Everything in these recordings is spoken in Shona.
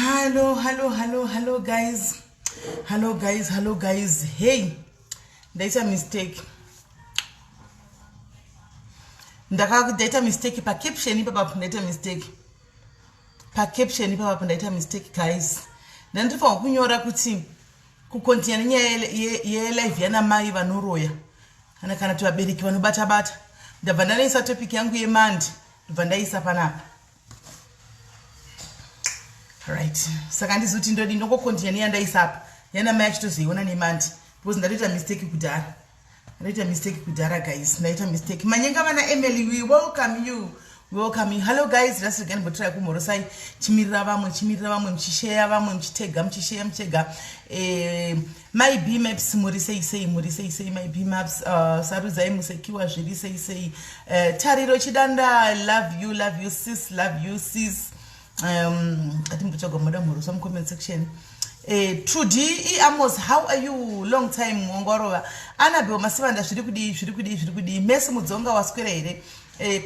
Hello, hello, hello, hello guys. Hello guys, hello guys. Hey, ndaita mistake. Ndakaita mistake pa caption ipapa, ndaita mistake. Pa caption ipapa ndaita mistake guys. Ndandirifanirwa kunyora kuti kukontinya nenyaya yelive yana mai vanoroya kana kuti vabereki vanobata bata. Ndabva ndanoisa topic yangu yemandi, ndobva ndaisa panapa. Right, saka handizoti ndodi ndongokontinya neyandaisa apa yana mai achitozoiona nemandi because ndatoita mistake kudhara. Ndaita mistake kudhara guys, ndaita mistake. Manyenga vana Emily, we welcome you, we welcome you. Hello guys, rasirega ndimbotirai kumhorosai. Chimirira vamwe, chimirira vamwe, muchisheya vamwe, muchitega, muchisheya, muchitega. My B maps, muri sei sei, muri sei sei, my B maps. Sarudzai Musekiwa, zviri sei sei. Tariro Chidanda, I love you, love you sis, love you sis. Atimbotsvaga muda mhorosa mucomment section. Trudy E. Amos, how are you? Long time wongorova. Annabel Masivanda, zviri kudii, zviri kudii, zviri kudii. Messi Mudzonga, waswera here?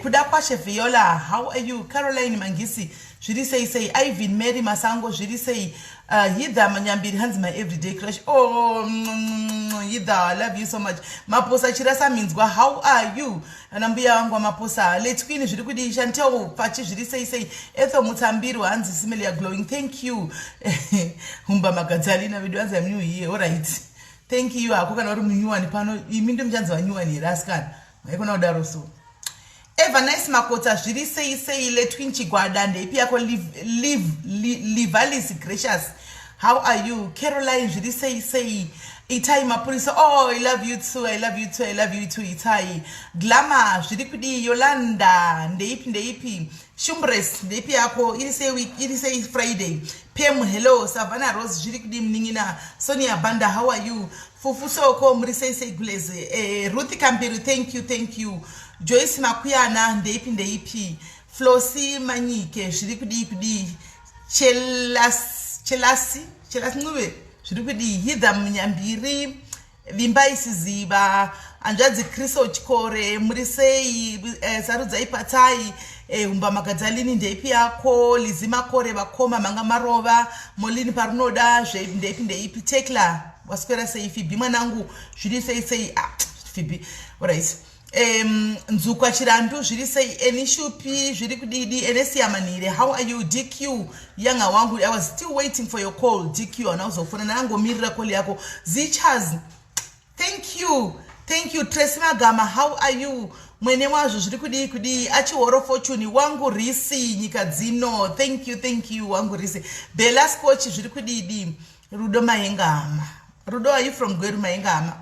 Kuda Kwashe Viola, how are you? Caroline Mangisi, zviri sei sei. Ivan Mary Masango, zviri sei. Hither Manyambiri, hanzi my everyday crush. Oh, Hither, I love you so much. Maposa Chirasa Minzwa, how are you? Ana mbuya vangu Maposa. Let Queen, zviri kudii. Chantel Pachi, zviri sei sei. Etho Mutsambiru, hanzi Similia glowing, thank you. Humba Magadzalina vedu, hanzi I'm new here. All right, thank you hako kana uri munyuwani pano. Imi ndo muchanzi vanyuwani here asikana? Maikona kudaro so. Eva Nice Makota, zviri sei sei. Letwin Chigwada, ndeipi yako? Livalis Gracious, how are you? Caroline, zviri sei sei. Itai Mapurisa, oh, I love you too, I love you too, I love you too. Itai Glama, zviri kudii. Yolanda, ndeipi, ndeipi. Shumbres, ndeipi yako? Iri sei week, iri sei Friday? Pem, hello. Savannah Rose, zviri kudii munin'ina. Sonia Banda, how are you? Fufu Soko, muri sei sei guleze. Ruth Kambiru, thank you, thank you. Joyce Makuyana, ndeipi, ndeipi. Flosi Manyike, zviri kudii kudii. Chelasi, Chelasi Ncube, zviri kudii. Hidha Munyambiri, Vimbai Siziva, hanzvadzi Kriso Chikore, muri sei. Sarudzai Patsai, Humba Magadzalini, ndeipi yako. Lizi Makore, vakoma manga marova. Molini Parunoda, ndeipi, ndeipi. Tekla, waswera sei. Fibi mwanangu, zviri sei sei. Ah, Fibi, alright. Nzukwa Chirandu, zviri sei. Enishupi, zviri kudidi. Enesia Manhire, how are you? DQ yanga wangu, I was still waiting for your call. DQ, hauna kuzofona, ndangomirira call yako. Zichas, thank you, thank you. Tracy Magama, how are you? Mwene wazvo, zviri kudii kudii. Achihoro Fortune wangu, risi nyika dzino, thank you, thank you wangu risi. Bella Scotch, zviri kudidi. Rudo Mahengama, Rudo, are you from Gweru? Mahengama,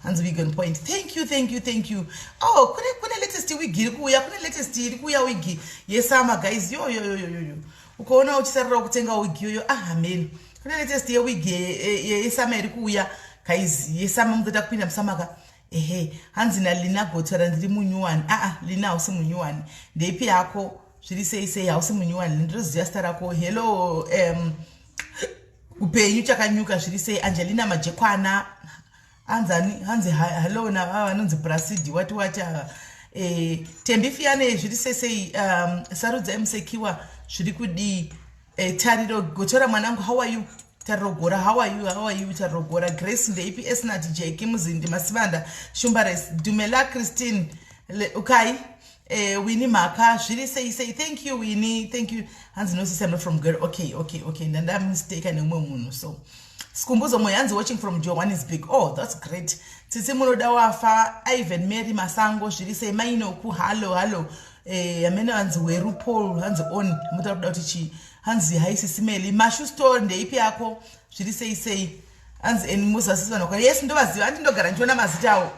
hanzi wig on point, thank you, thank you, thank you. Oh, kune latest wig iri kuuya, kune latest iri kuuya, wig yesummer guys. Yo yo yo yo yo, ukaona uchisarira kutenga wig yoyo, ah, amen. Kune latest yewig yesummer iri kuuya guys, yesummer. Mutoda kupinda musummer ka? Ehe. Hanzi naLina Gotora, ndiri munyuwani. Aa, Lina, hausi munyuwani. Ndeipi yako? Zviri sei sei. Hausi munyuwani, ndinoziva zita rako. Hello, upenyu chakanyuka, zviri sei. Angelina Majekwana, hanzani, hanzi hello navava vanonzi Brasidi wati wati ava. Tembi Fiyane, zviri sei sei. Sarudzai Musekiwa, zviri kudii. Tariro Gotora mwanangu, how are you? Tariro Gora, how are you? How are you, Tariro Gora? Grace, ndeipi. Esnat Jeki Muzindi Masivanda, Shumbares Dumela Christine ukai. Winnie Maka, zviri sei sei. Thank you Winnie, thank you. Hanzi no sis, I'm not from girl. Okay, ndanda mistake neumwe munhu. So Sikumbuzo Moyo, hanzi watching from Johannesburg. Oh, that's great. Tsitsi Munoda Wafa, Ivan Mary Masango, zviri sei. Mainoku, hallo, hallo. Amene hanzi Weru Paul, hanzi on muta kuda kuti chii. Hanzi hi Sisimeli Mashu Store, ndeipi yako? Zviri sei sei. Hanzi en muzasisi vanhu. Yes, ndovaziva, handi ndogara ndichiona mazita avo.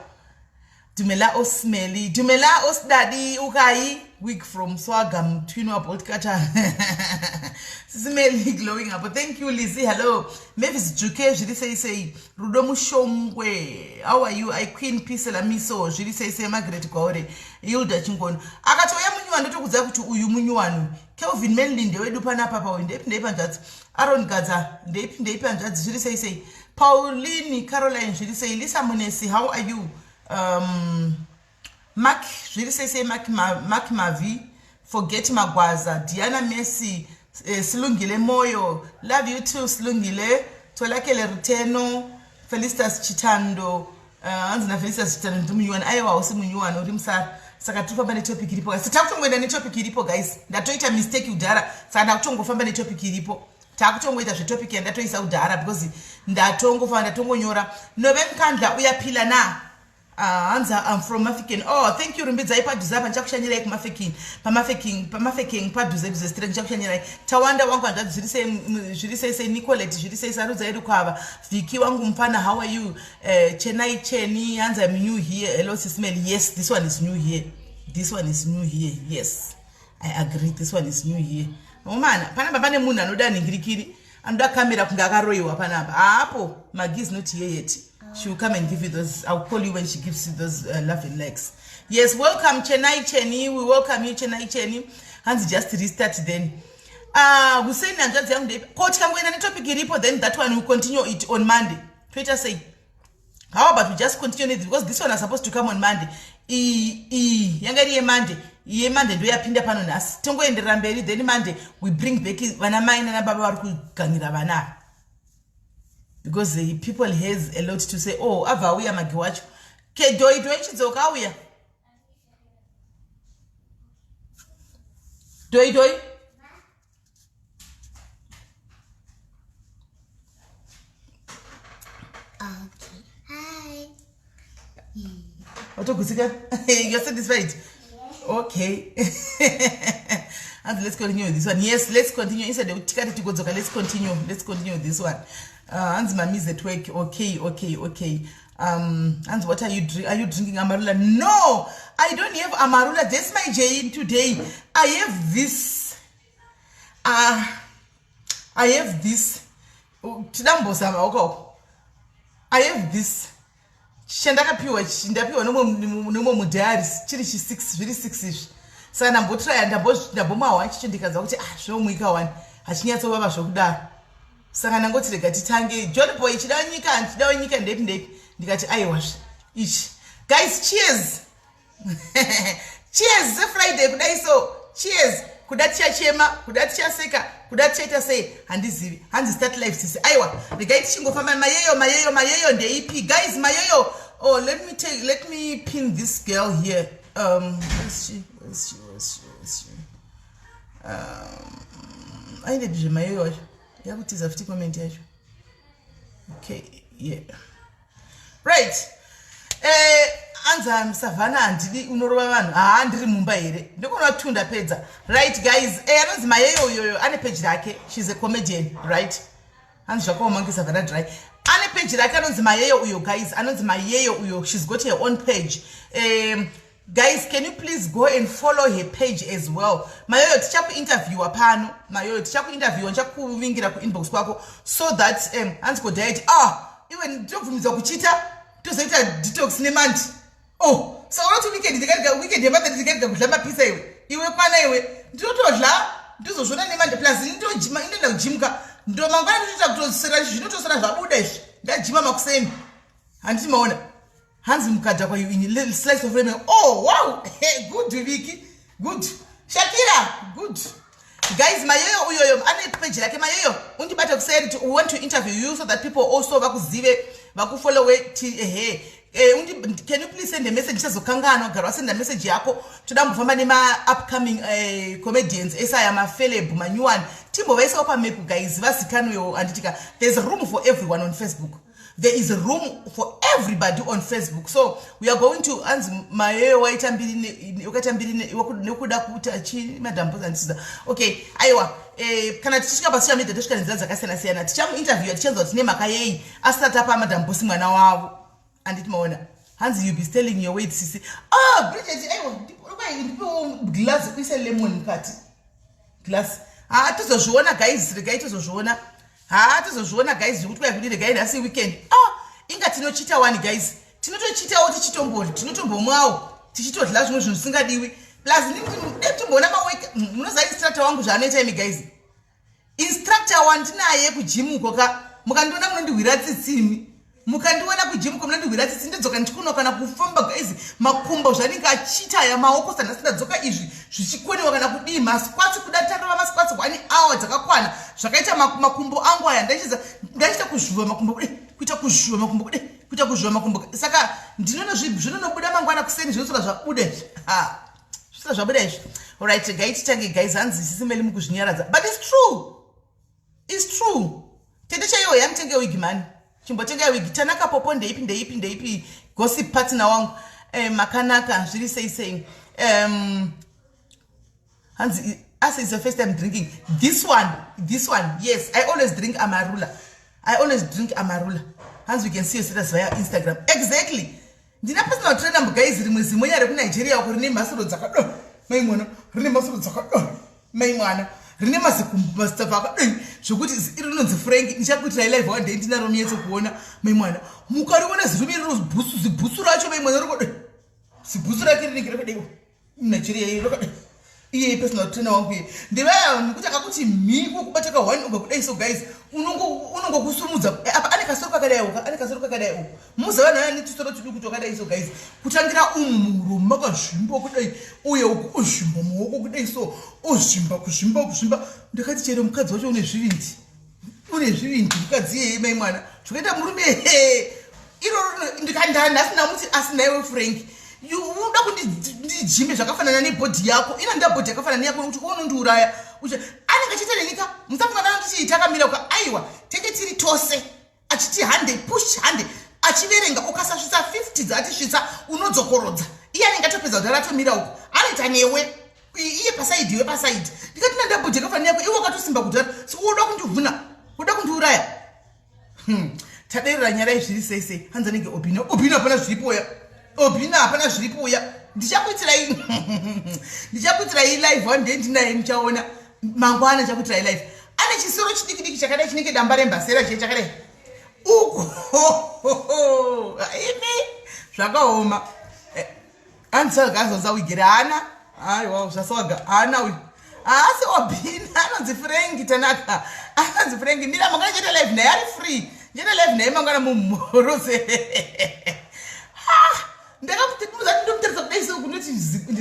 Dumela Osmeli, dumela Osdadi, ukai. Wig from Swaga Mtwin waboltkata. Sisimeli glowing up, thank you. Lizzy, hello. Mavis Juke, zviri sei sei. Rudo Mushongwe, how are you? I Queen Peace Lamiso, zviri sei sei. Margaret Gwaure, Hilda Chingono akatouya munyuwani, ndotokudza kuti uyu munyuwani. Kelvin Manly, ndewedu panapa pawe. Ndeipi, ndeipi hanzvadzi. Aron Gadza, ndeipi, ndeipi hanzvadzi, zviri sei sei. Pauline Caroline, zviri sei. Lisa Munesi, how are you? Mark, zviri sei sei. Mark, Mark Mavi, Forget Magwaza, Diana Messi. Silungile Moyo, love you too Silungile. Tholakele Ruteno, Felicitas Chitando, hanzi na Felicitas Chitando ndi munyuwani. Aiwa hausi munyuwani, uri musara. Saka tiri kufamba netopic iripo guys. Takutongoenda netopic iripo guys. Ndatoita mistake kudhara, saka ndakutongofamba netopic iripo. Takutongoita zvetopic yandatoisa kudhara because ndatongofamba ndatongonyora. Nove Mkandla uyaphila na? Hanzi I'm from Mafikeng. Oh, thank you Rumbidzai padhuze apa ndichakushanyirai kuMafeking. PaMafeking, paMafeking padhuze dhuze straight ndichakushanyirai. Tawanda wangu hanzvadzi zviri sei zviri sei sei Nicolette zviri sei Sarudzai Rukwava. Vicky wangu mfana how are you? Chenai Cheni hanzi I'm new here. Hello Sis Mel. Yes, this one is new here. This one is new here. Yes. I agree this one is new here. Omana, panapa pane munhu anoda nhingirikiri. Anoda kamera kunge akaroiwa panapa. Haapo, Maggie is not here yet. She will come and give you those. I'll call you when she gives you those love and likes. Yes, welcome Chenai Cheni. We welcome you Chenai Cheni. Hanzi just restart then. Hussein hanzvadzi yangu ndeipi? Ko tikangoenda netopic iripo then that one will continue it on Monday. Toita sei? How about we just continue it because this one is supposed to come on Monday. I yanga iri yeMonday. YeMonday ndo yapinda pano nhasi. Tongoenderera mberi then Monday we bring back vana mai nana baba vari kugangira vana ava. Because the people has a lot to say. Oh, abva auya Magi wacho. Ke doi doi chidzoka auya. Doi doi. Okay. Hi. Watogusika? You're satisfied? Okay. And let's continue with this one. Yes, let's continue. Instead of tikati tigodzoka, let's continue. Let's continue with this one. Hanzi mami is at work. Okay, okay, okay. Hanzi what are you drink? Are you drinking Amarula? No, I don't have Amarula. That's my Jane today. I have this. I have this. Tidambozama uko. I have this. Chandakapiwa, ndapiwa nomwe mudiary chiri chi 6, zviri 6 izvi. Saka ndambotraya, ndambomawa chicho ndikanzwa kuti zvinomwika wani, hachinyatsovava zvokudaro. Saka ndangoti rega titange. John Boy chida nyika, chida nyika ndepi ndepi. Ndikati aiwa ichi. Guys, cheers. Cheers Friday kudai so. Cheers. Kuda tichachema, kuda tichaseka, kuda tichaita sei, handizivi. Hanzi start life sisi. Aiwa, regai tichingofamba mayeyo, mayeyo, mayeyo ndeipi. Guys, mayeyo. Oh, let me pin this girl here. Where's she? Where's she? Where's she? Where's she? Aende zve mayeyo acho. Yakutiza futi comment yacho. Okay, yeah. Right. Anza Savannah handidi unorova vanhu. Ha, ndiri mumba here? Ndikuona tunda pedza. Right guys, anonzi Mayeyo uyoyo ane page rake. She's a comedian, right? Hanzi zvakaoma kunge Savannah dry. Ane page rake anonzi Mayeyo uyo guys, anonzi Mayeyo uyo. She's got her own page. Guys, can you please go and follow her page as well? Mayoyo tichaku-interviewa pano. Mayoyo tichaku-interviewa, ndichakuvingira ku-inbox kwako so that hanzi ko diet. Iwe ndinobvumidzwa kuchita tozoita detox nemandi. Oh, so unoti weekend ndikadya weekend yemanda ndikadya kudla mapizza iwe. Iwe kwana iwe. Ndinotodla ndizozvona nemandi plus ndinojima ndinoenda kujimka. Ndo mangwana ndinoita kutosera zvinotosera zvabuda izvi. Ndajima makuseni. Handiti maona. Hanzi mukadhakwa you in little slice of lemon. Oh, wow. Hey, good Vicky. Good. Shakira, good. Guys, Mayoyo uyoyo ane page rake Mayoyo. Undibate kuseri we want to interview you so that people also vakuzive, vakufollowe hey. Can you please send a message? Ndichazokanganwa, gara wasenda message yako. Toda kumbofamba nema upcoming comedians esaya mafeleb manyuwani. Timbovaisawo pamap guys, vazikanwewo handitika. There's room for everyone on Facebook. There is room for everybody on Facebook. So we are going to anzi Mayoyo waita mbiri wakaita mbiri nekuda kuti achi Madam Boss andisiza. Okay, aiwa. Kana tichisvika pa social media tosvika nenzira dzakasiyana siyana. Tichamu interview tichanzwa kuti nemhaka yei asati apa Madam Boss mwana wavo. Anditi maona. Hanzi you be telling your weight sisi. Bridget, aiwa, ndipewo glass kuisa lemon mukati. Glass. Tozozviona guys, regai tozozviona. Tozozviona guys zvekuti kwai kudii regai nhasi weekend. Inga tinochita wani guys. Tinotochitawo tichitombodya, tinotombomwawo, tichitodya zvimwe zvinhu zvisingadiwi. Plus ndimboona mawork, munoziva instructor wangu zvaanoita imi guys. Instructor wandinaye kugym uko ka, mukandiona munondihwira tsitsi imi. Mukandiona kugym ko munondihwira tsitsi, ndidzoka ndichikuno kana kufamba guys, makumbo zvanenge achiita aya maoko sanhasi ndadzoka izvi zvichikoniwa kana kudii. Masquats kuda tarova masquats 1 hour dzakakwana zvakaita makumbo angu aya, ndachiita kuzvuva makumbo kude, kuita kuzvuva makumbo kude, kuita kuzvuva makumbo. Saka zvinonozvinonobuda mangwana kuseni, zvinosvika zvabuda izvi. Ha, zvisina zvabuda izvi. Alright, gai titange guys. Hanzi sisimeli mukuzvinyaradza, but it's true, it's true. Tete chaiyo yamutenge wig mani, chimbotengai wig. Tanaka Popo, ndeipi, ndeipi, ndeipi? Gossip partner wangu, makanaka, zviri sei sei? Hanzi as is your first time drinking this one? This one, yes, I always drink Amarula, I always drink Amarula. Hanzi we can see your status via Instagram. Exactly, ndina personal trainer guys, rimwe zimonya rekuNigeria uko, rine mhasuro dzakado mai mwana, rine mhasuro dzakado mai mwana, rine mazitsafa akadai zvokuti iri rinonzi Frank. Ndichakuitirai live one day, ndinaro munyatso kuona mai mwana. Mukariona zirume rino bhutsu, zibhutsu racho mai mwana rikadai, zibhutsu rake rinenge rakadaiwa Nigeria iyo rakadai. Iye personal trainer wangu iye ndevaya nekuti akakuti mhiko kubata ka one uga kudai. So guys, unongokusumudza apa ane kasoro kakadai uka, ane kasoro kakadai uku. Muza vanhu vaya netusoro tuduku twakadai. So guys, kutangira umu muromo makazvimba kudai, uye uku uzvimba muoko kudai, so uzvimba, kuzvimba, kuzvimba. Ndakati chero mukadzi wacho une zvivindi, une zvivindi mukadzi iyeye mai mwana, zvakaita murume he iroro. Ndikandanhasi ndamuti, asi naiwe Frank, unoda kundijime zvakafanana nebody yako ina nda body yakafanana neyako, nekuti unondiuraya. Anenge achiita nenyika, musafunga nana ndichii takamira uka. Aiwa, tenge tiri tose, achiti hande, push, hande, achiverenga. Ukasasvitsa 50 dzaatisvitsa, unodzokorodza. Iye anenge atopedza kuti aratomira uko, anoita newe, iye paside, iwe paside. Ndikati nanda body yakafanana yako, iwe wakatosimba kudhara, so unoda kundivhuna, unoda kundiuraya. Taderera nyarai, zviri sei sei? Hanzi anenge Obina. Obina hapana zviripo ya, Obina hapana zviripo ya. Ndichakuitirai live one day, ndinaye, muchaona mangwana. Ndichakuitirai live. Ane chisoro chidiki diki chakadai, chinenge damba rembasera chiye chakadai uku. Imi, zvakaoma. Hanzi wigere haana. Aiwa, zvasawaga haana uyu, haasi Obina, anonzi Frank. Tanaka, anonzi Frank. Mira, mangwana chete live naye, ari free, chete live naye mangwana mumhorose. Ndakamuti ndomutarisa kudai so, kunoti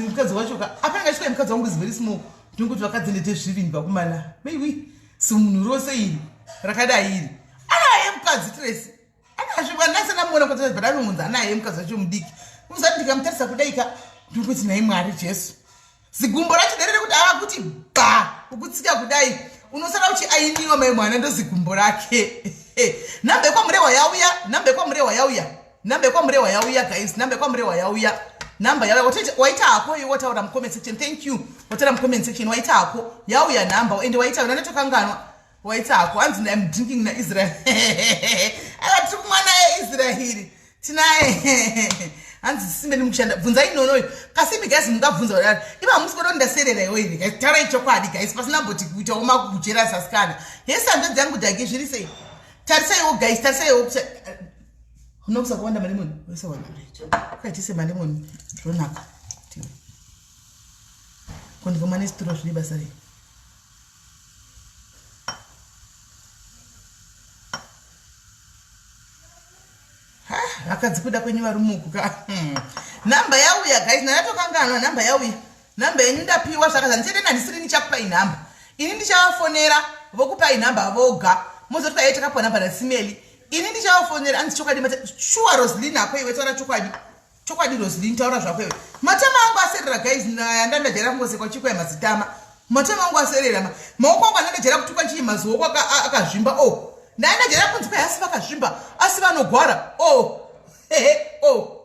mukadzi wacho ka apanenge achitoi mukadzi wangu is very small. Ndinongoti vakadzi ndete zvivindi vakomana, maybe simunhu rose iri rakadai iri anaye mukadzi Tracy anazvo ndasana muona kuti, but anonzi anaye mukadzi wacho mudiki. Uzati ndikamutarisa kudai ka, ndinongoti nai Mwari Jesu, zigumbo racho derere kuti ava kuti ba ukutsika kudai, unosara uchiainiwa mai mwana, ndozigumbo rake. Nhamba yekwaMurehwa yauya, nhamba yekwaMurehwa yauya, nhamba yekwaMurehwa yauya guys, nhamba yekwaMurehwa yauya, nhamba yauya. Waita hako iwe, wataura mucomment section, thank you. Wataura mucomment section, waita hako. Yauya nhamba, ende waita ndatokanganwa. Waita hako. Hanzi I'm drinking naIsrael. Ava tiri kumwana yeIsraeri tinaye. Hanzi simbe mukushanda, bvunzai nonoyo kasimbi. Guys, mungabvunza kudaro iva hamusi kuda ndaserera iwo iri? Guys, taurai chokwadi guys, pasina mboti kuitawo makuchera sasikana yese. Hanzvadzi yangu Dhagi, zviri sei? Tarisaiwo guys, tarisaiwo unokusa kuwanda malemoni ukaitise malemoni ronaka kondivoma nesituro, zvine basa rei? Vakadzi, kuda kwenyu varumuku ka. Nhamba yauya guys, ndakatokanganwa. Nhamba yauya, nhamba yenyu ndapiwa. Zvakaza ndichete handisiri ndichakupai nhamba ini, ndichavafonera vokupai nhamba voga. Mozoti kwaiye takapiwa nhamba naSimeli, ini ndichavafonera. Anzi chokwadi shuwa Roslin ako iwe, taura chokwadi, chokwadi Roslin, taura zvako iwe. Matama angu aserera guys, ndandajera kungosekwa chikwai mazitama. Matama angu aserera, maoko angu andandajera kutukwa chii, mazioko akazvimba o oh. Ndandajera kunzi kwai asi vakazvimba, asi vanogwara o oh. Hehe o oh.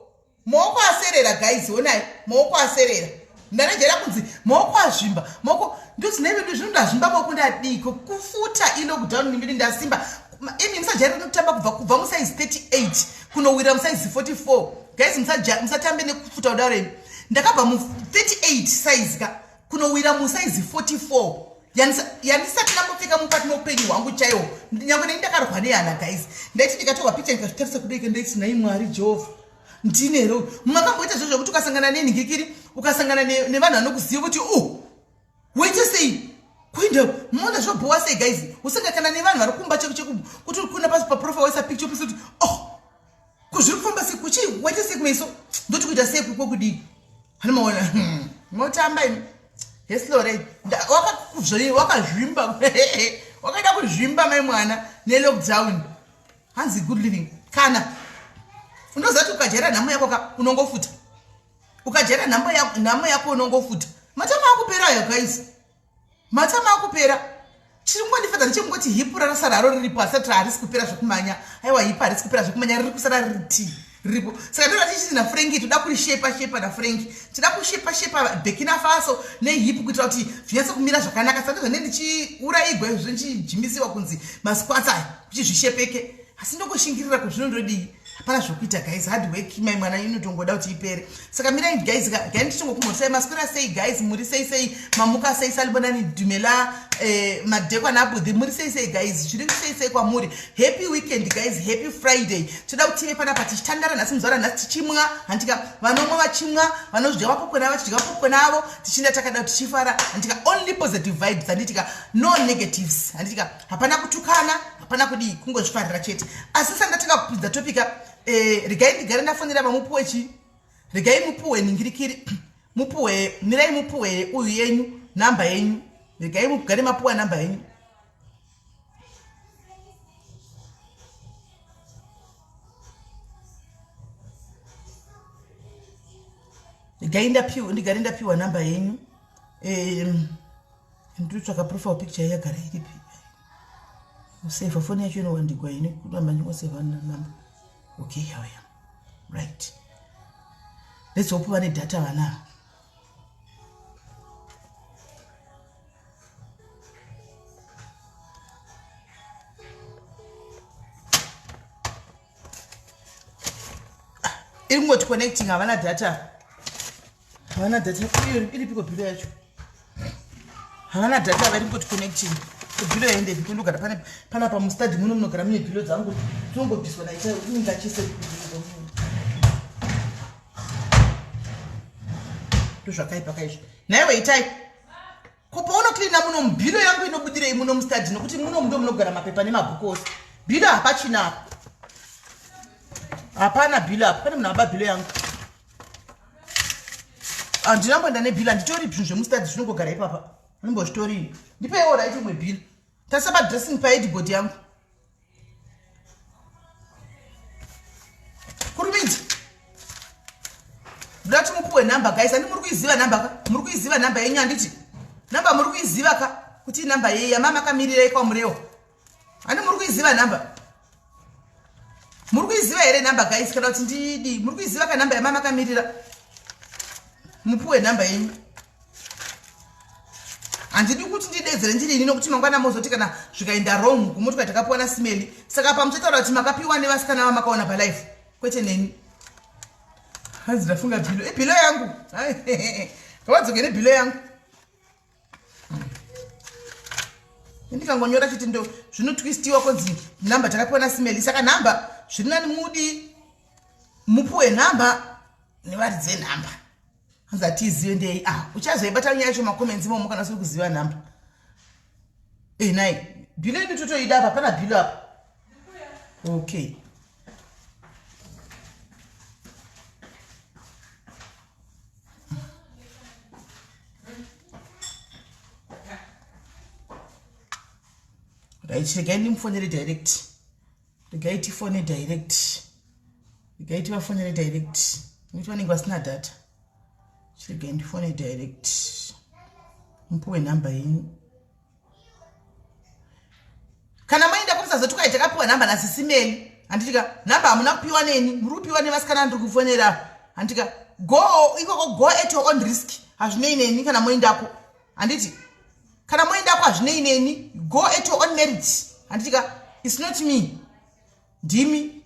Maoko aserera guys, onai maoko aserera. Ndandajera kunzi maoko azvimba, maoko ndozi nevedu zvino ndazvimba maoko, ndadiko kufuta ilockdown nimiri ndasimba. Imi musajaira kutamba kubva musaizi 38 kunowira musaizi 44 guys, musatambe nekufuta kudaro. Imi, ndakabva mu38 size ka kunowira musaizi 44 yandisati ndambopfeka mukati meupenyu hwangu chaiwo. Nyange nei ndakarwa nehana guys, ndaiti ndikatorwa picha ndikazvitarisa kudai, ndaiti nai Mwari Jehovha, ndinero. Makamboita zvo zvekuti ukasangana nenhingikiri, ukasangana nevanhu vanokuziva kuti u woite sei kuenda muona zvobhowa sei guys, usangakana nevanhu vari kumba cheko kuti kuna pasi paprofile waisa picture pisi kuti oh. Kuzviri kufamba sei kuchii waita sei kumeso ndoti kuita sei kwekudii anomaona hmm, motamba imi heslore wakazvimba wakaida kuzvimba mai mwana nelockdown hanzi good living kana unoziva kuti ukajaira nhamo yako ka unongofuta ukajaira nhamo yako unongofuta matama akupera ayo guys matama akupera chiri kungondifadza ndechekungoti hipu rarasara haro riripo asati harisi kupera zvekumanya aiwa hipu harisi kupera zvekumanya riri kusara riri tii riripo saka ndoda tichiti nafrenki toda kurishepa shepa nafrenki toda kushepa shepa burkina faso nehipu kuitira kuti zvinyatse kumira zvakanaka saka ndozvane ndichiuraigwa izvo ndichijimisiwa kunzi masquats aya kuti zvishepeke asi ndongoshingirira kuzvinondodii hapana zvokuita guys hard work mai mwana inotongoda kuti ipere saka mirai guys gai ndichingokumhorisai maswera sei guys muri sei sei mamuka sei salibonani dumela eh, madekwa nabudhi muri sei sei guys zviri sei sei kwamuri happy weekend guys happy friday toda kuti tive panapa tichitandara nhasi muzuva ranhasi tichimwa handika vanomwa vachimwa vanozvidya vapopwena vachidya vapopwena avo tichinda takada tichifara handika only positive vibes handitika no negatives handitika hapana kutukana hapana kudii kungozvifarira chete asi sanga tanga kupinza topika eh, regai ndigare ndafonera vamupuwe chii regai mupuwe ningirikiri mupuwe mirai mupuwe uyu yenyu namba yenyu regai mugare mapuwa namba yenyu regai ndapiwa ndigare ndapiwa namba yenyu um, ndinotsvaka profile picture yagara iripi useva foni yacho inowandigwa ini kuramba ndingoseva namba okay yauya right let's hope vane data vana ava iri kungoti connecting havana data havana data iripiko bhilo yacho havana data vari kungoti connecting bhilo yaendepi kundogara pane panapa mustadi muno munogara mune bhilo dzangu dzinongobviswa naita unenge achise ndozvakaipa kaizvo nhaiwe itai ko paunocleana muno mubhilo yangu inobudirei muno mustadi nokuti muno mundo munogara mapepa nemabhuku ose bhilo hapachina apa hapana bhilo apa pane munhu aba bhilo yangu handina mboenda nebhilo handitori zvinhu zvemustadi zvinongogara ipapa anombozvitori ndipeiwo right imwe bhilo tarisa padressing paedibod yangu kurumidza ndoda kuti mupuwe nhamba guys andi muri kuiziva nhamba ka muri kuiziva nhamba yenyu handiti nhamba muri kuiziva ka kuti inhamba yei yamama akamirira ikwamurewo handi muri kuiziva nhamba muri kuiziva here nhamba guys kana kuti ndidi muri kuiziva ka nhamba yamama akamirira mupuwe nhamba yenyu handidi kuti ndidedzere ndiri ini nokuti mangwana mozoti kana zvikaenda wrong kumotwa takapiwa nasimeli saka pamuchataura kuti makapiwa nevasikana vamakaona palife kwete neni hanzi ndafunga bhilo ibhilo yangu ngavadzoke nebhilo yangu ndikangonyora chiti ndo zvinotwistiwa konzi nhamba takapiwa nasimeli saka nhamba zviri nani mudi mupuwe nhamba nevaridzi venhamba hanzi hatiizive ndei ah uchazoibata nyaya yacho macomments imomo kana usiri kuziva nhamba eh nai bhilo yedu totoida apa pana bhilo apa okay right regai ndimufonere direct regai tifone direct regai tivafonere direct nekuti vanenge vasina data chiregai ndifone direct mupuwe nhamba yenyu kana maenda kumusazoti kwai takapiwa nhamba nasisimeli handitika nhamba hamuna kupiwa neni muri kupiwa nevasikana ndiri kufonera handitika go ikoko go at your own risk hazvinei neni kana moendako handiti kana moendako hazvinei neni go at your own merit handitika its not me ndimi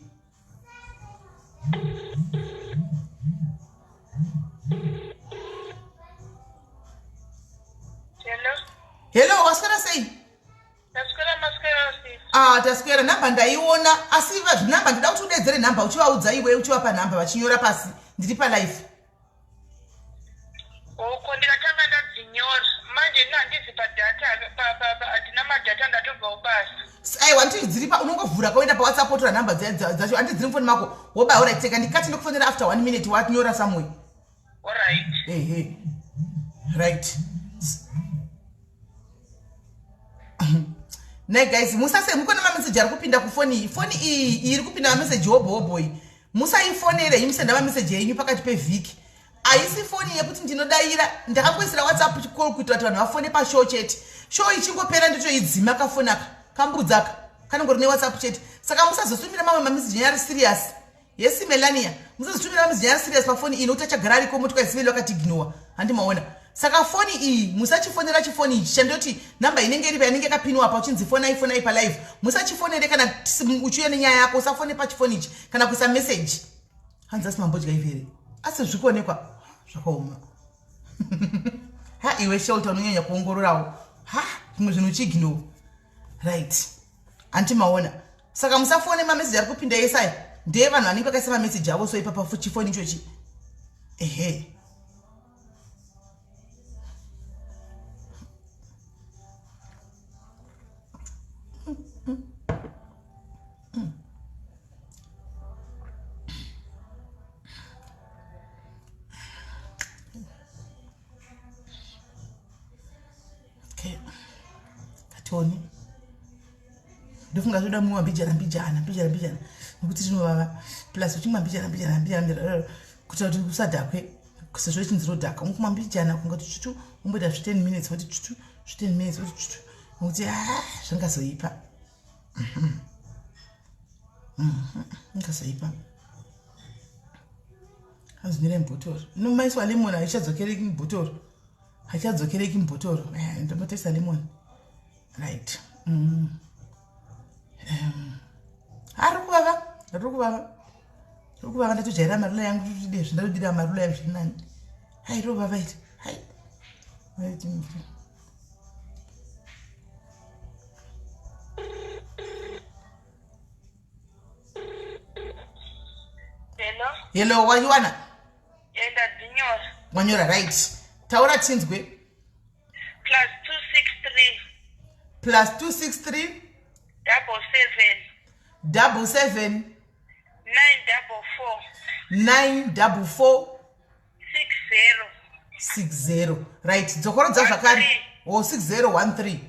hello waswera sei ah, taswera nhamba ndaiona asi nhamba ndida kuti udedzere nhamba uchivaudza iwe uchivapa nhamba vachinyora pasi ndiri palife Oko ndikatanga ndadzinyora manje ini handizi padata handina madata ndatobva kubasa. Aiwa Anditi dziripa unongovhura kaoenda pawhatsapp wotora nhamba dzacho anditi dziri mufoni mako wobaya orit teka ndikati ndokufonera after one minute wanyora somewhere. Alright. Ehe. Right. Nhai guys, musase mukona mameseji ari kupinda kufoni iyi. Foni iyi iri kupinda mameseji hobho hobho iyi. Musaifonere imusenda mameseji enyu pakati pevhiki. Haisi foni yekuti ndinodaira. Ndakangoisira WhatsApp call kuitira kuti vanhu vafone pashow chete. Show ichingopera ndotoidzima kafoni aka. Kambudzi aka. Kanongori neWhatsApp chete. Saka musazosumira mamwe mameseji enyu ari serious. Yes Melania, musazotumira mameseji ari serious pafoni iyi nokuti achagara ariko moti kwaisiveli vakatiignowa. Handi maona. Saka foni iyi musachifonera chifoni ichi chandoti namba inenge iripa inenge yakapinwa apa uchinzi fonai fonai palive. Musachifonere kana uchiuya nenyaya yako usafone pachifoni ichi kana kuisa message. Hanzi asi mambodya ivi here? Asi zviri kuonekwa zvakaoma. Ha iwe Shelter unonyanya kuongororawo. Ha zvimwe zvinhu uchiignowa. Right. Hanti maona. Saka musafone mameseji ari kupinda ese aya ndeye vanhu vanenge vakaisa mameseji avo so ipapa chifoni ichochi. Ehe. Okay. Katoni. Ndofunga zvoda mumwa mbijana mbijana mbijana mbijana nekuti rinovava plus uchimwa mbijana mbijana mbijana mbijana kuitira kuti usadhakwe sezvo ichinzi rodhaka unkumwa mbijana kungati chuchu umboita zvi 10 minutes woti chuchu zvi 10 minutes woti chuchu nekuti ah zvingazoipa zvingazoipa hanzi mirai mubhotoro inomaiswa lemon haichadzokereki mubhotoro haichadzokereki mubhotoro eh, ndombotoisa lemon right mm. um, ari kuvava riri kuvava riri kuvava ndatojaira marula yangu totidezvi ndatodira marula yangu zviri nani hai rovava iri hai Hello. Hello, wayiwana? Enda dzinyora. Wanyora right. Taura tinzwe. Plus 263. Plus 263. 77. 77. 944. 944. 60. 60. Right. Dzokorodza zvakare. Oh, 6013.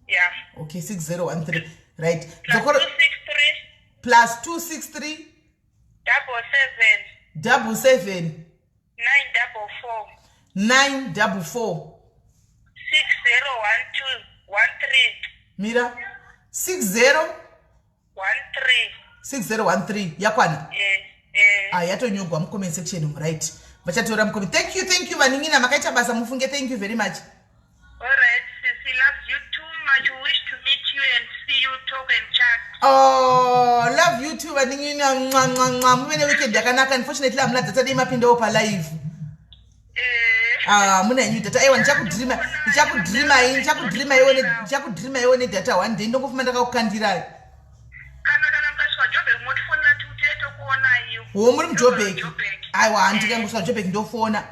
Yeah. Okay, 6013. Right. Plus 263. Plus 263. 77. 77. 944. 944. 6012 13. Mira. 60 13. 6013 yakwana. Eh, eh. Ah, yatonyogwa mu comment section right. Vachatora mu comment. Thank you, thank you vanin'ina makaita basa mufunge. Thank you very much. All right, Sisi loves you too much. We wish to meet you and see you talk and chat. Oh, love you too vanin'ina. Mwa mwa mwa. Muve ne weekend yakanaka. Unfortunately hamuna data dei mapindawo pa live. Eh. Ah, muna henyu data. Aiwa ndichakudreama, ndichakudreama, ndichakudreama iwe ne ndichakudreama iwe ne data one day ndongofuma ndakakukandirai. Kana kana mukasvika Joburg motifonera tiuye tokuonai. Wo muri muJoburg. Aiwa handikangosvika Joburg ndofona.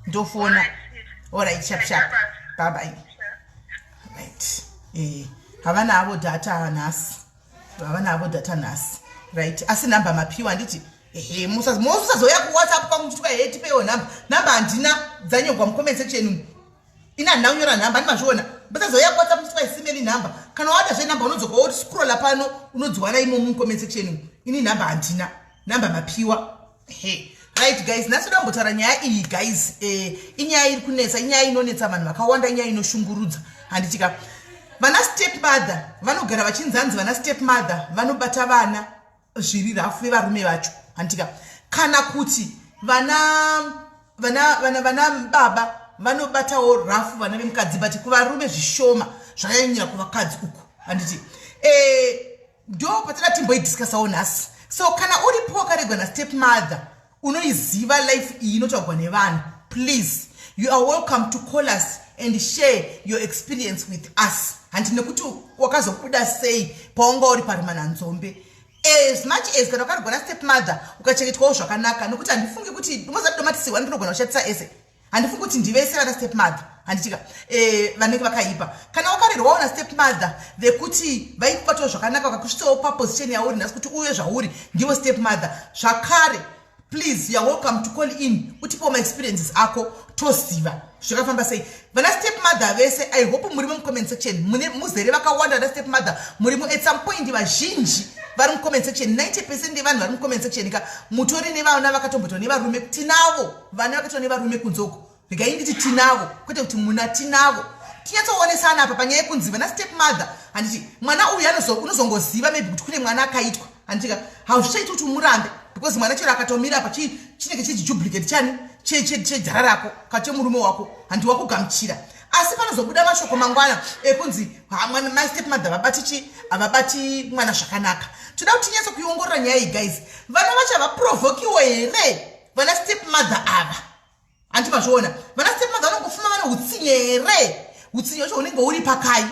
Ndofona. All right, sharp sharp. Bye bye. Right. Eh, havana havo data nhasi. Havana havo data nhasi. Right. Asi namba mapiwa handiti? Ehe, musazouya kuWhatsApp kwangu muchituka he tipeiwo namba. Namba handina dzanyogwa mucomment section. Ina handina kunyora namba, handimazviona. Musazouya kuWhatsApp muchituka isimeli namba. Kana wada zvenamba unodzoka woti scrolla pano unodziwana imomo mucomment section. Ini namba handina. Namba mapiwa. Hey. Right guys, nhasi toda kumbotaura nyaya iyi guys. Eh, inyaya iri kunetsa, inyaya inonetsa vanhu vakawanda, inyaya inoshungurudza. Handitika. Vana step mother vanogara vachinzanzi vana step mother vanobata vana zviri rafu vevarume vacho. Handitika. Kana kuti vana vana vana vana baba vanobatawo rafu vana vemukadzi but kuvarume zvishoma zvakanyanyira kuvakadzi uku. Handiti. Eh, ndo patida timboidiscusawo nhasi. So kana uripo wakaregwa nastep mother unoiziva life iyi inotaurwa nevanhu, please you are welcome to call us and share your experience with us. Handi nekuti wakazobuda sei paunga uri parumananzombe. As much as kana wakaregwa nastep mother ukachengetwawo zvakanaka, nekuti handifungi kuti unoziva domatisirwa ndinogona kushatisa ese. Handifungi kuti ndivese vana step mother. Handitika vanenge vakaipa. Kana wakarerwawo nastep mother vekuti vaikubatawo zvakanaka, vakakusvitsawo paposition yauri nhasi kuti uve zvauri, ndivo step mother zvakare, please, you are welcome to call in, utipewo maexperiences ako, toziva zvakafamba sei. Vana step mother vese, I hope murimo mucomment section. Mune muzere vakawanda vana step mother murimo. At some point vazhinji vari mucomment section, 90% yevanhu vari mucomment section ka, mutori nevana vakatomboitwa nevarume. Tinavo vana vakaitwa nevarume kunzoko. Regai nditi tinavo, kwete kuti muna, tinavo. Tinyatsoonesana apa panyaya yekunzi vana step mother, handiti? Mwana uyu unozongoziva maybe kuti kune mwana akaitwa, handitika? Hazvichaiti kuti umurambe because mwana chero akatomira apa, chinenge chichiduplicate chani? Chejara rako kachemurume wako, handi wakugamuchira. Asi panozobuda mashoko mangwana ekunzi my step mother vabati chi, havabati mwana zvakanaka. Toda kuti tinyatso kuiongorora nyaya iyi, guys. Vana vacho havaprovokiwo here, vana step mother ava? Handi mazviona? Vana step mother vanongofuma vane utsinye here? Utsinye wacho unenge uri pakai?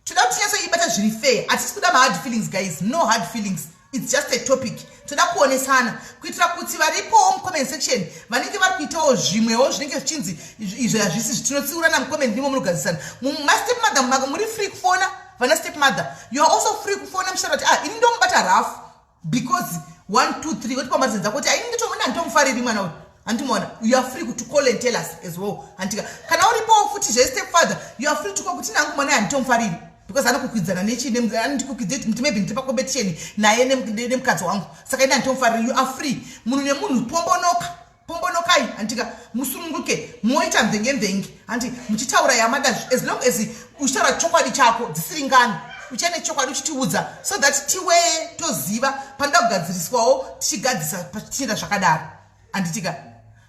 Toda kuti tinyatsoibata zviri fair. Hatisi kuda mahard feelings, guys, no hard feelings. It's just a topic. Toda kuonesana kuitira kuti varipowo mucomment section vanenge vari kuitawo zvimwewo zvinenge zvichinzi izvo hazvisi. Tinotsiurana mucomment, ndimo munogadzisana. Mastep mother, muri free kufona. Vana step mother, you are also free kufona muchitaura kuti, "Ah, ini ndomubata rough because 1 2 3." Woti pamareasons dzako kuti, "Aini nditomuona, handitomufariri mwana uyu." Handimuona. You are free to call and tell us as well, handika? Kana uripowo futi zvestep father, you are free to call kuti, "Nangu mwana handitomufariri because anokukwidzana nechi, anondikukwidza kuti maybe ndiri pacompetition naye nemukadzi wangu, saka ini handitomufariri." You are free. Munhu nemunhu, pombonoka, pombonokai, handika? Musununguke, moita mvenge mvenge, handi muchitaura yamada, as long as uchitaura chokwadi chako, dzisiri ngano, uchaine chokwadi uchitiudza so that tiwee toziva panoda kugadziriswawo, tichigadzisa tichienda zvakadaro, handitika?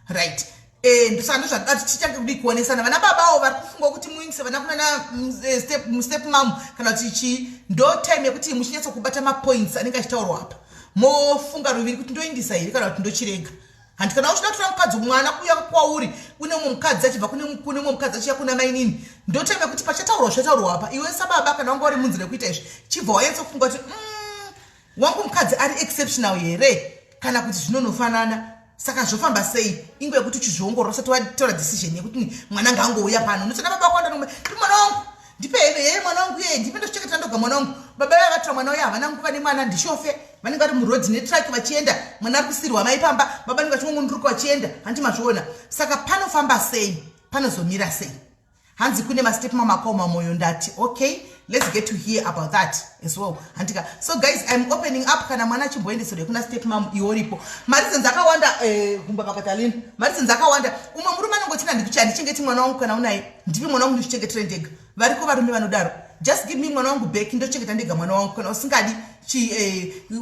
Right. Ndosaka ndozvatoda kuti tichange kudii kuonesana. Vana babawo vari kufunga kuti muindise vana kunana step mum kana kuti chii, ndo time yekuti muchinyatsokubata mapoints anenge achitaurwa apa, mofunga ruviri kuti ndoindisa here kana kuti ndochirega, handi? Kana uchida kutora mukadzi, mwana kuuya kwauri, une mumwe mukadzi achibva kune mumwe mukadzi achiya kuna mainini, ndo time yekuti pachataurwa zvichataurwa apa. Iwe sababa, kana wanga uri munzira yekuita izvi, chibva wanyatsofunga kuti, wangu mukadzi ari exceptional here kana kuti zvinonofanana? Saka zvofamba sei?" Inguva yekuti uchizviongorora usati watora decision yekuti mwana ngaangouya pano. Unotoda baba kwanda nomwe, ndi mwana wangu, ndipe heve yeye mwana wangu yeye, ndipe, ndozvicheketera ndoga mwana wangu. Baba vaya vatora mwana uya, havana nguva nemwana, ndishofe. Vanenge vari murodhi netruck vachienda, mwana ari kusirwa mai pamba, baba vanenge vachingongunduruka vachienda, handi mazviona? Saka panofamba sei? Panozomira sei? Hanzi kune mastep mom akaoma mwoyo. Ndati okay, let's get to hear about that as well, handika? So guys, I'm opening up. Kana mwana achimboendeserwa kuna step mom, iworipo mareasons akawanda. Kumba pakatalina mareasons akawanda. Umwe murume anongotina, "Ndikuti handichengeti mwana wangu. Kana unaye, ndipe mwana wangu, ndizvichengetere ndega." Variko varume vanodaro: "Just give me mwana wangu back, ndochengeta ndega mwana wangu. Kana usingadi,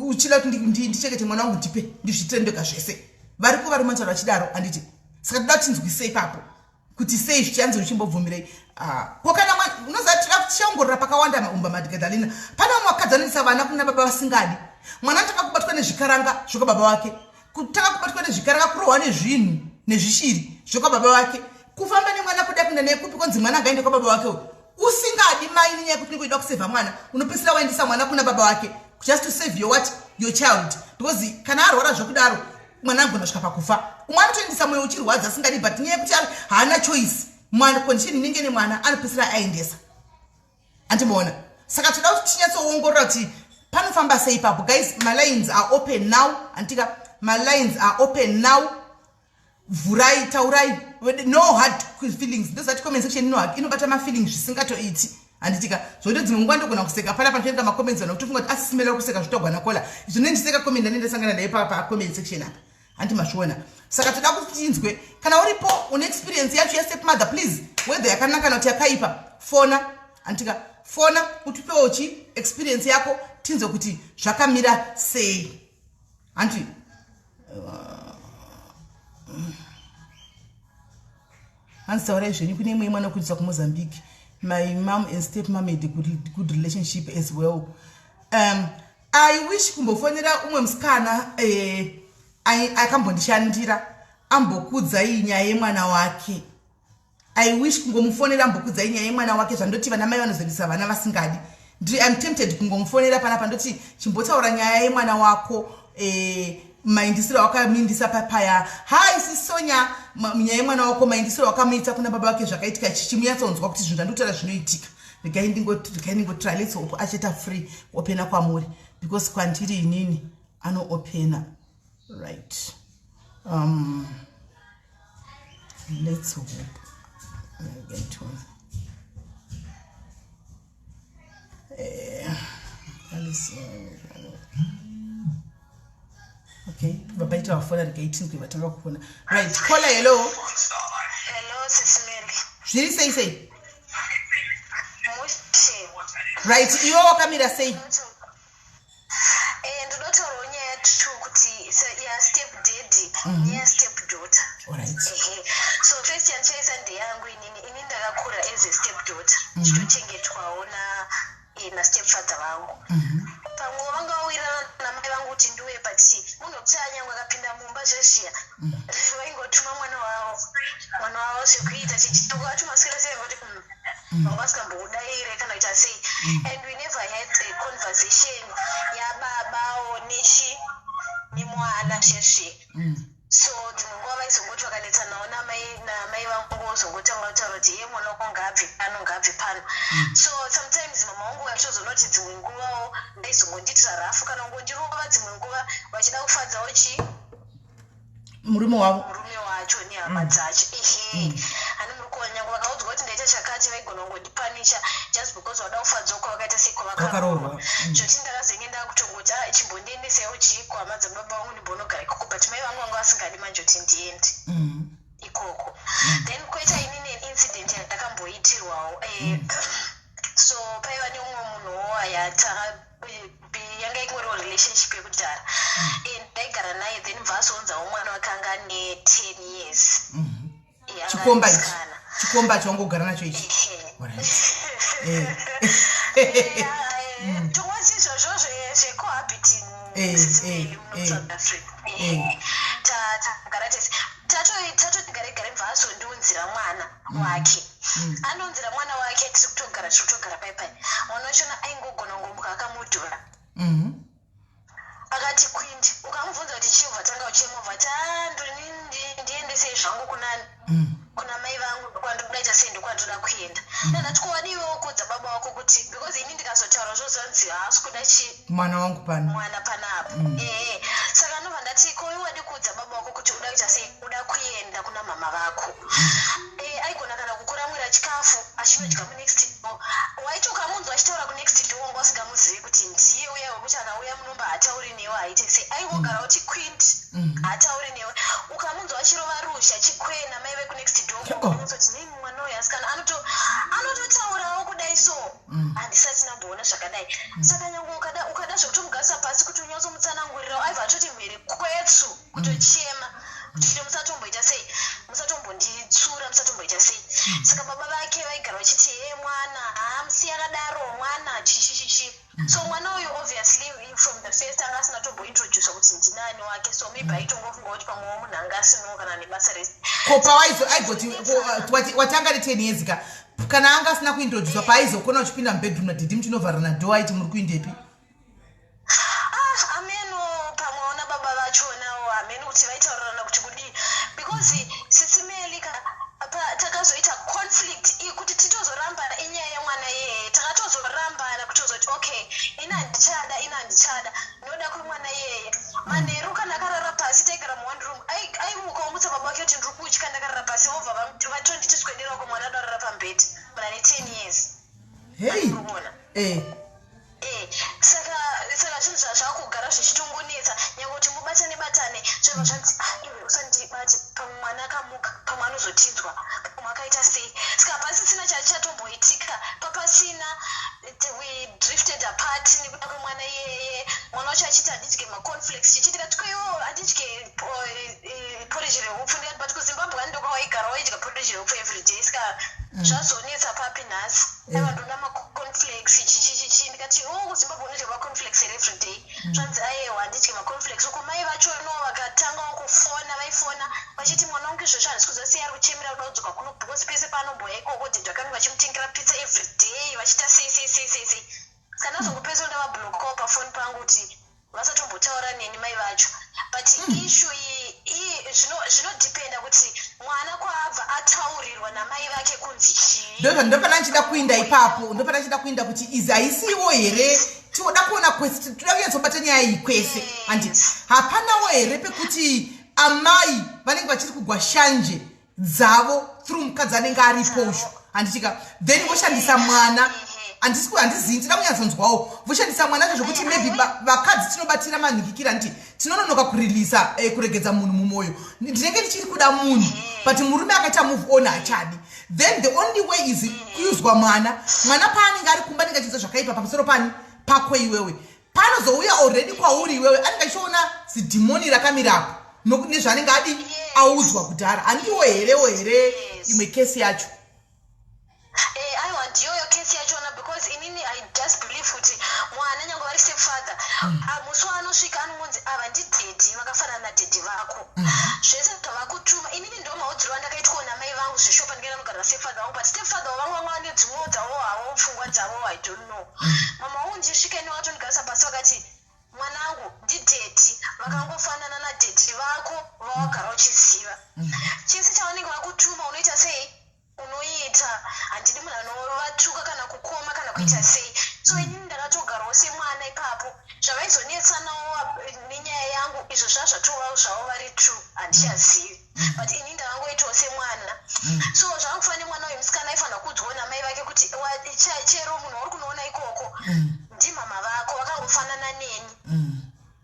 uchida kuti ndichengete mwana wangu, ndipe, ndizviitire ndega zvese." Variko varume vanotaura vachidaro, handiti? Saka toda tinzwise ipapo kuti sei zvichanzi uchimbobvumirei. Ah, ko kana unoziva, tichaongorora pakawanda maumba madgadalina. Pane vamwe vakadzi vanoendesa vana kuna baba vasingadi. Mwana anotanga kubatwa nezvikaranga zvokwababa wake, kutanga kubatwa nezvikaranga, kurohwa nezvinhu nezvishiri zvokwababa vake, kufamba nemwana, kuda kuenda naye kupi, kwanzi mwana ngaende kwababa wake uyu. Usingadi mai, nenyaya yekuti unenge uchida kusevha mwana, unopedzisira waendesa mwana kuna baba wake just to save your what? Your child. Because kana arwara zvokudaro, mwana anogona kusvika pakufa. Umwe anotoendesa mwoyo uchirwadza, asingadi, but nyaya yekuti haana choice, mwana, condition inenge nemwana, anopedzisira aendesa, andimaona? Saka toda kuti tinyatsoongorora kuti panofamba sei ipapo. Guys, malines are open now, anditika? Malines are open now. Vhurai, taurai, no hard feelings. Ndozati comment section inobata mafeelings zvisingatoiti, handitika? Zvokuti dzimwe nguva ndogona kuseka pana panotoenda macomments, vanhu kutofunga kuti asisimela kuseka zvitogwa nakola. Izvo nendiseka comment andendasangana naye pacomment section apa, handi mazviona? Saka toda kuti tinzwe kana uripo une experience yacho yastep mother, please, whether yakanaka kana kuti yakaipa, fona, handitika? Fona utipewo chi experience yako, tinzwe kuti zvakamira sei, handi? Hanzi, "Taurai zvenyu. Kune imwe mwana kuitiswa kuMozambique. My mom and step mom had a good relationship as well." I wish kumbofonera umwe musikana akambondishandira, ambokudzai nyaya yemwana wake. I wish kungomufonera ambokudzai nyaya yemwana wake. Zvandoti vana mai vanozoendesa vana vasingadi. I'm tempted kungomufonera panapa, ndoti, "Chimbotaura nyaya yemwana wako." Maindisiro awakamindisa papaya. Hi Sisonya, nyaya yemwana wako, maindisiro awakamuita kuna baba vake, zvakaitika chichimunyatsonzwa kuti zvinhu zvandikutaura zvinoitika. Regai ndingotry, let's hope achiita free kuopena kwamuri, because kwandiri inini anoopena. Right, let's hope I get one. Alice, okay, vapaita vafona. Regai tinzwe vatanga kufona. Right, caller, hello. Hello, Sis Mary. Zviri sei sei? Mushe. Right, iwe wakamira sei? Ndinotaurawo nyaya two, kuti ya step daddy neya step daughter. Ehe. So first yandichaisa ndeyangu inini. Ini ndakakura as a step daughter, ndichitochengetwawo na step father vangu. Pamwe vanga vawirirana namai vangu kuti ndiuye, but munhu wekuti anyangwe akapinda mumba zvezviya, vaingotuma mwana wavo zvekuita. Chichitokatuma swera sei kuti vanga vasingambokudaire kana kuita sei. And we never had a conversation yababawo nechi nemwana zvezviya. So dzimwe nguva vaizongoti vakanetsanawo namai vangu, vozongotanga kutaura kuti, "Ye, mwana wako ngaabve pano, ngaabve pano." So sometimes mama vangu vaitozonoti dzimwe nguvawo ndaizongondiitira rafu kana kungondirova dzimwe nguva, vachida kufadzawo chi Murume wavo. Murume wacho nehama dzacho. Ehe, hani muri kuona, nyange vakaudzwa kuti ndaita chakati, vaigona kungondipanisha just because vada kufadzawo kwavakaita sei, kwavakaroorwa. Zvoti ndakazenge ndakutongoti, "Ah, chimbondiendesewo chii kuhama dzababa vangu, ndimbonogara ikoko." But mai vangu vanga vasingadi manje kuti ndiende ikoko. Then kwoita inini an incident yandakamboitirwawo. So paiva neumwe munhuwo ayataka, yanga ingoriwo relationship yekudhara. Ndaigara naye, then bva azounzawo mwana wake anga ane 10 years. Anga Chikomba ari ichi? musikana. Chikomba chawangogara nacho ichi? Ehe. Alright. Tongoti izvozvo zvecohabiting muSouth Africa. Tagara tese, tatoti gare gare, bva azondiunzira mwana wake. Anonzira mwana wake, tiri kutogara, tiri kutogara pai pai. Mwana wachona aingogona kungomuka akamudhura, akati kwindi. Ukamubvunza kuti chii, tanga uchema, bva ti, "Ndiendesei zvangu kunani, kuna mai vangu, ndokwandinoda ita sei, ndokwandoda kuenda." Ndandati, "Kuwadiwewo kuudza baba wako kuti, because ini ndikazotaura zvozonzi haasi kuda chii?" Mwana wangu pano. Mwana panapa. Ehe, saka ndobva ndati, "Ko iwadi kuudza baba wako kuti uda kuita sei, uda kuenda kuna mama vako?" Aigona kana kukuramwira chikafu achinodya munext door. Waiti ukamunzwa achitaura kunext door, wanga usingamuzivi kuti ndiye uya wekuti akauya munomba haatauri newe, haite sei, aingogara kuti quint, haatauri newe. Ukamunzwa achirova ruzha chikwena mai vekunext door, unozoti, "Nei mwana uyu asikana anototaurawo kudai?" So handisati ndamboona zvakadai. Saka nyange ukada zvekutomugarisa pasi kuti unyatsomutsanangurirawo, aibva atoti mhere kwetsu, kutochema kuti, "Musatomboita sei, musatombonditsura, musatomboita sei." Saka baba vake vaigara vachiti, "He, mwana haamusi akadaro, mwana chichichichi." So mwana uyu obviously from the first anga asina tombointroducwa kuti ndinani wake, so maybe aitongofunga kuti pamwewo munhu anga asinawo kana nebasa rese. Ko pawaizo aigoti watanga ne10 years ka, kana anga asina kuintroducwa, paaizokona uchipinda mubedroom nadaddy muchinovharana door, aiti muri kuindepi? Ah, ameno, pamwewo nababa vachonawo, hameno kuti vaitaurirana kuti kudii, because Sisi Meli ka, takazoita conflict iyi kuti titozorambana inyaya yemwana iyeye. Takatozorambana kutozoti, "Okay, ini handichada, ini handichada noda kwemwana iyeye." Manheru kana akarara pasi, taigara muone room, aimuka omutsa baba vake kuti, "Ndiri kutya ndakarara pasi." Vobva vatonditi, "Swedera uko, mwana adarara pambedhi." Munhu ane 10 years. Hei. Urikuona? Eh. Saka zvinhu zvakugara zvichitongonetsa, nyange kuti mubatane batane, zvobva zvanzi, "Ah, iwe usandibate, pamwe mwana akamuka, pamwe anozotinzwa, pamwe akaita sei." Saka pasisina chachichatomboitika, papasina. We drifted apart nekuda kwemwana iyeye. Mwana wacho achiti, "Handidye macornflakes." Chichiti kati, "Koiwo handidye porridge reupfu." Ndikati, "But kuZimbabwe handokwawaigara waidya porridge reupfu every day, saka zvazonetsa papi nhasi?" "Aiwa, ndoda macornflakes, chichichichi." Ndikati, "O, kuZimbabwe unodya macornflakes here every day?" Zvanzi, "Aiwa, handidye macornflakes." Uko mai vacho no vakatangawo kufona, vaifona vachiti, "Mwana wangu izvozvo handisi kuzosiya, ari kuchemera kuda kudzoka kuno, because pese paanomboya ikoko daddy vakange vachimutengera pizza every day, vachiita sei sei sei sei sei." Saka ndazongopedzisira ndavablokawo pafoni pangu kuti vasatombotaura neni mai vacho. But issue iyi zvinodependa kuti mwana kwaabva ataurirwa namai vake kunzi chii. Ndopana ndichida kuinda ipapo, ndopana ndichida kuinda kuti izi haisiwo here. Tinoda kuona kwese, toda kunyatsobata nyaya iyi kwese. Handi hapanawo here pekuti amai vanenge vachiri kugwa shanje dzavo through mukadzi anenge aripo usho, handichika? Then voshandisa mwana. Handisi, handizivi, ndida kunyatsonzwawo. Voshandisa mwana cho zvokuti maybe vakadzi tinobatira manhikikira nditi tinononoka kureleasa, kuregedza munhu mumwoyo. Ndinenge ndichiri kuda munhu, but murume akaita move on, hachadi. Then the only way is kuuzwa mwana. Mwana paanenge ari kumba anenge achiita zvakaipa pamusoro pani pako iwewe. Panozouya already kwauri iwewe, anenge achiona zidhimoni rakamirapo nezvaanenge adi audzwa kudhara. Handiwo herewo here imwe kesi yacho? Aiwa, ndiyoyo kesi yachona, because inini I just believe kuti mwana, nyange vari step father, musi waanosvika anongonzi ava ndidaddy, vakafanana nadaddy vako. Zvese zvavakutuma, inini ndo maudziro andakaitwawo namai vangu zveshopa. Ndikaenda nogara step father vangu, but step father vangu vanga vane dzimwewo dzavo havo, pfungwa dzavo, I don't know. Mama wangu ndisvika ini vakatondigarisa pasi, vakati, "Mwanangu, ndidaddy, vakangofanana nadaddy vako vawagara uchiziva. Chese chavanenge vakutuma unoita sei? Unoita. Handidi munhu anovatuka kana kukoma kana kuita sei." So inini ndakatogarawo semwana ipapo. Zvavaizonetsanawo nenyaya yangu izvo zvazvatova zvavo vari true, handichazivi, but ini ndakangoitawo semwana. So zvakangofanira nemwana uyu musikana aifanira kuudzwawo namai vake kuti chero munhu wauri kunoona ikoko ndimama vako, vakangofanana neni.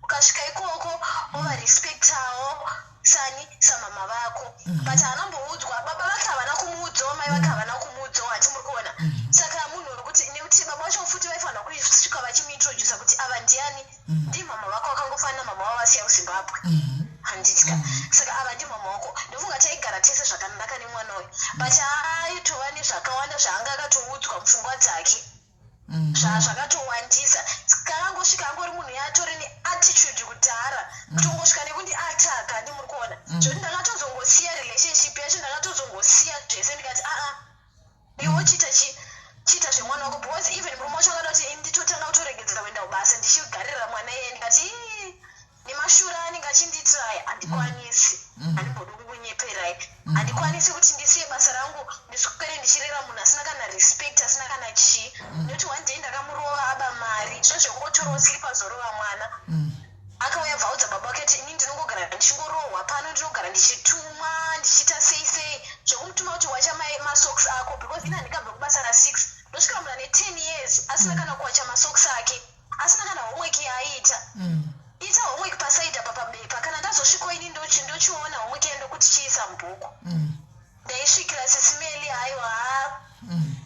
Ukasvika ikoko wovarespectawo sani samama vako. But haanamboudzwa, baba vake havana kumuudzawo, mai vake havana kumuudzawo, hati muri kuona? Saka munhu uri kuti nekuti baba vacho futi vaifanira kusvika vachimuintrodusa kuti ava ndiani, ndimama vako, vakangofanana mama vavo vasiya kuZimbabwe, handitya? Saka ava ndimama wako. Ndofunga taigara tese zvakanaka nemwana uyu, but aitova nezvakawanda zvaanga akatoudzwa mupfungwa dzake zvakatowandisa. Kakangosvika angori munhu yatori neattitude kudhara, kutongosvika nekundiataka, ndi muri kuona? Zvoti ndakatozongosiya relationship yacho, ndakatozongosiya zvese, ndikati, "Aa, iwe chiita chi chiita zvemwana wako," because even murume wacho akada kuti nditotanga kutoregedzera kuenda kubasa ndichigarira mwana iyeye. Ndikati, "Ii, nemashura anenge achindiitira aya, handikwanisi, handimbodi kukunyeperai, handikwanisi kuti ndisiye basa rangu ndiswere ndichirera munhu asina kana respect, asina kana chii." Nekuti one day ndakamurova aba mari, zvo zvekungotorawo silipa zorova mwana. Akauya bvaudza baba vake kuti ini ndinongogara ndichingorohwa pano, ndinogara ndichitumwa, ndichiita sei sei, zvekumutuma kuti wacha masocks ako, because ini handingabve kubasa ra6, ndosvika munhu ane 10 years asina kana kuwacha masocks ake, asina kana homework yaaiita. Ita homework paside apa pabepa, kana ndazosvikawo ini ndochiona homework yayo, ndokuti chiisa mubhuku. Ndaisvikira sisimeli, haiwa,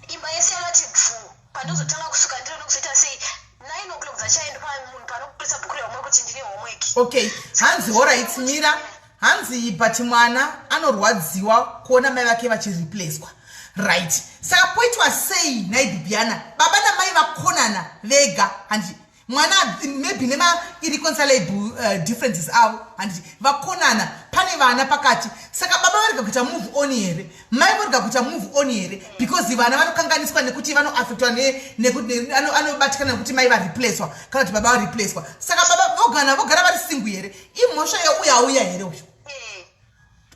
imba yese yakati bvu. Pandozotanga kusuka ndiro nekuzoita sei, 9 o'clock dzachaenda, munhu panobudisa bhuku rehomework kuti ndine homework. Okay, hanzi, alright, mira, hanzi, but mwana anorwadziwa kuona mai vake vachireplacwa, right? Saka poitwa sei nhai Bibiana? Baba namai vakonana vega, handi mwana maybe nema-irreconcilable differences avo, handiti vakonana, pane vana pakati? Saka baba varega kuita move on here? Mai vorega kuita move on here? Because vana vanokanganiswa nekuti vanoaffectwa, anobatikana nekuti mai vareplacwa kana kuti baba vareplacwa. Saka baba vogana vogara vari single here? Imhosva yeuya auya here uyu?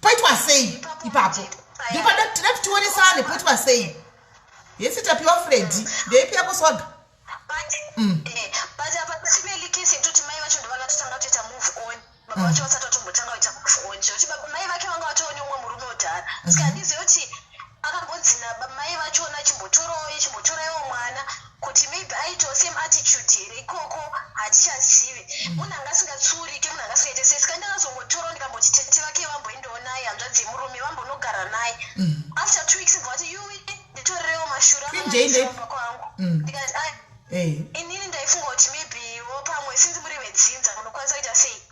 Poitwa sei ipapo? Ndopada tida kuti tionesane, poitwa sei? Yesi, tapiwa Fredi, ndeipi yako swaga? But apa simeli kesi yekutoti mai vacho ndovakatotanga kutoita move on, baba vacho vasati vatombotanga kuita move on, zvekuti mai vake vanga vatoo neumwe murume kudhara. Saka handizivi kuti akambonzi mai vachona chimbotorawo chimbotoraiwo mwana, kuti maybe aitawo same attitude here ikoko, hatichazivi. Munhu anga asingatsurike, munhu anga asingaite sei. Saka ndakazongotorawo, ndikamboti tete vake vamboendawo naye, hanzvadzi yemurume, vambonogara naye. After 2 weeks bva vati, "Yuwi, nditorerewo mashura Queen kwangu." Ndikati, "Ai, inini ndaifunga kuti maybe wo pamwe sinzi muri vedzinza munokwanisa kuita sei,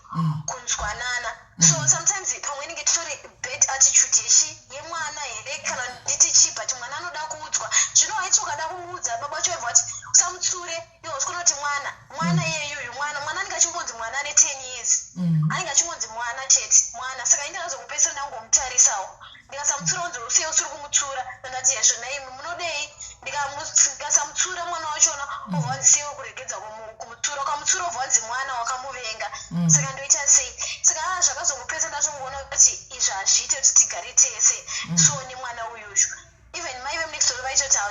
kunzwanana." So sometimes pamwe inenge titori bad attitude yechi yemwana here, kana nditi chi, but mwana anoda kuudzwa. Zvino waiti ukada kumuudza, baba vacho vaibva vati, "Usamutsure iwe." Usikuona kuti mwana, mwana iyeyuyu, mwana, mwana anenge achingonzi mwana ane 10 years, anenge achingonzi mwana chete, mwana. Saka ini ndakazongopedzisira ndangomutarisawo, ndikasamutsura, unzi usiye usiri kumutsura. Ndandati, "Hezvo, naimi munodei?" Ndikasamutsura mwana wachona, obva wanzi, "Siye kuregedza kumutsura." Ukamutsura, obva wanzi mwana wakamuvenga. Saka ndoita sei?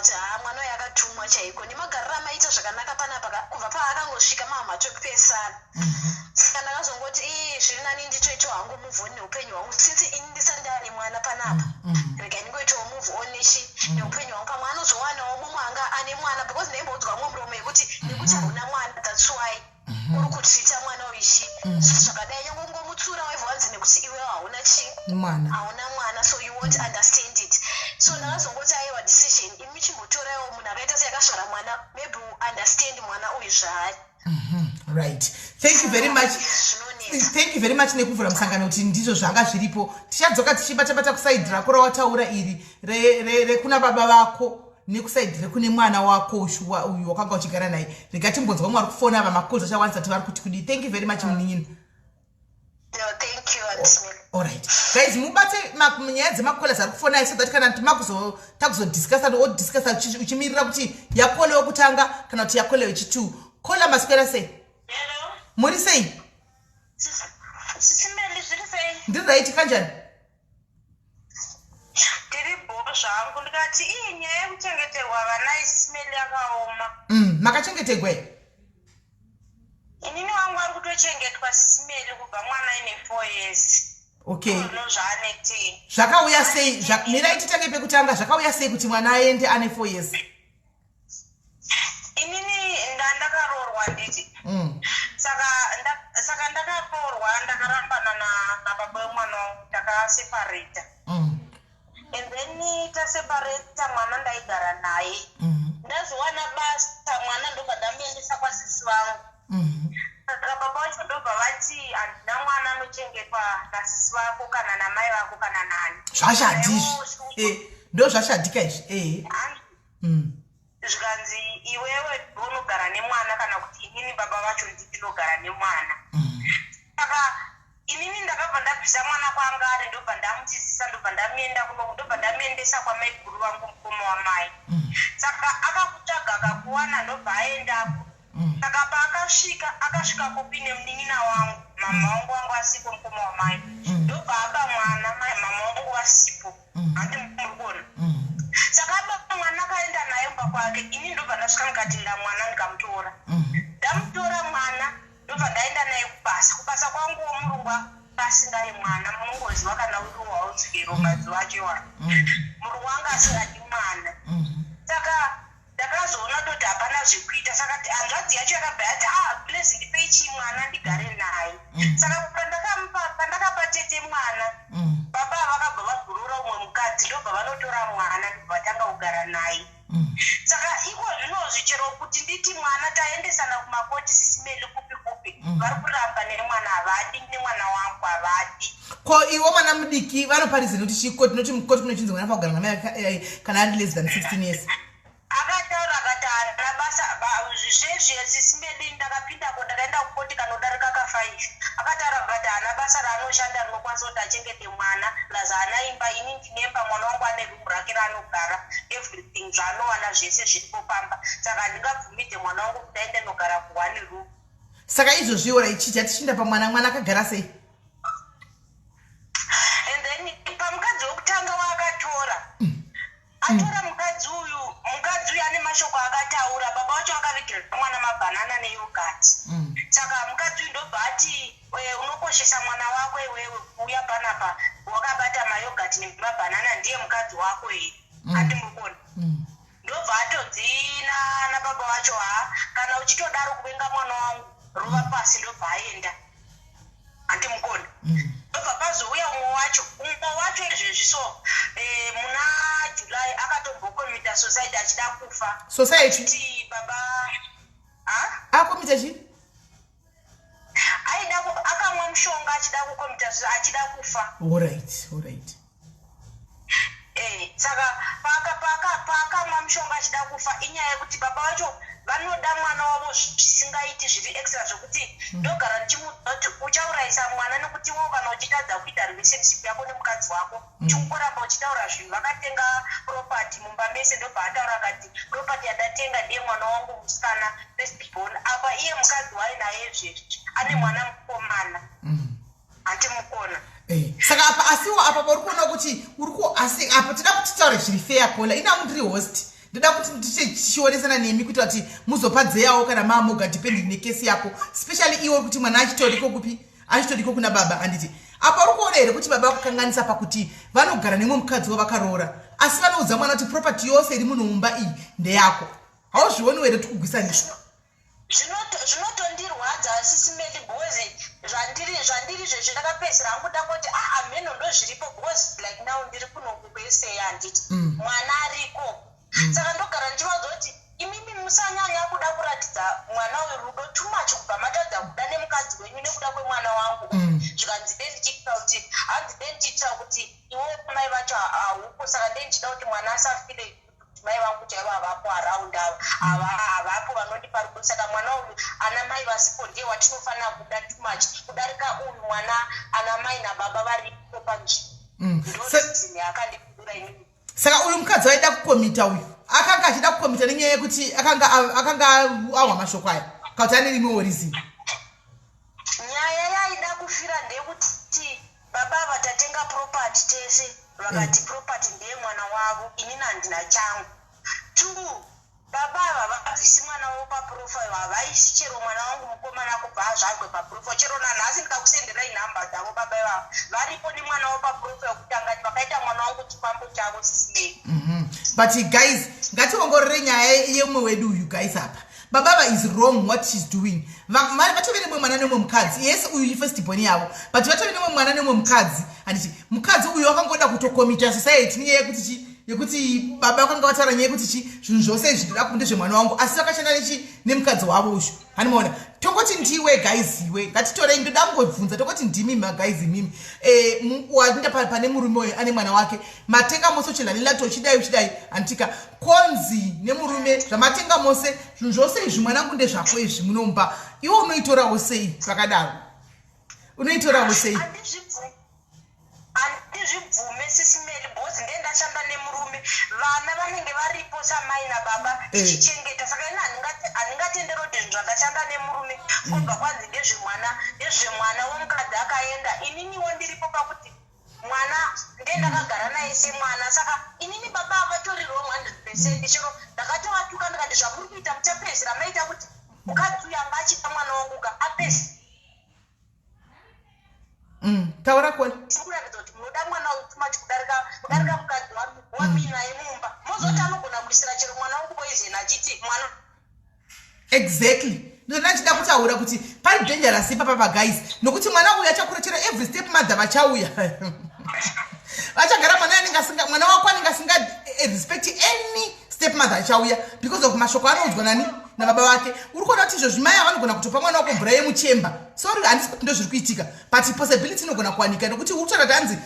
Kuti haa, mwana uyu akatumwa chaiko nemagariro amaita zvakanaka panapa kubva paakangosvika mahamatopesana. Saka ndakazongoti, ii, zviri nani nditoitawo hangu move on neupenyu hwangu, since ini ndisati ndaane mwana panapa. Rega ndingoitawo move on neupenyu hwangu. Pamwe anozowanawo mumwe anga ane mwana, because ndaimboudzwa mumwe muromo yekuti nekuti hauna mwana, that's why uri kutreata mwana uichi zvakadai. Nyange ungomutsura, waibva wanzi nekuti iwewo hauna chi mwana. Hauna mwana, so you won't understand it. So ndakazongoti, aiwa, decision imi chimbotoraiwo munhu akaita seakazvara mwana, maybe will understand mwana uyu zvaari. Right, thank you very much. Zvinonetsa. Thank you very much nekuvhura musangano kuti ndizvo zvanga zviripo. Tichadzoka tichibatabata kuside rako rawataura iri rekuna baba vako nekuside rekune mwana wako shuwa uyu wakanga uchigara naye. Rega timbonzwa mwari kufona ava macalls achawanisa ti vari kuti kudii. Thank you very much, munin'ina. No, thank you, Auntie Mary. Alright guys, mubate nyaya dzemacallers ari kufonai so that kana takuzodiscussa, odiscussa uchimirira kuti yacaller wekutanga kana kuti yacaller wechi2. Caller, maswera sei? Hello. Muri sei? Sisi Meli, zviri sei? Ndiri right, kanjani? Ndiri bho zvangu. Ndikati ii, nyaya yekuchengeterwa vana, iSisi Meli, yakaoma. Makachengetegwa here? Inini wangu ari kutochengetwa, Sisi Meli, kubva mwana aine 4 years. No, zvaane 10. Zvakauya sei? Mirai titange pekutanga. Zvakauya sei kuti mwana aende ane 4 years? Inini ndandakaroorwa, nditi saka ndakaroorwa, ndakarambana nababa wemwana wangu, takaseparata. And then taseparata, mwana ndaigara naye. Ndazowana basa, mwana ndobva ndamuendesa kwasisi vangu. Saka baba vacho ndobva vati, handina mwana anochengetwa nasisi vako kana namai vako kana nani. Zvashadhi izvi. Ndo zvashadhika izvi, ehe. Zvikanzi, iwewe unogara nemwana kana kuti inini baba vacho ndinogara nemwana. Saka inini ndakabva ndabvisa mwana kwanga ari, ndobva ndamutizisa, ndobva ndamuenda kuno, ndobva ndamuendesa kwamaiguru vangu, mukoma wamai. Saka akakutsvaga, akakuwana, ndobva aendako. Saka paakasvika, akasvika kupi nemunin'ina wangu, mama wangu asipo, mukoma wamai. Ndobva aba mwana, mama wangu vasipo. Handi muri kuona? Saka aba mwana, akaenda naye mumba kwake. Ini ndobva ndasvika, ndikatinda mwana, ndikamutora. Ndamutora mwana, ndobva ndaenda naye kubasa. Kubasa kwanguwo murungu asingadi mwana. Munongoziva kana uri waudzikero mazuva acho iwana, murungu anga asingadi mwana. Saka ndakazoona toti hapana zvekuita. Saka hanzvadzi yacho yakabva yati, ah, please, ndipei chii mwana ndigare naye. Saka pandakapa tete mwana, baba vakabva vagurura umwe mukadzi, ndobva vanotora mwana, ndobva vatanga kugara naye. Saka iko zvinozvi, chero kuti nditi mwana taendesana kumakoti, Sisi Meli, kupi kupi, vari kuramba nemwana, havadi nemwana wangu, havadi. Ko iwo mwana mudiki vanoparizira kuti chikoti noti mukoti kunochinzi mwana fakugara namai kana ari less than 16 years? Akataura akati haana basa zvezve. Sisi Meli, ndakapindako, ndakaenda kukoti kanodarika ka5. Akataura akati haana basa raanoshanda rinokwanisa kuti achengete mwana, plus haana imba. Ini ndinemba, mwana wangu ane rumu rake raanogara, everything zvaanowana zvese zviripo pamba. Saka handingabvumidze mwana wangu kuti aende nogara kuone room. Saka izvozvi ora ichicha tichinda pamwana, mwana akagara sei? And then pamukadzi wekutanga waakatora, atora mukadzi uyu, mukadzi uyu ane mashoko akataura. Baba vacho vakavigira mwana mabhanana neyoghurt. Saka mukadzi uyu ndobva ati, "Unokoshesa mwana wako iwewe, kuuya panapa wakabata mayoghurt nemabhanana, ndiye mukadzi wako here?" Handi muri kuona? Ndobva atonzi nababa vacho, ha, kana uchitodaro kuvenga mwana wangu, rova pasi. Ndobva aenda. Handimukona. Ndobva pazouya umwe wacho, umwe wacho izvezvi so muna July akatombocommita suicide, achida kufa. Suicide? Achiti baba ha. Acommita chii? Aida akamwa mushonga achida kucommita suicide, achida kufa. Alright. Saka paakamwa mushonga achida kufa, inyaya yekuti baba vacho vanoda mwana wavo zvisingaiti, zviri extra, zvokuti ndogara ndichimuudza kuti uchaurayisa mwana, nekuti iwo kana uchitadza kuita relationship yako nemukadzi wako, uchingoramba uchitaura zvinhu. Vakatenga property mumba mese, ndobva ataura akati, property yandatenga ndiye mwana wangu musikana, first born. Apa iye mukadzi wainaye izvezvi ane mwana mukomana. Handimukona. Saka apa, asiwo apa pauri kuona kuti uri ku, asi apa tida kuti titaure zviri fair. Caller, ina ndiri host. Ndoda kuti ndichionesana nemi kuitira kuti muzopadzeyawo kana maamoga depending nekesi yako, especially iwe kuti mwana achitoriko kupi, achitoriko kuna baba, handiti? Apa uri kuona here kuti baba vakukanganisa pakuti vanogara nemwe mukadzi wavakaroora, asi vanoudza mwana kuti property yose iri muno mumba iyi ndeyako? Hauzvioniwo here kuti kugwisanisa? Zvinotondirwadza, Sisi Meli, because zvandiri zvezvi ndakapedzisira hangu ndangoti, aa, ah, mheno, ndozviripo, because like now ndiri kunoku kwesei, handiti? Mwana ariko. Saka ndogara ndichivaudza kuti imimi musanyanya kuda kuratidza mwana uyu rudo too much, kubva matadza kuda nemukadzi wenyu nekuda kwemwana wangu. Zvikanzi de ndichiitira kuti, hanzi de ndichiitira kuti iwe mai vacho haupo, saka de ndichida kuti mwana asafile kuti mai vangu chaivo havapo around, ava havapo vanondipa rudo, saka mwana uyu ana mai vasipo ndiye watinofanira kuda too much kudarika uyu mwana ana mai nababa varipo panzvimbo. Ndo yaakandipindura inini. Saka uyu mukadzi waida kukomita uyu akanga achida kukomita nenyaya yekuti akanga ahwa mashoko aya, kana kuti ane rimwewo reason? Nyaya yaida kufira ndeyekuti baba ava tatenga property tese, vakati property ndeyemwana wavo, inini handina changu. Two, baba ava vabvisi mwana wavo paprofile, havaisi chero mwana wangu mukomana kubva azvarwe paprofile. Chero nanhasi ndikakusenderai nhamba dzavo, baba ivava varipo nemwana wavo paprofile, kutangati vakaita mwana wangu chikwambo chavo, Sisi Meli. But guys, ngationgorore nyaya yemumwe wedu uyu, guys. Apa babava is wrong what shes doing. Vatove nemumwe mwana nemumwe mukadzi. Yes, uyu ifirst born yavo, but vatove nemumwe mwana nemumwe mukadzi, handiti? Mukadzi uyu wakangoda kutokomita society nenyaya yekuti chi yekuti baba vakanga vataura nyaya yekuti chi zvinhu zvose izvi ndoda ndezvemwana wangu, asi vakashanda nechi nemukadzi wavo uyu, hanimaona? Tongoti ndiwe, guys, iwe, ngatitorei, ndoda kungobvunza, tongoti ndimi maguys imimi, wainda pane murume uyu ane mwana wake, matenga mose, uchilanila uchidai uchidai, handitika? Konzi nemurume, zvamatenga mose zvinhu zvose izvi, mwanangu, ndezvako izvi munomupa. Iwe unoitorawo sei zvakadaro? Unoitorawo sei? Handizvibvume, Sisi Meli, because ndiye ndashanda nemurume, vana vanenge varipo samai nababa tichichengeta. Saka ini handingatenderi kuti zvinhu zvandashanda nemurume kwobva kwanzi ndezvemwana, ndezvemwana womukadzi akaenda. Ininiwo ndiripo pakuti mwana ndiye ndakagara naye semwana, saka inini baba vatori wrong 100%. Chero ndakatovatuka ndikati zvamuri kuita muchapedzisira maita kuti mukadzi uyu anga achida mwana wangu ka apedzisa Taura kona. Kuratidza kuti munoda mwana uyu too much kudarika mukadzi waminaye mumba, mozoti anogona kuisira chero mwana wangu poison achiti mwana Exactly, ndona ndichida kutaura kuti pari dangerous ipapa paguys, nokuti mwana uyu achakura, chero every step mother vachauya, vachagara mwana anenge asinga, mwana wako anenge asinga respect any step mother achauya because of mashoko anoudzwa nani, nababa vake. Uri kuona kuti izvozvi mai avanogona kutopa mwana wako mvura yemuchemba. Sorry, handisi kuti ndo zviri kuitika, but possibility inogona kuwanika, nokuti uri kutaura kuti hanzi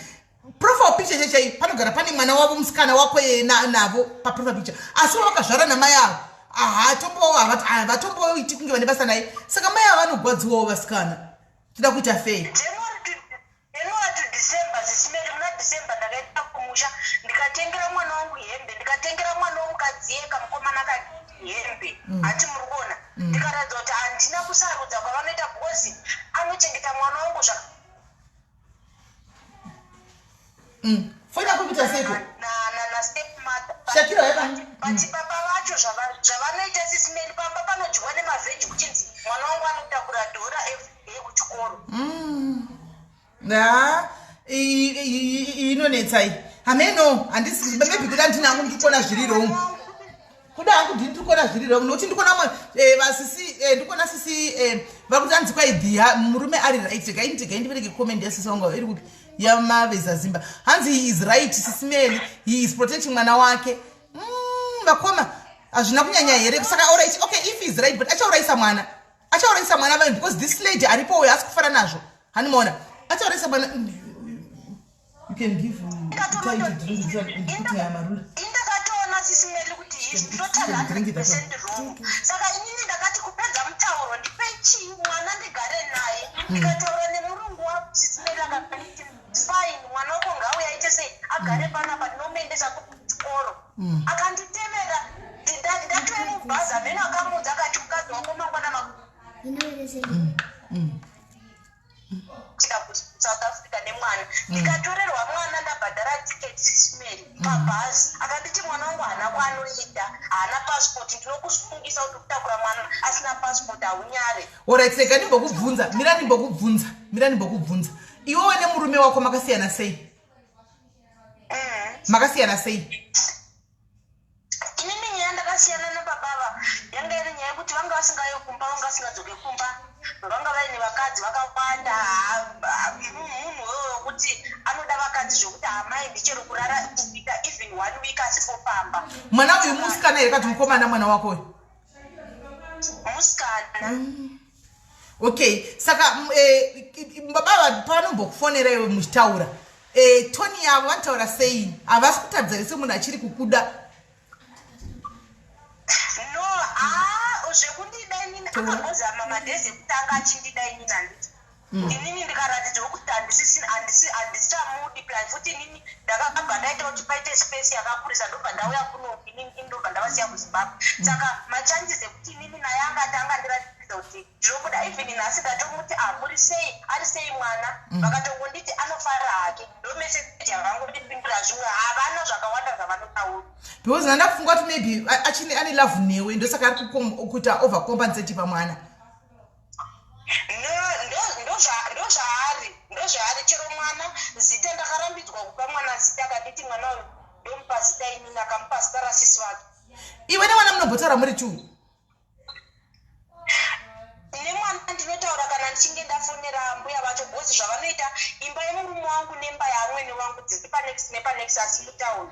profile picture chechai panogara pane mwana wavo musikana wako navo paprofile picture, asi vakazvara namai avo havatomboiti kunge vane basa naye. Saka mai avo vanogwadziwawo, vasikana, toda kuita fei? January to December, Sisi Meli, muna December ndakaenda kumusha, ndikatengera mwana wangu hembe, ndikatengera mwana womukadzi yeka mukomana kadiki hembe, hati muri kuona? Ndikaratidza kuti handina kusarudza kwavanoita, because anochengeta mwana wangu zvaka Foni yako kuita seiko? Nastepmother. Shakira, yaka. But baba vacho zvavanoita, Sisi Meli, pamba panodyiwa nemavheji, kuchinzi mwana wangu anotakura dhora everyday kuchikoro. Ha, inonetsa iyi. Hameno, handisi, maybe kuda ndini hangu ndikuona zviri wrong, kuda hangu ndini ndikuona zviri wrong, nokuti ndikuona mwe vasisi, ndikuona sisi vari kuti anzi kwaidhiya murume ari right. Regai ndiverenge comment yasisi wangu iri kupi, yamaveza zimba. Hanzi, "He is right, Sisi Meli, he is protecting mwana wake." Vakoma, hazvina kunyanya here? Saka alright, okay, if he is right, but achaurayisa mwana, achaurayisa mwana vanhu, because this lady aripo uyo asi kufara nazvo, hanimaona? Achaurayisa mwana. You can give time to drink this one and put amarula. Indakatoona, Sisi Meli, kuti he is total Drink it, that one. 100% wrong. Saka inini ndakati kupedza mutauro, ndipei chii mwana ndigare naye. Ndikataura nemurungu wangu, Sisi Meli, akanditi fine, mwana wako ngauya aite sei, agare panapa, ndinomuendesa kuchikoro. Akanditevera ndatove mubhazi, amene akamuudza akati mukadzi wako mangwana You know what it is? kuenda kuSouth Africa nemwana. Ndikatorerwa mwana ndabhadhara tiketi, Sis Melly, pabhazi. Akanditi mwana wangu haana kwaanoenda, haana passport. Ndinokusungisa kuti kutakura mwana asina passport, haunyare. Alright, rega ndimbokubvunza, mira ndimbokubvunza, mira ndimbokubvunza. Iwewe nemurume wako makasiyana sei? Makasiyana sei? Inini nyaya ndakasiyana nababava yanga iri nyaya yekuti vanga vasingayo kumba, vanga vasingadzoke kumba, vanga vaine vakadzi vakawanda. Munhu wewe wekuti anoda vakadzi zvokuti hamaindi chero kurara, kuita even one week asipo pamba. Mwana uyu musikana here kati mukomana, mwana wako uyu? Musikana. Okay, saka baba pavanombokufonera iwe muchitaura, tone yavo vanotaura sei? Havasi kutaridza here semunhu achiri kukuda? No, haa, zvekundida inini, akambozama madhezi ekutanga achindida inini, handiti? Inini ndikaratidzawo kuti handisichamudi. Plus futi inini ndakabva ndaita kuti paite space yakakurisa, ndobva ndauya kuno inini, ndobva ndavasiya kuZimbabwe. Saka machances ekuti inini naye angati angandiratidza kuti ndinobuda, even nhasi ndatomuti, "Ah, muri sei, ari sei mwana?" Vakatongonditi anofara hake. Ndo meseji yavangondipindura, zvimwe havana zvakawanda zvavanotaura. Because ndanda kufunga kuti maybe achine ane love newe, ndosaka ari kuita overcompensate pamwana. No, ndozvaari, ndozvaari. Chero mwana zita, ndakarambidzwa kupa mwana zita. Akanditi mwana uyu ndomupa zita inini, akamupa zita rasisi vake. Iwe nemwana munombotaura muri two? Nemwana ndinotaura kana ndichinge ndafonera mbuya vacho, because zvavanoita, imba yemurume wangu nemba yaamwene wangu dziri panext nepanext, asi mutauni.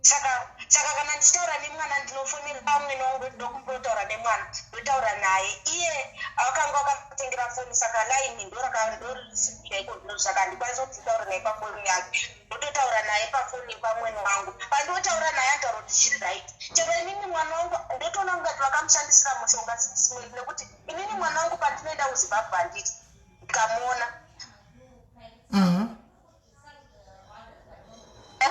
Saka kana ndichitaura nemwana ndinofonera amwene wangu, ndoda kumbotaura nemwana, ndotaura naye. Iye akanga akatengera foni, saka laini ndorisichaiko, saka handikwanisi kuti nditaure naye pafoni yake. Ndototaura naye pafoni pamwene wangu. Pandinotaura naye anotaura kuti zviri right. Chero inini mwana wangu ndotoona kungati vakamushandisira mushonga, Sis Melly, nekuti inini mwana wangu pandinoenda kuZimbabwe, handiti, ndikamuona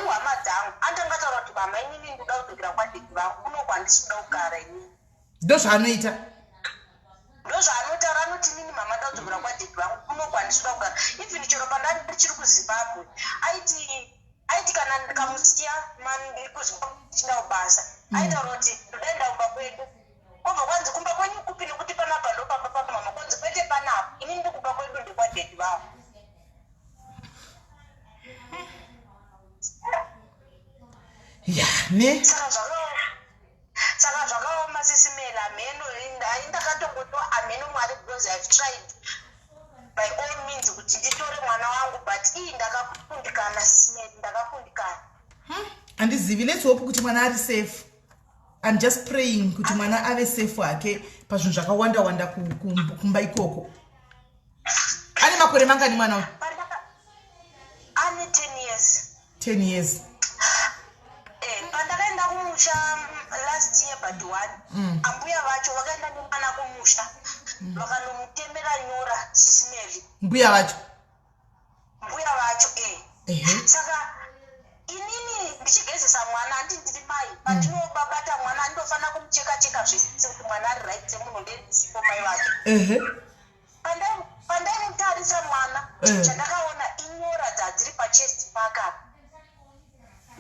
hama dzangu anotanga taura kuti, "Mama, inini ndoda kudzokera kwadaddy vangu, kunoku handisi kuda kugara inini." Ndozvaanoita? Ndozvaanotaura. Anoti, "Inini mama ndoda kudzokera kwadaddy vangu, kunoku handisi kuda kugara." Even chero pandani ndichiri kuZimbabwe, aiti kana ndikamusiya kuZimbabwe ndichienda kubasa, aitaura kuti, "Ndodaenda kumba kwedu." Kwobva kwanzi, "Kumba kwenyu kupi? Nekuti panapa ndo pamba pamama." Kwanzi, "Kwete, panapa inini ndi kumba kwedu ndekwadaddy vavo." Ya, ne Saka zvakaoma, Sis Melly. Hameno, hai, ndakatongoto hameno Mwari, because I've tried by all means kuti nditore mwana wangu, but ii ndakakundikana, Sis Melly, ndakakundikana. Handizivi, let's hope kuti mwana ari safe. I'm just praying kuti mwana ave safe hake pazvinhu zvakawanda wanda kumba ikoko. Ane makore mangani mwana uyu? Ane 10 years. 10 years. Pandakaenda kumusha last year but one, ambuya vacho vakaenda nemwana kumusha, vakanomutemera nyora, Sis Melly. Mbuya vacho? Mbuya vacho, e. Saka inini ndichigezesa mwana, handi ndiri mai, pandinobabata mwana ndinofanira kumucheka cheka zvese kuti mwana ari right semunhu, ndendisipo mai vake. Pandaimutarisa mwana, chandakaona inyora dzadziri pachest pake.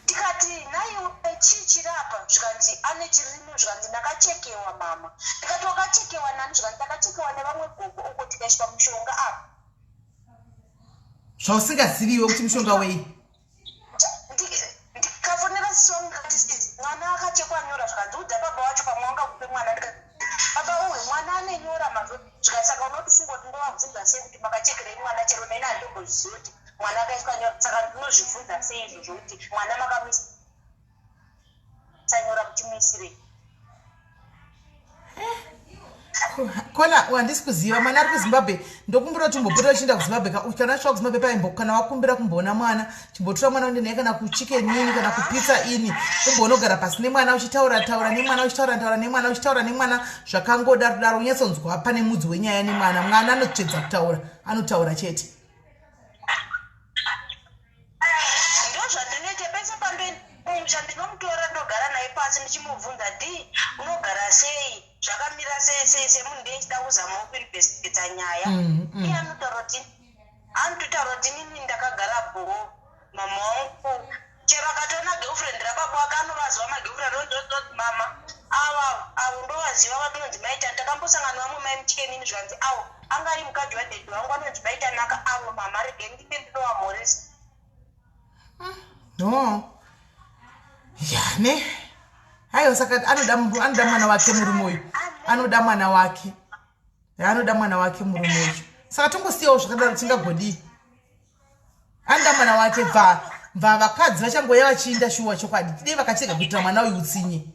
Ndikati, "Naiwe, chii chiri apa?" Zvikanzi ane chirimo. Zvikanzi, "Ndakachekewa, mama." Ndikati, "Wakachekewa nani?" Zvikanzi, "Ndakachekewa nevamwe gogo uko, tikaiswa mushonga apa." Zvausingaziviwe kuti mushonga wei? Ndikafonera sisi wangu, ndikati, "Sisi, mwana akachekwa nyora." Zvikanzi, "Udza baba wacho, pamwe wangakupe mwana." Ndikati, "Baba uyu mwana ane nyora mazo." Zvikati, "Saka unotifunga kuti ndovabvunza sei kuti makachekerei mwana? Chero neni handimbozvizivi kuti mwana akaiswa nyora, saka ndinozvibvunza sei izvozvo kuti mwana makamuisa nyora muchimuisirei?" Kona handisi kuziva mwana ari kuZimbabwe. Ndokumbira kuti umbopota uchienda kuZimbabwe. Kana wasvika kuZimbabwe paimbo, kana wakumbira kumboona mwana, chimbotora mwana uende naye kana kuChicken Inn kana kuPizza Inn, umboonogara pasi nemwana, uchitaura taura nemwana, uchitaura taura nemwana, uchitaura nemwana zvakangodaro daro, unyatsonzwa pane mudzi wenyaya nemwana. Mwana anotsvedza kutaura, anotaura chete. Ndozvandinoita pese pandoenda kumusha, ndinomutora ndogara naye pasi. pasi ndichimubvunza, "D, unogara sei? Zvakamira sei sei?" Semunhu ndeichida kuzamawo kuinvestigata nyaya. Iye anotaura kuti, anototaura kuti, "Inini ndakagara bhoo, mama wangu." Chero akatoona girlfriend rababa wake, anovaziva magirlfriend. Onzoti, "Mama, ava avo ndovaziva, vatonzi maita, takambosangana vamwe mai muchikenini." Zvanzi, "Avo anga ari mukadzi wadaddy wangu, anonzi maitanaka avo. Mama, regei ndinde ndinovamhoresa." No, ya ne, aiwa, saka anoda mwana wake murume uyu, anoda mwana wake, anoda mwana wake murume uyu. Saka tongosiyawo zvakadaro, tingagodii? Anoda mwana wake. Bva bva vakadzi vachangoya vachiinda shuwa. Chokwadi, tidei vakachirega kuitira mwana uyu utsinye.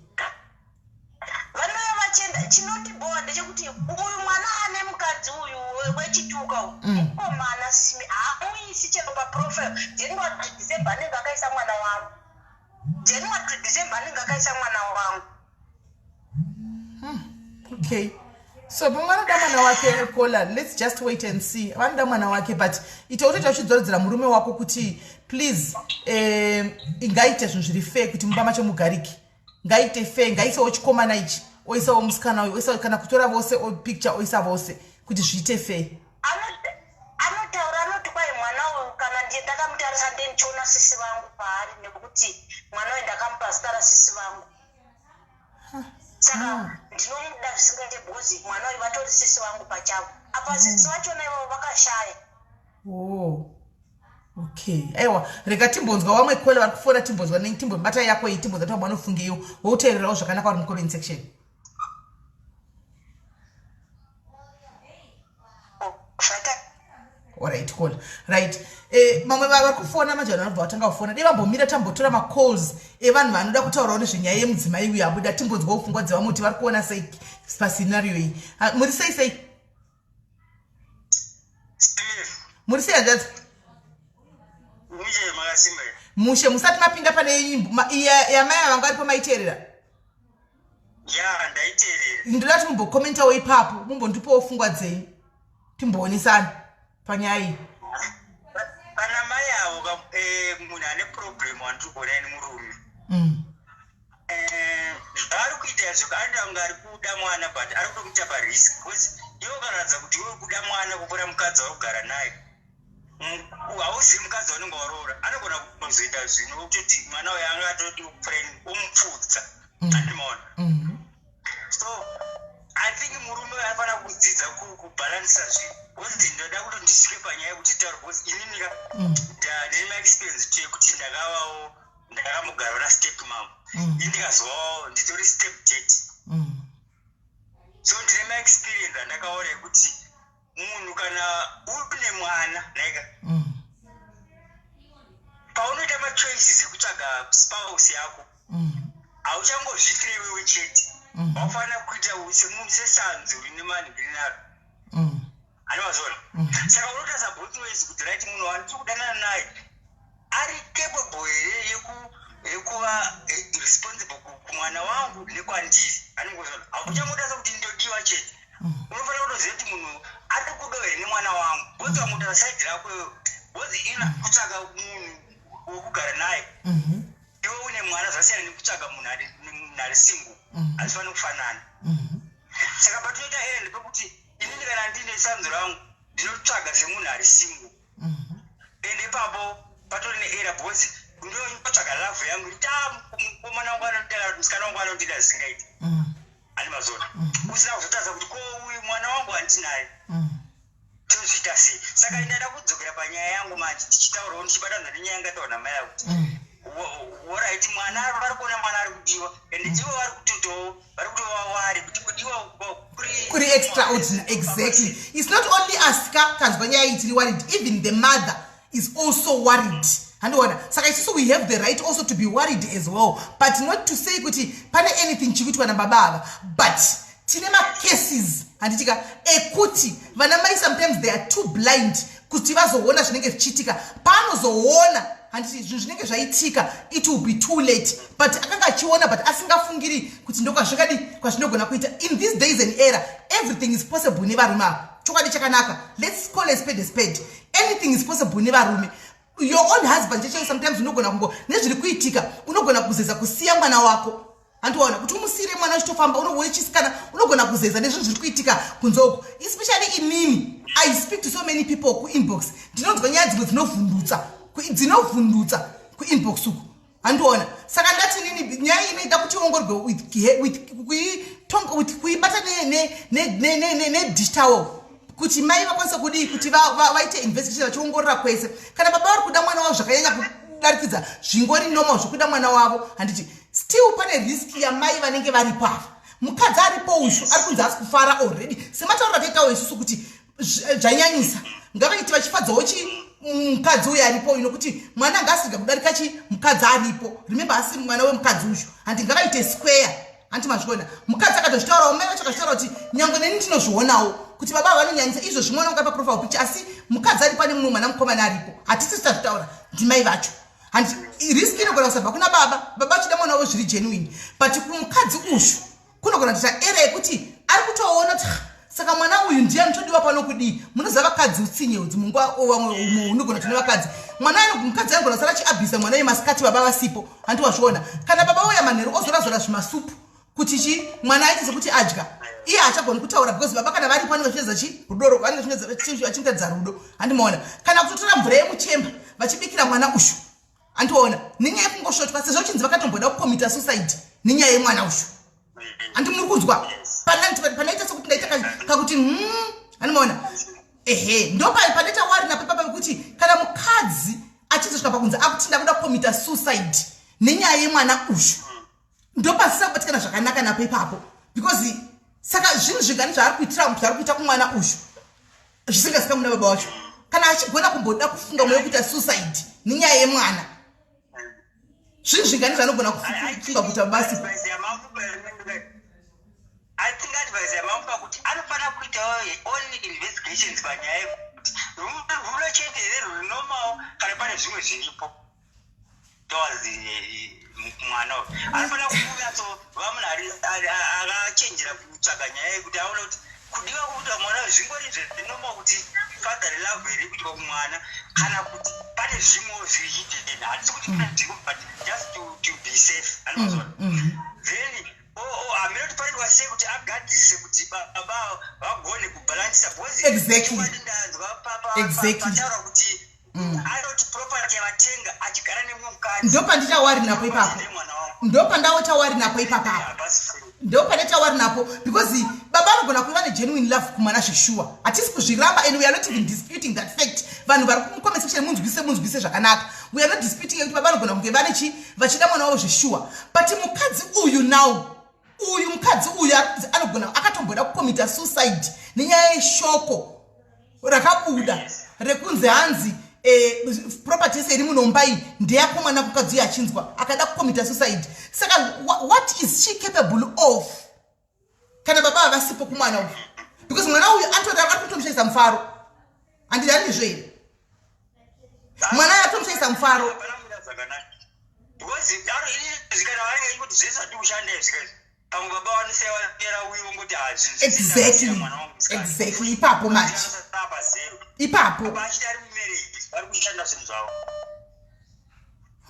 Vanouya vachienda. Chinondibhowa ndechekuti uyu mwana ane mukadzi uyu wechituka uyu, mukomana sisimi, haamuisi chero paprofile. January to December anenge akaisa mwana wangu, January to December anenge akaisa mwana wangu. Okay, so pamwe anoda mwana wake. Caller, let's just wait and see. Vanoda mwana wake, but ita utoita uchidzoredzera murume wako kuti please, ngaite zvinhu zviri fair kuti mumba macho mugarike. Ngaite fair, ngaisewo chikomana ichi, oisawo musikana uyu, oisa kana kutora vose picture, oisa vose kuti zviite fair. Anotaura, anoti kwai mwana uyu, kana ndiye ndakamutarisa, ndiye ndichiona sisi vangu paari, nekuti mwana uyu ndakamupa zita rasisi vangu, saka ndinomuda zvisingaite because mwana uyu vatori sisi vangu pachavo. Apa sisi vachona ivavo vakashaya. Oh, okay. Aiwa, rega timbonzwa vamwe caller vari kufona. Timbonzwa, timbobata yako iyi, timbonzwa kuti vanofungeyo. Wouteererawo zvakanaka vari mucomment section. Zvaita. Alright, caller, right. Mamwe vari kufona manje, vanhu vanobva vatanga kufona. Dei vambomira, tambotora macalls evanhu vanoda kutaurawo nezvenyaya yemudzimai uyu abuda. Timbonzwawo pfungwa dzevamwe kuti vari kuona sei pascenario iyi. Ah, muri sei sei? Muri sei, hanzvadzi? Mushe, makasimba here? Mushe. Musati mapinda pane iya yamai vanga varipo, maiteerera? Ya, ndaiteerera. Ndoda kuti mumbokomentawo ipapo, mumbondipowo pfungwa dzenyu, timboonesana panyaya iyi. Pana mai avo munhu ane problem wandiri kuona ini murume. Zvaari kuita izvo, anoita kunge ari kuda mwana, but ari kutomuita parisk, because iwe ukaratidza kuti iwe kuda mwana kupfuura mukadzi wauri kugara naye, hauzivi mukadzi waunenge waroora anogona kuzoita zvinhu kutoti mwana uyo anga atodi kupfuura ini, omupfudza. Andimaona? So I think murume uyu anofanira kudzidza kubhalansisa zvinhu, because ndoda kuti ndisvike panyaya yekuti taura, because inini ka ndine maexperience tu yekuti ndakavawo, ndakambogarawo nastep mom. Ini ndikazovawo, nditori step dad. So ndine maexperience andakaona ekuti munhu kana une mwana naika, paunoita machoices ekutsvaga spouse yako, hauchangozviitire iwewe chete. Waufanira kuita semunhu, sesanzu rine manhigirinaro. Anovazoona. Saka unotarisa both ways kuti right, munhu wandiri kudanana naye ari capable here yekuva responsible kumwana wangu nekwandiri? Anongozona hauchangotarisa kuti ndodiwa chete. Unofanira kutoziva kuti munhu ari kudo here nemwana wangu, because ukangotarisa side rako iwewe, because ina kutsvaga munhu wekugara naye iwe une mwana zvasiyana nekutsvaga munhu ari single. Hazvifaniri kufanana. Saka patinoita ere ndepekuti inini kana ndine sanzu rangu, ndinotsvaga semunhu ari single. Ende ipapo patori neerror, because ndinotsvaga love yangu, ndita mukomana wangu anondida kana kuti musikana wangu anondida zvisingaiti. Handimazona? Usina kuzotarisa kuti ko uyu mwana wangu handinaye, tozviita sei? Saka ndada kudzokera panyaya yangu manje, tichitaurawo ndichibatanidza nenyaya yangataura namai avo kuti alright, mwana vari kuona mwana ari kudiwa, and ivo vari kutotowo, vari kutova wari kuti kudiwa kuri kuri extraordinary. Exactly. It's not only us ka tanzwa nyaya iyi tiri worried, even the mother is also worried, handiona? Saka isusu we have the right also to be worried as well, but not to say kuti pane anything chiri kuitwa nababa ava. But tine macases, handitika, ekuti vana mai sometimes they are too blind kuti vazoona zvinenge zvichiitika. Paanozoona, handiti, zvinhu zvinenge zvaitika, it will be too late. But akanga achiona, but asingafungiri kuti ndokwazvingadi kwazvinogona kuita. In these days and era, everything is possible nevarume ava. Chokwadi chakanaka, let's call a spade a spade. Anything is possible nevarume. Your own husband cheche, sometimes unogona kungo nezviri kuitika, unogona kuzeza kusiya mwana wako. Handiwaona kuti umusiyire mwana uchitofamba unochisikana unogona kuzeza nezvinhu zviri kuitika kunze uko, especially inini. I speak to so many people kuinbox. Ndinonzwa nyaya dzimwe dzinovhundutsa, dzinovhundutsa kuinbox uku, handiona. Saka ndati nini nyaya inoita kuti iongorwe with kuibata nedigital, kuti mai vakwanise kudii, kuti vaite investigation, vachiongorora kwese. Kana baba vari kuda mwana wavo zvakanyanya kudarikidza zvingori normal zvokuda mwana wavo, handiti still pane risk yamai vanenge varipo ava? Mukadzi aripo ushu ari kunzi asi kufara already, sematauriro ataitawo isusu kuti zvanyanyisa. Ngavaiti vachifadzawo chi mukadzi uyu aripo uyu, nokuti mwana ngaasirga kudarika chi mukadzi aripo. Remember, asi mwana wemukadzi ushu, handi ngavaite square, hanti mazviona? Mukadzi akatozvitaurawo, mai vacho akazvitaura kuti nyange neni ndinozvionawo kuti baba vanonyanyisa izvo. Mwana unga paprofile picture, asi mukadzi aripo ane mumwe mwana mukomana aripo. Hatisi tazvitaura, ndimai vacho. Handi risk inogona kusabva kuna baba, baba vachida mwana wavo zviri genuine, but kumukadzi ushu kunogona kuita error yekuti ari kutoona kuti, "Ah, saka mwana uyu ndiye anotodiwa pano kudii?" Munoziva vakadzi utsinye munguva vamwe umwe unogona tine vakadzi, mwana mukadzi anogona kusara achiabhisa mwana uyu masikati baba vasipo, handi wazviona? Kana baba uya manheru ozorazora zvimasupu kuti chi mwana aite sekuti adya, iye haachagoni kutaura, because baba kana varipo vanenge vachiedza chi rudo, vanenge vachimuratidza rudo, handimaona? Kana kutotora mvura yemuchemba vachibikira mwana ushu, handiona? Nenyaya yekungosvotwa, sezvo chinzi vakatomboda kucommita suicide nenyaya yemwana ushu, handi muri kunzwa? Panaita sekuti ndaita kakuti handimaona? Ehe, ndo panoita wari napo ipapa, pekuti kana mukadzi achizosvika pakunzi akuti ndakuda kucommita suicide nenyaya yemwana ushu, ndopasisa kubatikana zvakanaka napo ipapo, because saka zvinhu zvingani zvaari kuitira, zvaari kuita kumwana ushu zvisingasika muna baba wacho, kana achigona kumboda kufunga mwoyo kuita suicide nenyaya yemwana, zvinhu zvingani zvaanogona kufunga kuita basi? I think advice yamamupa kuti anofanira kuitawo own investigations panyaya yekuti rudo chete here ruri normal kana pane zvimwe zviripo towards mwana uyu. Anofanira kunyatsova munhu akachenjera kutsvaga nyaya yekuti aone kuti kudiwa kuita mwana uyu zvingori zvenormal, kuti father love here kuitwa kumwana, kana kuti pane zvimwewo zviri hidden. Hatisi kuti kuna zviripo, but just to be safe, anozona. Then hamene kuti panoitwa sei kuti agadzise kuti baba vagone kubhalansisa, because chokwadi ndanzwa pataura kuti anoti property yavatenga achigara nemumwe mukadzi. Ndopandichawari napo ipapo. Nemwana wangu. Ndopandawochawari napo ipapapo. Hapasi fair. Ndopanechawari napo, because baba anogona kuva negenuine love kumwana zveshuwa, hatisi kuzviramba, and we are not even disputing that fact. Vanhu vari kucomment section, munzwise, munzwise zvakanaka. We are not disputing kuti baba vanogona kunge vane chi vachida mwana wavo zveshuwa, but mukadzi uyu now, uyu mukadzi uyu anogona akatomboda kucommita suicide nenyaya yeshoko rakabuda rekunzi hanzi property yese iri munomba iyi ndeyako mwana. Kukadzi uyu achinzwa akada kucommita suicide, saka what is she capable of kana baba havasipo kumwana uyu? Because mwana uyu atori ari kutomushaisa mufaro, handiti? Handizvo here? Mwana uyu atomushaisa mufaro. Hapana kumira zvakanaka, because zvikana vanenge kuti zvese zvati kushanda izvi, pamwe baba vanosiya vapera uyu vongoti Exactly, ipapo manje. Pazero. Ipapo. Baba achiti ari mumarriage, vari kushanda zvinhu zvavo.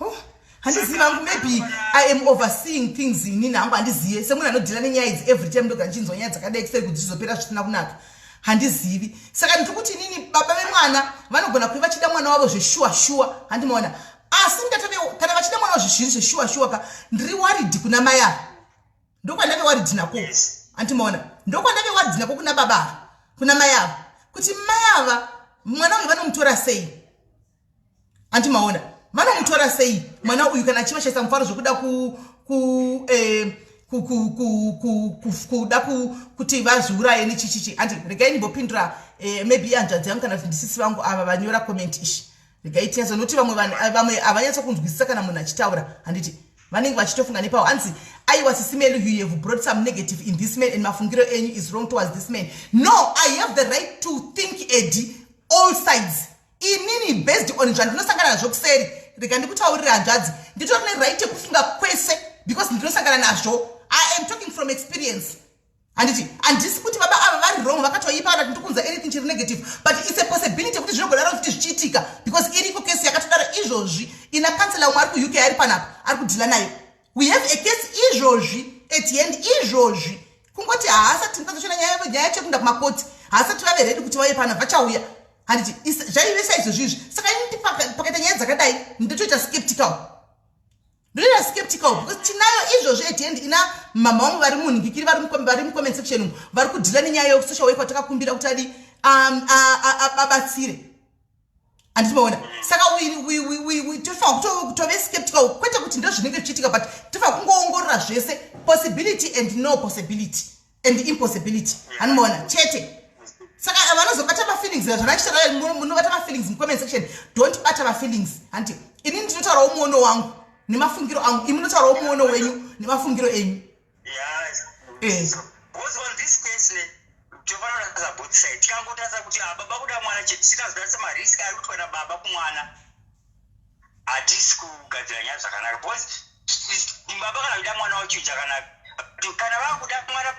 Oh, handizivi vangu, maybe I am overseeing things inini hangu, handizive. Semunhu anodhila nenyaya idzi every time, ndoga ndichinzwa nyaya dzakadai kuseri kuti zvizopera zvisina kunaka, handizivi. Saka ndiri kuti inini baba vemwana vanogona kuve vachida mwana wavo zveshuwa shuwa, handimaona? Asi ndatove kana vachida mwana wavo zviri zveshuwa shuwa ka, ndiri worried kuna mai ava. Ndokwandave worried nako, handimaona? Ndokwandave worried nako kuna baba ava, kuna mai ava, kuti mai ava mwana uyu vanomutora sei, handimaona? Vanomutora sei mwana uyu kana achivashaisa mufaro zvokuda ku, ku, eh, ku, ku, ku, ku, ku, kuda kuti vazviuraye nechichichi? Handi regai ndimbopindura maybe ihanzvadzi yangu kana kuti ndisisi vangu ava vanyora comment ishi. Regai tinyatso, nokuti vamwe vanhu vamwe havanyatso kunzwisisa kana munhu achitaura, handiti? Vanenge vachitofunga nepawo. Hanzi, "Aiwa Sisi Melu, you have brought some negative in this man and mafungiro enyu is wrong towards this man." No, I have the right to think at all sides inini, based on zvandinosangana nazvo kuseri. Rega ndikutaurira, hanzvadzi, nditori neright yekufunga kwese because ndinosangana nazvo. I am talking from experience, handiti? Handisi kuti baba ava vari wrong, vakatoipa, kana kuti ndikunza anything chiri negative, but it's a possibility yekuti zvinogodaro kuti zvichiitika, because iriko kesi yakatodaro izvozvi ina counsellor umwe ari kuUK, ari panapa, ari kudhila nayo. We have a case izvozvi at hand izvozvi. Kungoti haasati mukadzi wacho nyaya yacho yekuenda kumakoti, haasati vave ready kuti vauye pano, vachauya, handiti? Zvaive saizvozvo izvi. Saka ini pakaita nyaya dzakadai ndotoita skeptical, ndotoita skeptical because tinayo izvozvo at hand. Ina mama vamwe vari munhingikiri, vari mucomment section umu, vari kudhila nenyaya yesocial work watakakumbira kuti adi abatsire, handiti maona? Saka tofanira kutove skeptical, kwete kuti ndo zvinenge zvichiitika, but tofanira kungoongorora zvese, possibility and no possibility and impossibility, handimaona chete. Saka vanozobata mafeelings zvanachitaa, munobata mafeelings mucomment section, don't bata mafeelings, handiti? Inini ndinotaurawo muono wangu nemafungiro angu, imi munotaurawo muono wenyu nemafungiro enyu. Because on this case ne, tofanira kutarisa both side. Tikangotarisa kuti ah, baba kuda mwana chete, tisingazotarisa marisk ari kuitwa nababa kumwana, hatisi kugadzira nyaya zvakanaka, because baba kana kuda mwana wacho chakanaka, kana vakuda mwana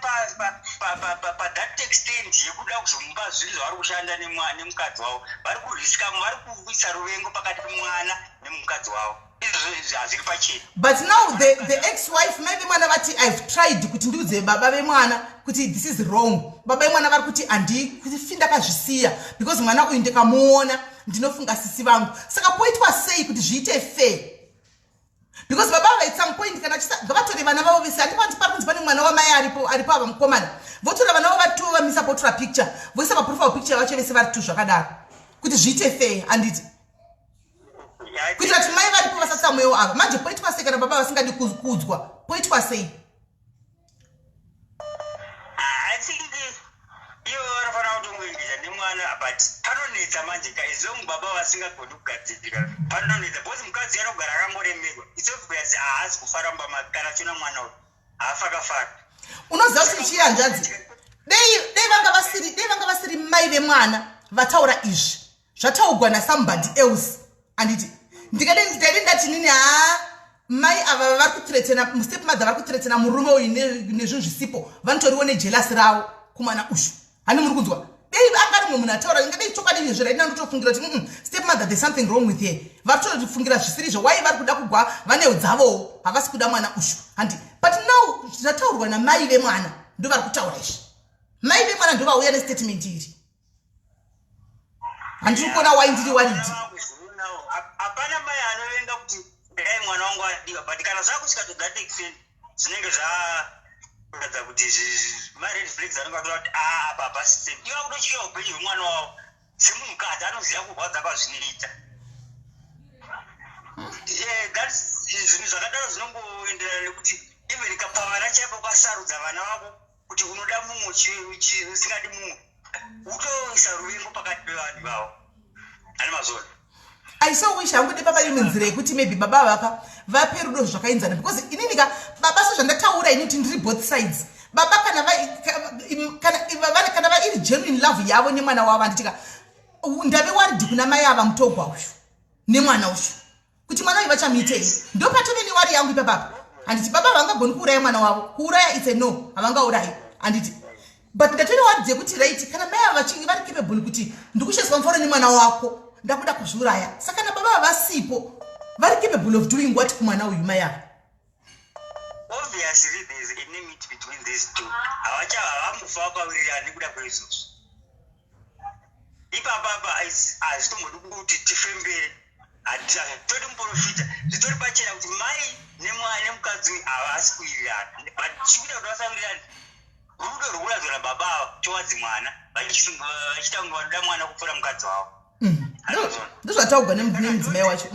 pathat extent yekuda kuzomupa zvinhu zvavari kushanda nemukadzi wavo, vari kuriska, vari kuisa ruvengo pakati pemwana nemukadzi wavo. Izvozvo hazviri pachena. But now the ex wife, mai vemwana, vati, "I've tried kuti ndiudze baba vemwana kuti this is wrong." Baba vemwana vari kuti, "Handifi ndakazvisiya because mwana uyu ndikamuona ndinofunga sisi vangu." Saka poitwa sei kuti zviite fair? Because baba ava at some point kana ngavatore vana vavo vese, handipandi pari kunzi pane mwana wamai aripo, aripo ava mukomana. Votora vana vavo vari two, vamisa, potora picture, voisa paprofile picture vacho vese vari two zvakadaro, kuti zviite fair, handiti? Kuitira kuti mai varipo vasatsamwewo ava. Manje poitwa sei kana baba vasingadi kuudzwa? Poitwa sei? I think ivo vanofanira kutongoengeza nemwana, but panonetsa manje ka, as long baba vasingagoni kugadzirika, panonetsa, because mukadzi anogara akangoremerwa. It's obvious haasi kufara mumba make. Kana achiona mwana uyu, haafa akafara. Unoziva kuti chii, hanzvadzi? Dei vanga vasiri mai vemwana vataura izvi, zvataugwa nasomebody else, handiti? Ndikade ndaide ndati nini, haa, mai ava vari kuthreatena stepmother, vari kuthreatena murume uyu nezvinhu zvisipo, vanotoriwo nejealousy ravo kumwana uyu, hani muri kunzwa? Dei anga ari mumwe munhu ataura, ingadei chokwadi izvo raina ndotofungira kuti stepmother, there's something wrong with her, vari kutofungira zvisiri izvo. Wai vari kuda kugwa vane dzavowo, havasi kuda mwana uyu, handi? But now zvataurwa namai vemwana, ndo vari kutaura izvi. Mai vemwana ndo vauya nestatement iri. Handiri kuona wai ndiri worried. Hapana mai anovenga kuti dai mwana wangu adiwa, but kana zvakusvika to that extent, zvinenge zvakuratidza kuti mared flags anenge atora kuti a apa hapasi safe. Iva kutotyira upenyu hwemwana wavo. Semunhukadzi anoziva kurwadza kwazvinoita. Zvinhu zvakadaro zvinongoenderana nekuti even kapavana chaipo ukasarudza vana vako kuti unoda mumwe, usingadi mumwe, utoisa ruvengo pakati pevanhu ivavo, ane mazona. I so wish hangu baba imwe nzira yekuti maybe baba vaka vape rudo zvakaenzana, because inini ka baba, sezvandataura ini kuti ndiri both sides, baba kana vairi genuine love yavo nemwana wavo, handitika? Ndave worried kuna mai ava, mutogwa uyu nemwana uyu, kuti mwana uyu vachamuitei. Ndopatove neworry yangu ipapapa, handiti? Baba havangagoni kuuraya mwana wavo. Kuuraya, it's a no, havangaurayi, handiti? But ndatove worried yekuti right, kana mai ava vachinge vari capable kuti ndikushaiswa mufaro nemwana wako, ndakuda kuzviuraya, saka kana baba vasipo, vari capable of doing what kumwana uyu mai ava? Obviously there is enmity between these two. Havambofa vakawirirana nekuda kweizvozvo. Ipapapa hazvitombodi kuti tifembere, hatitodi muprofita, zvitori pachena kuti mai nemukadzi uyu havasi kuwirirana. But chikuita kuti vasawirirana, rudo rwokuradzwa nababa ava towards mwana, vachiita kunge vanoda mwana kupfuura mukadzi wavo. Ndozvataugwa nemudzimai wacho.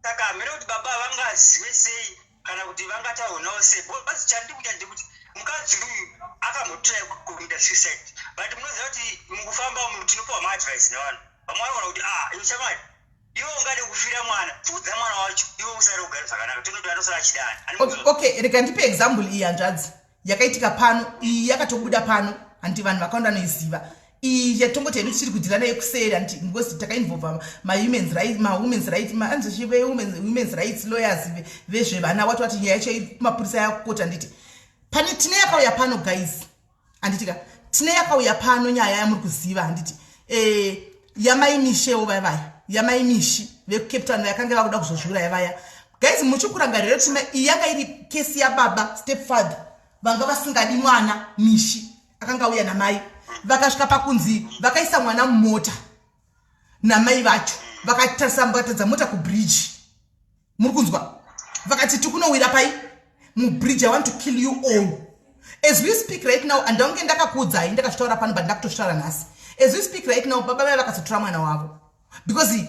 Saka hamene kuti baba vangazive sei kana kuti vangatauranawo sei, because chandiri kuita ndekuti mukadzi uyu akambotry kucommita suicide, but munoziva kuti mukufamba umu tinopiwa maadvice nevanhu vamwe. Vanogona kuti, "Ah, iwe shamwari, iwe ungade kufira mwana, pfuudza mwana wacho, iwe usare kugara zvakanaka." Tonoti anosara achidani. Okay, rega ndipe example iyi, hanzvadzi, yakaitika pano. Iyi yakatobuda pano, handiti? Vanhu vakawanda vanoiziva iyi. Yatongoti hedu tichiri kudhila naye kuseri, handiti? Because takainvolva mahuman rights, mawomen's rights, women's rights lawyers, vezvevana, wati wati nyaya yacho kumapurisa yakukota, handiti? Pane tine yakauya pano, guys, handiti ka? Tine yakauya pano, nyaya yamuri kuziva, handiti? Yamai Mishewo vaya, vaya yamai Mishi vekuCape Town, vakanga vakuda kuzozviuraya vaya. Guys, muchikurangarira kuti iyi yanga iri kesi yababa stepfather vanga vasingadi mwana Mishi akanga auya namai. Vakasvika pakunzi vakaisa mwana mumota namai vacho, vakatarisa vakatadza mota kubridge. Muri kunzwa? Vakati tikunowira pai mubridge. "I want to kill you all." As we speak right now, andaunge ndakakuudzai, ndakazvitaura pano, but ndakutozvitaura nhasi. As we speak right now, baba vaya vakazotora mwana wavo because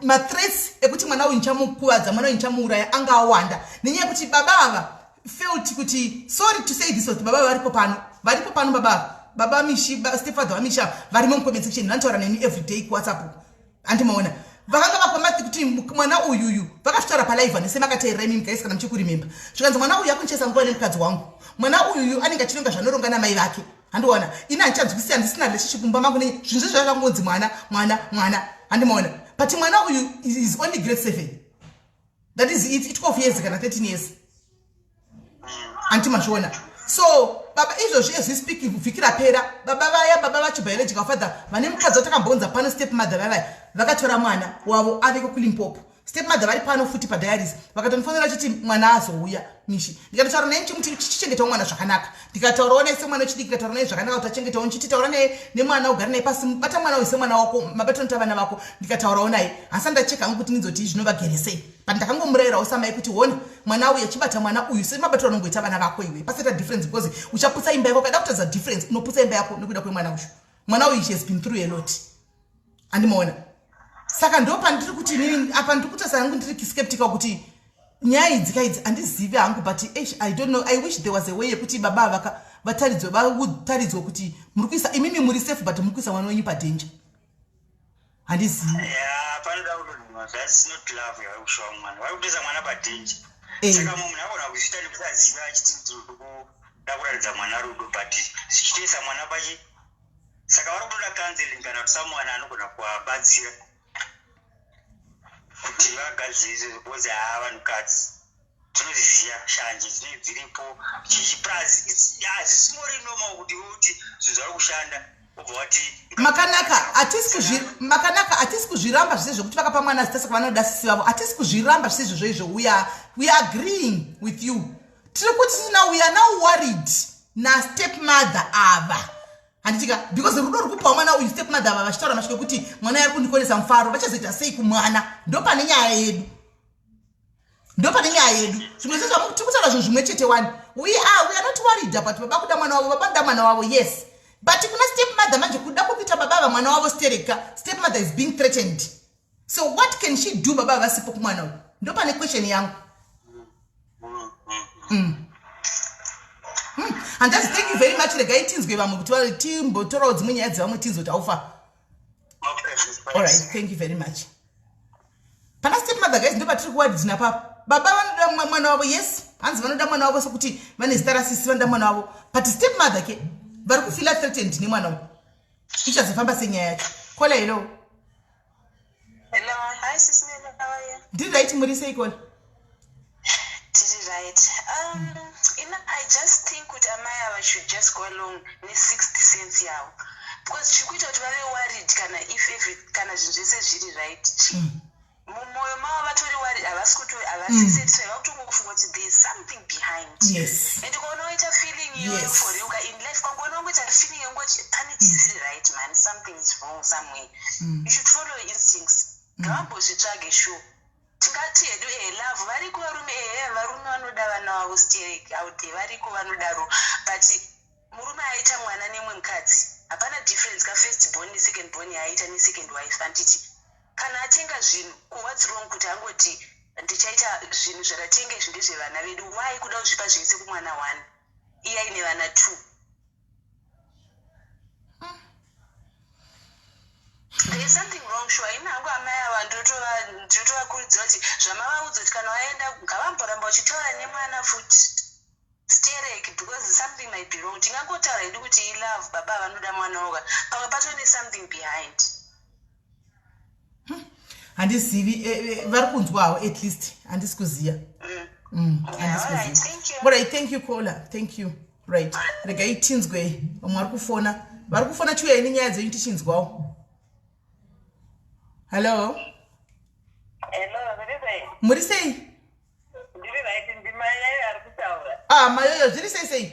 mathreats ekuti mwana uyu nchamukuvadza, mwana uyu nchamuuraya, anga awanda nenyaya yekuti baba ava felt kuti, sorry to say this, kuti baba varipo pano, varipo pano baba ava, baba Mishi, stepfather vaMisha, varimo mucomment section, vanotaura neni everyday kuWhatsApp. Andimaona vakanga vakwamati kuti mwana uyuyu, vakazvitaura palive nese makateerera imimi guys, kana muchikuremember. Zvikanzi mwana uyu akundichaisa nguva nemukadzi wangu, mwana uyuyu anenge achironga zvanoronga namai vake. Handiona ini handichanzwisisi, handisina relationship mumba mangu. Nei zvinhu zvezvo zvakangonzi mwana, mwana, mwana? Handimaona, but mwana uyu is only grade 7, that is it, 12 years kana 13 years. Handiti mazviona? So baba izvozvi, as we speak, vhiki rapera, baba vaya, baba vacho, biological father vane mukadzi watakambonza pano, step mother vavaya, vakatora mwana wavo aveko kuLimpopo. Step mother vari pano futi padiaries, vakatonifonera chiti mwana azouya Mishi. Ndikatotaura naye ndichimuti chichengetawo mwana zvakanaka. Ndikataurawo naye semwana wechidiki, ndikataura naye zvakanaka kuti achengetawo, ndichiti taura naye nemwana, ugare naye pasi, bata mwana uyu semwana wako, mabatanoita vana vako. Ndikataurawo naye, hasi ndacheka hangu kuti ndinzoti zvinovagere sei, but ndakangomurayirawo samai kuti hona mwana uyu, achibata mwana uyu semabatiro anongoita vana vako iwe, pasaita difference, because uchaputsa imba yako. Kada kutadza difference, unoputsa imba yako nekuda kwemwana uyu. Mwana uyu has been through a lot. Andimaona? Saka ndo pandiri kuti inini apa ndiri kutarisa hangu, ndiri skeptical kuti nyaya idzi kaidzi handizivi hangu, but eish, I don't know. I wish there was a way yekuti baba vaka vataridzwe, vataridzwe kuti muri kuisa, imimi muri safe, but muri kuisa mwana wenyu padanger. Handizivi. Ya, panoda kutodima. That's not love yavari kushuwa mwana, vari kutoisa mwana padanger. Saka munhu agona kuzviita nekusaziva, achiti ndiri kuda kuratidza mwana rudo, but zvichitoisa mwana pachi. Saka vari kutoda counseling kana kuti someone anogona kuvabatsira kuti vagadzirise, because haa, vanhukadzi tinozviziva, shanje dzinenge dziripo chichi. Plus hazvisingori normal kuti uti zvinhu zvari kushanda, ubva wati Makanaka, Makanaka, hatisi kuzviramba zvise zvekuti vakapa mwana zita, saka vanoda sisi vavo. Hatisi kuzviramba zvise izvozvo izvo. We are agreeing with you. Tiri kuti tina, we are now worried nastep mother ava, handitika? Because rudo ruri kupiwa mwana uyu, step mother ava vachitaura masviko ekuti mwana ari kundikonesa mufaro, vachazoita sei kumwana? Ndo pane nyaya yedu, ndo pane nyaya yedu. Zvimwe zvezvo tiri kutaura zvinhu zvimwe chete wani. We are not worried about baba kuda mwana wavo. Baba kuda mwana wavo, yes, but kuna step mother manje, kuda kwekuita baba ava mwana wavo stereka, step mother is being threatened. So what can she do baba vasipo kumwana uyu? Ndo pane question yangu. Handazi, thank you very much. Regai tinzwe vamwe kuti timbotorawo dzimwe nyaya dzevamwe, tinzwe kuti aufa. Alright, thank you very much. Pana step mother, guys, ndo patiri kuwadzina papo. Baba vanoda mwana wavo, yes, hanzi vanoda mwana wavo sekuti vane zita rasisi, vanoda mwana wavo, but step mother ke vari kufeela threatened nemwana uyu. Ichazofamba senyaya yacho. Caller, hello. Hello, hi Sis Mela, how are you? Ndiri right, muri sei, caller? Tiri right. I just think kuti amai ava should just go along ne-sixth sense yavo, because chiri kuita kuti vave worried, kana if every kana zvinhu zvese zviri right, mumwoyo mavo vatori worried, havasi kuti havasi satisfied, vakutongofunga kuti there is something behind. And ukaona waita feeling iyoyo for real ka in life, kwangoona wangoita feeling yekungoti pane chisiri right man, something is wrong somewhere, you should follow your instincts. Ngavambozvitsvage sure. Tingati hedu ehe, love variko, varume ehe, varume vanoda vana vavo sterek out there, variko vanodaro, but murume aita mwana nemwe mukadzi, hapana difference ka first born nesecond born yaaita nesecond wife, handiti? Kana atenga zvinhu, what's wrong kuti angoti ndichaita zvinhu zvatatenga izvi ndezvevana vedu? Why kuda kuzvipa zvese kumwana one, iye aine vana two? There is something wrong, sure. Ini hangu amai ava ndinotovakurudzira kuti zvamavaudza kuti kana vaenda, ngavamboramba vachitaura nemwana futi sterek, because something might be wrong. Tingangotaura hedu kuti ilove, baba vanoda mwana wavo, pamwe patone something behind. Handizivi, vari kunzwawo at least, handisi kuziya. Yeah, Handisi all right, kuziva. thank you. Alright, thank you, caller, thank you. Right, regai tinzwe vamwe vari kufona. Vari kufona, chiuyai nenyaya dzenyu tichinzwawo. Hello. Hello, zviri sei? Muri sei? Mayoyo ari kutaura. Ah, Mayoyo, zviri sei sei?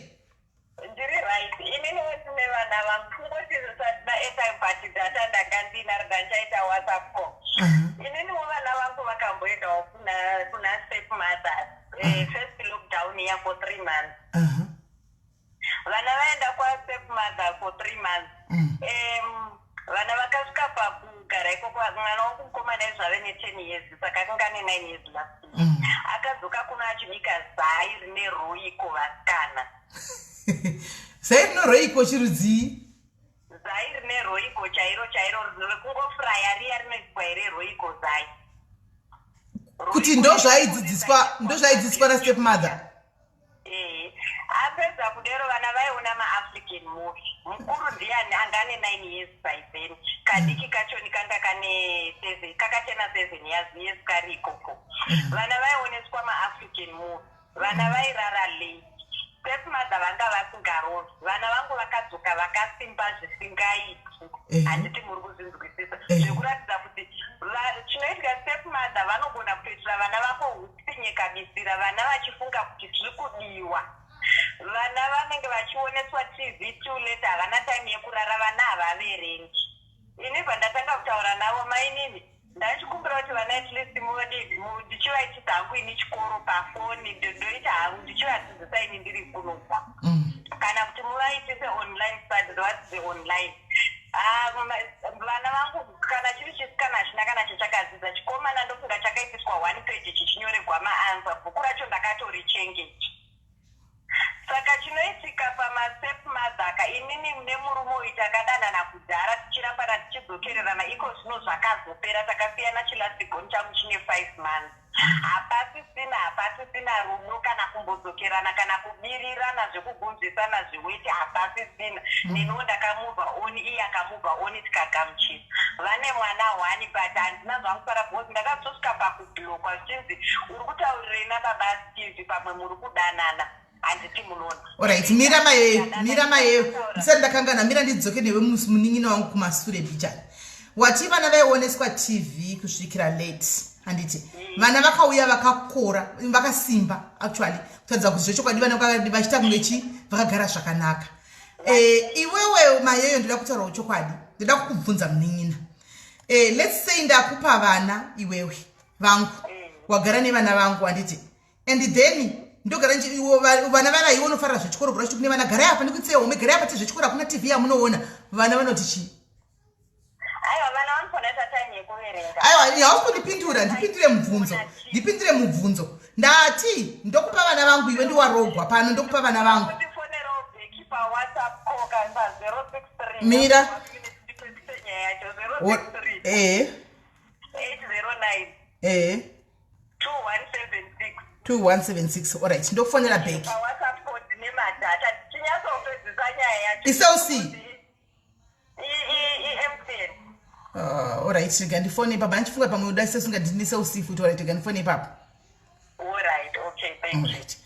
Ndiri right. Inini wotine vana vangu kungoti zvisati airtime, but data ndanga ndinaro, ndandichaita WhatsApp call. Ininiwo vana vangu vakamboendawo kuna step mothers, first lockdown ya for 3 months. Vana vaenda kwastep mother for 3 months. Vana vakasvika pakugara ikoko. Mwana wangu mukomana izvave ne10 years, saka akanga ane 9 years last year. Akadzoka kuno achibika zai rine Royco, vasikana. Zai rine Royco chirudzii? Zai rine Royco chairo chairo, rekungofuraya riya rinoiswa here, Royco zai. Kuti ndo zvaidzidziswa nastep mother? Ee, apedza kudero vana vaiona maAfrican movie. Mukuru ndiani anga ane 9 years by then, kadiki kachoni kanga kane seven, kakachena 7 years years kari ikoko. Vana vaioneswa maAfrican movie, vana vairara late, step mother vanga vasingarovi. Vana vangu vakadzoka vakasimba zvisingaiti. Handiti muri kuzvinzwisisa? Zvekuratidza kuti chinoitika, step mother vanogona kutoitira vana vako utsinye kabisira, vana vachifunga kuti tiri kudiwa. Vana vanenge vachioneswa TV too late, havana time yekurara, vana havaverengi. Ini bva ndatanga kutaura navo, mainini, ndachikumbira kuti vana at least ndichivaitisa hangu ini chikoro pafoni, ndoita hangu ndichivadzidzisa ini ndiri kunobva, kana kuti muvaitise online studies, vadzidze online. Ah, vana vangu, kana chiri chisikana hachina kana chachakadzidza. Chikomana ndofunga chakaitiswa one page chichinyoregwa maanswer, bhuku racho ndakatorichengeta. Saka chinoitika pamastep mother ka, inini nemurume uyu takadanana kudhara, tichirambana tichidzokererana. Iko zvino zvakazopera, takasiyana. Chilast born changu chine 5 months. Hapasisina rudo, kana kumbodzokerana, kana kubirirana zvekugunzvisana zviweti, hapasisina. Neniwo ndakamove on, iye akamove on, tikagamuchira. Vane mwana one, but handina zvangu fara because ndakazosvika pakublockwa, zvichinzi uri kutaurirei nababa Steve, pamwe muri kudanana. Handiti munoona? Alright, mira Mayeyo, mira Mayeyo, ndisati ndakangana, mira ndidzoke newe munin'ina wangu kumasure bhichani. Wati vana vaioneswa TV kusvikira late, handiti? Vana vakauya vakakora, vakasimba, actually kutaridza kuti zvechokwadi vana vachiita kunge chi vakagara zvakanaka. Iwewe Mayeyo, ndoda kutaurawo chokwadi, ndoda kukubvunza munin'ina. Let's say ndakupa vana iwewe vangu, wagara nevana vangu, handiti? And then ndogara vana vava, iwe unofarira zvechikoro, gura chiti kune vana, garai apa ndikuitse home, garai apa tezvechikoro, hakuna TV yamunoona. Vana vanoti chii? Aiwa, vana vanofanira kuita time yekuverenga. Aiwa, hausi kundipindura. Ndipindure mubvunzo, ndipindure mubvunzo. Ndati ndokupa vana vangu, iwe ndiwarogwa pano, ndokupa vana vangu. Undifonerawo back paWhatsApp call kana pa063. Mira. Ndipedzise nyaya yacho. 063 809 2176. 2176. Alright, ndokufonera back. PaWhatsApp call ndine madata, tichinyatsopedzisa nyaya yacho. ICell C? iMTN. Alright, rega ndifone ipapo. Andichifunga pamwe uda sesunga ndine Cell C futi. Alright, rega ndifone ipapo. Alright, okay, thank you. Alright.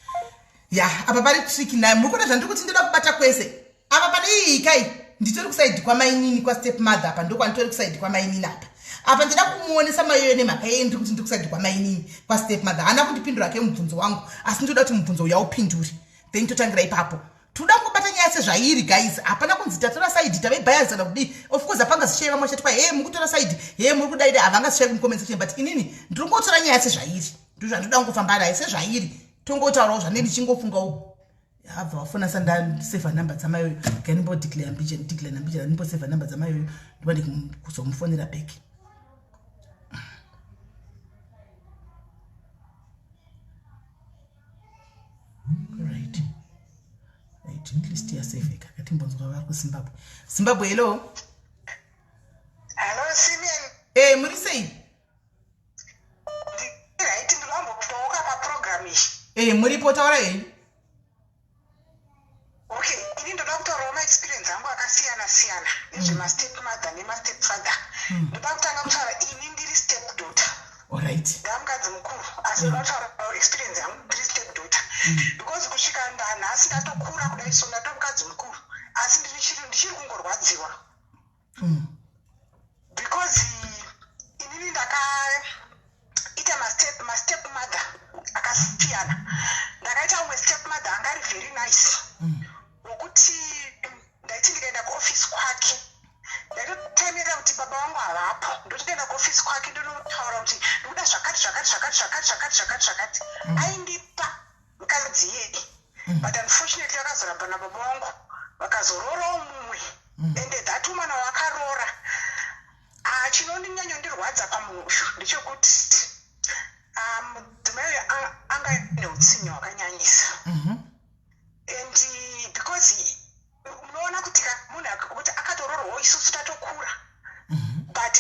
Ya, apa pari tricky nayo. Muri kuona zvandiri kuti ndoda kubata kwese apa pane iyi kai. Nditori kuside kwamainini, kwastep mother apa, ndokwanditori kuside kwamainini apa. Apa ndida kumuonesa Mayoyo nemhaka yei ndiri kuti ndiri kuside kwamainini, kwastep mother. Haana kundipindura ke mubvunzo wangu, asi ndoda kuti mubvunzo uya upindure, then totangira ipapo. Toda kungobata nyaya sezvairi, guys. Hapana kunzi tatora side, tave bias kana kudii. Of course hapangazishai vamwe vachati kwa he mukutora side, he muri kudaida, havangazishai mucomment section, but inini ndiri kungotora nyaya sezvairi. Ndozvandoda kungofamba nayo sezvairi, tongotaurawo zvandee ndichingofungawo. Abva wafona sandasevha namba dzamayoyo, gandimbodeclare mbijeni, declare nambijeni, andimbosevha namba dzamayoyo, ndoba ndikuzomufonera back. Right, at least yasevheka. Katimbonzwa vari kuZimbabwe. Zimbabwe, hello. Hello, Simeon. Muri sei? Right, ndinambopoka paprogram iyi. Muripo, taura henyu. Okay, ini ndoda kutaurawo maexperience angu akasiyana siyana nezvemastep mother nemastep father. Ndoda kutanga kutaura ini ndiri step daughter. Ndamukadzi mukuru, asi ndoda kutaura experience yangu ndiri step daughter, because kusvika ndanhasi ndatokura kudai so, ndatomukadzi mukuru, asi ndichiri kungorwadziwa because inini ndakaita mastep mother akasiyana. Wokuti ndaiti ndikaenda kuofisi kwake, ndaitotaimira kuti baba vangu havapo, ndotoenda kuofisi kwake, ndonotaura kuti ndikuda zvakati, zvakati, zvakati, zvakati, zvakati, zvakati, zvakati. Aindipa mukadzi iyeye, but unfortunately vakazoramba nababa vangu, vakazororawo mumwe, and that woman wavakaroora, ah, chinondinyanyondirwadza pamunhu uyu ndechekuti, ah, mudzimai uyu anga aine utsinye hwakanyanyisa. And because unoona kuti ka munhu kuti akatororwawo isusu tatokura, but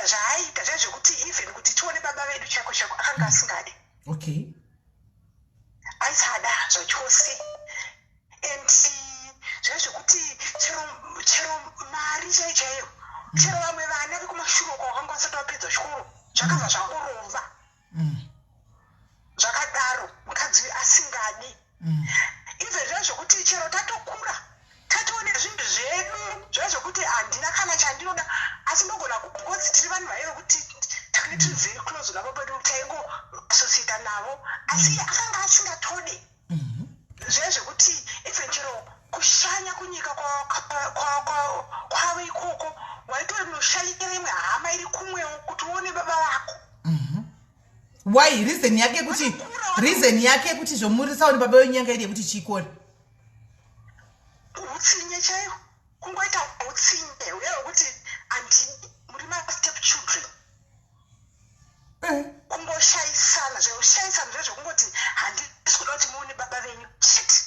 zvaaiita zvezvekuti even kuti tione baba vedu chako chako akanga asingadi. Aisada zvachose, and zvezvekuti chero mari chaiyo chaiyo, chero vamwe vana vekumashure uko vakanga vasati vapedza chikoro, zvakabva zvangorova zvakadaro, mukadzi uyu asingadi. Even zvezvekuti chero tatokura, tatoone zvinhu zvedu, zvezvekuti handina kana chandinoda, asi ndogona, because tiri vanhu vaive kuti takange tiri very close navo pedu, taingoassociata navo, asi iye akanga asingatodi. Zvezvekuti even chero kushanya kunyika kwavo ikoko, waitonoshanyira imwe hama iri kumwewo kuti uone baba vako. Why? Reason yake yekuti zvomurisaoni baba wenyu yanga iri yekuti chikoni? Utsinye chaiwo, kungoita utsinye uye wekuti handidi, muri mastep children. Kungoshayisana, zvekushayisana, zvezvekungoti handisi kuda kuti muone baba venyu chete.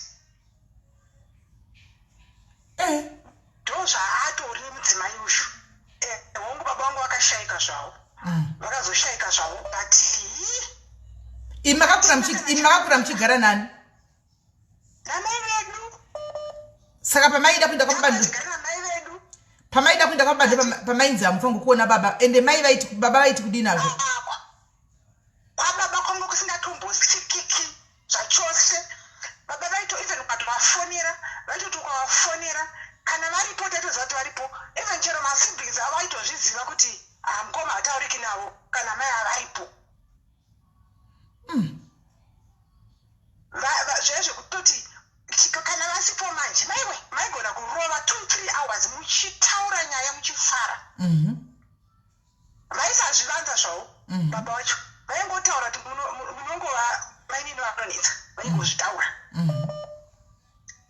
Ndo zvaatori mudzimai uyu. Hongu, baba vangu vakashayika zvavo. Vakazoshayika zvavo, but Imi makakura muchigara nani? Namai vedu. Saka pamaida kuenda kwababa, Tigara namai vedu. pamaida kuenda kwababa, ndo pamainzi hamufangi kuona baba, ende mai vaiti, baba vaiti kudini azvo? Kwababa kwanga kusingatombosikiki zvachose. Baba vaito, even ukatovafonera, vaitoti ukavafonera kana varipo, taitoziva kuti varipo. Even chero masiblings avo vaitozviziva kuti, ah, mukoma hatauriki navo kana mai havaripo. Zvezvekutoti kana vasipo manje, maiwe, maigona kurova 2, 3 hours muchitaura nyaya, muchifara. Vaisazvivanza zvavo. Baba vacho vaingotaura kuti munongova mainini vanonetsa, vaingozvitaura.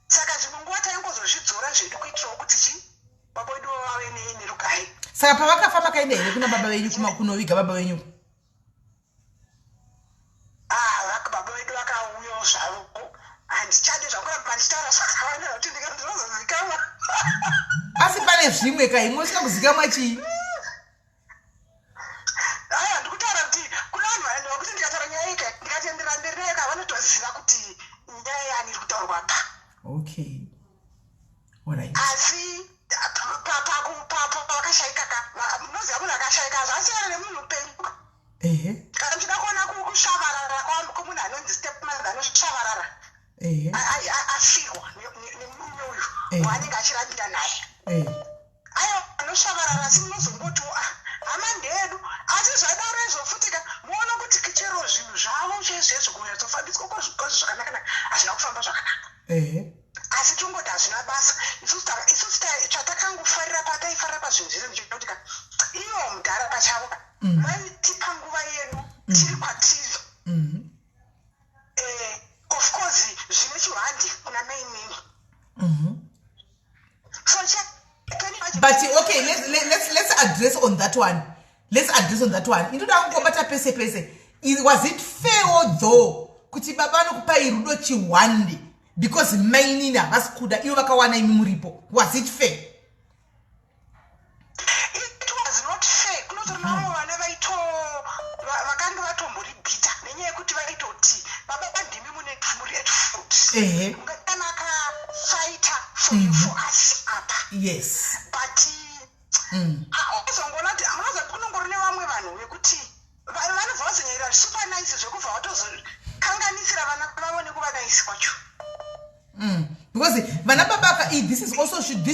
Saka zvimwe nguva taingozozvidzora zvedu kuitirawo kuti chi baba vedu vave nerugare. Saka pavakafa makaenda here kuna baba venyu, kunoviga baba venyu? Ah, baba vedu vakauyawo zvavo. Handichadi zvakuramba ndichitaura zvakawanda nokuti ndinozozikamwa. Asi pane zvimwe ka, imwe usina kuzikamwa chii? Aya, ndikutaura kuti kuna vanhu vaendewa kuti ndikataura nyaya ika, ndikatendera mberi nayo ka, vanotoziva kuti nyaya yani iri kutaurwa pa. Okay, alright. Asi pavakashayika ka, munoziva munhu akashayika zvasiyana nemunhu upenyu. Kana muchida kuona kushavarara kwemunhu anonzi stepmother, anoshavarara afirwa nemurume uyu waanenge achirambira naye. Aiwa, anoshavarara, asi munozongotiwo, ah, hama ndeyedu. Asi zvadaro izvo futi ka, muona kuti chero zvinhu zvavo chaizvo kunyatsofambiswa kwazvo zvakanaka, hazvina kufamba zvakanaka. Asi tongoti hazvina basa. Isusu chatakangofarira, pataifarira pazvinhu zvese, ndechekuti ka ivo mudhara pachavo ka vaitipa nguva yedu tiri kwatiri. Of course zvine chihwandi kuna mainini. So can you imagine? But okay, let's address on that one, let's address on that one. Inoda kungobata pese pese. Was it fair though kuti baba vanokupai rudo chihwande because mainini havasi kuda, ivo vakawana imi muripo? Was it fair? It was not fair. Kunotori navamwe vana vaito vakanga vatombori bitter nenyaya yekuti vaitoti baba ndimi mune muri at fault. Ungadana akafighta for you, for us apa. But uzongoona kuti munoziva kuti kunongori nevamwe vanhu vekuti vanobva vazonyanyira super nice zvekubva vatozokanganisira vana vavo nekuva nice kwacho. Because vana baba ka, this also should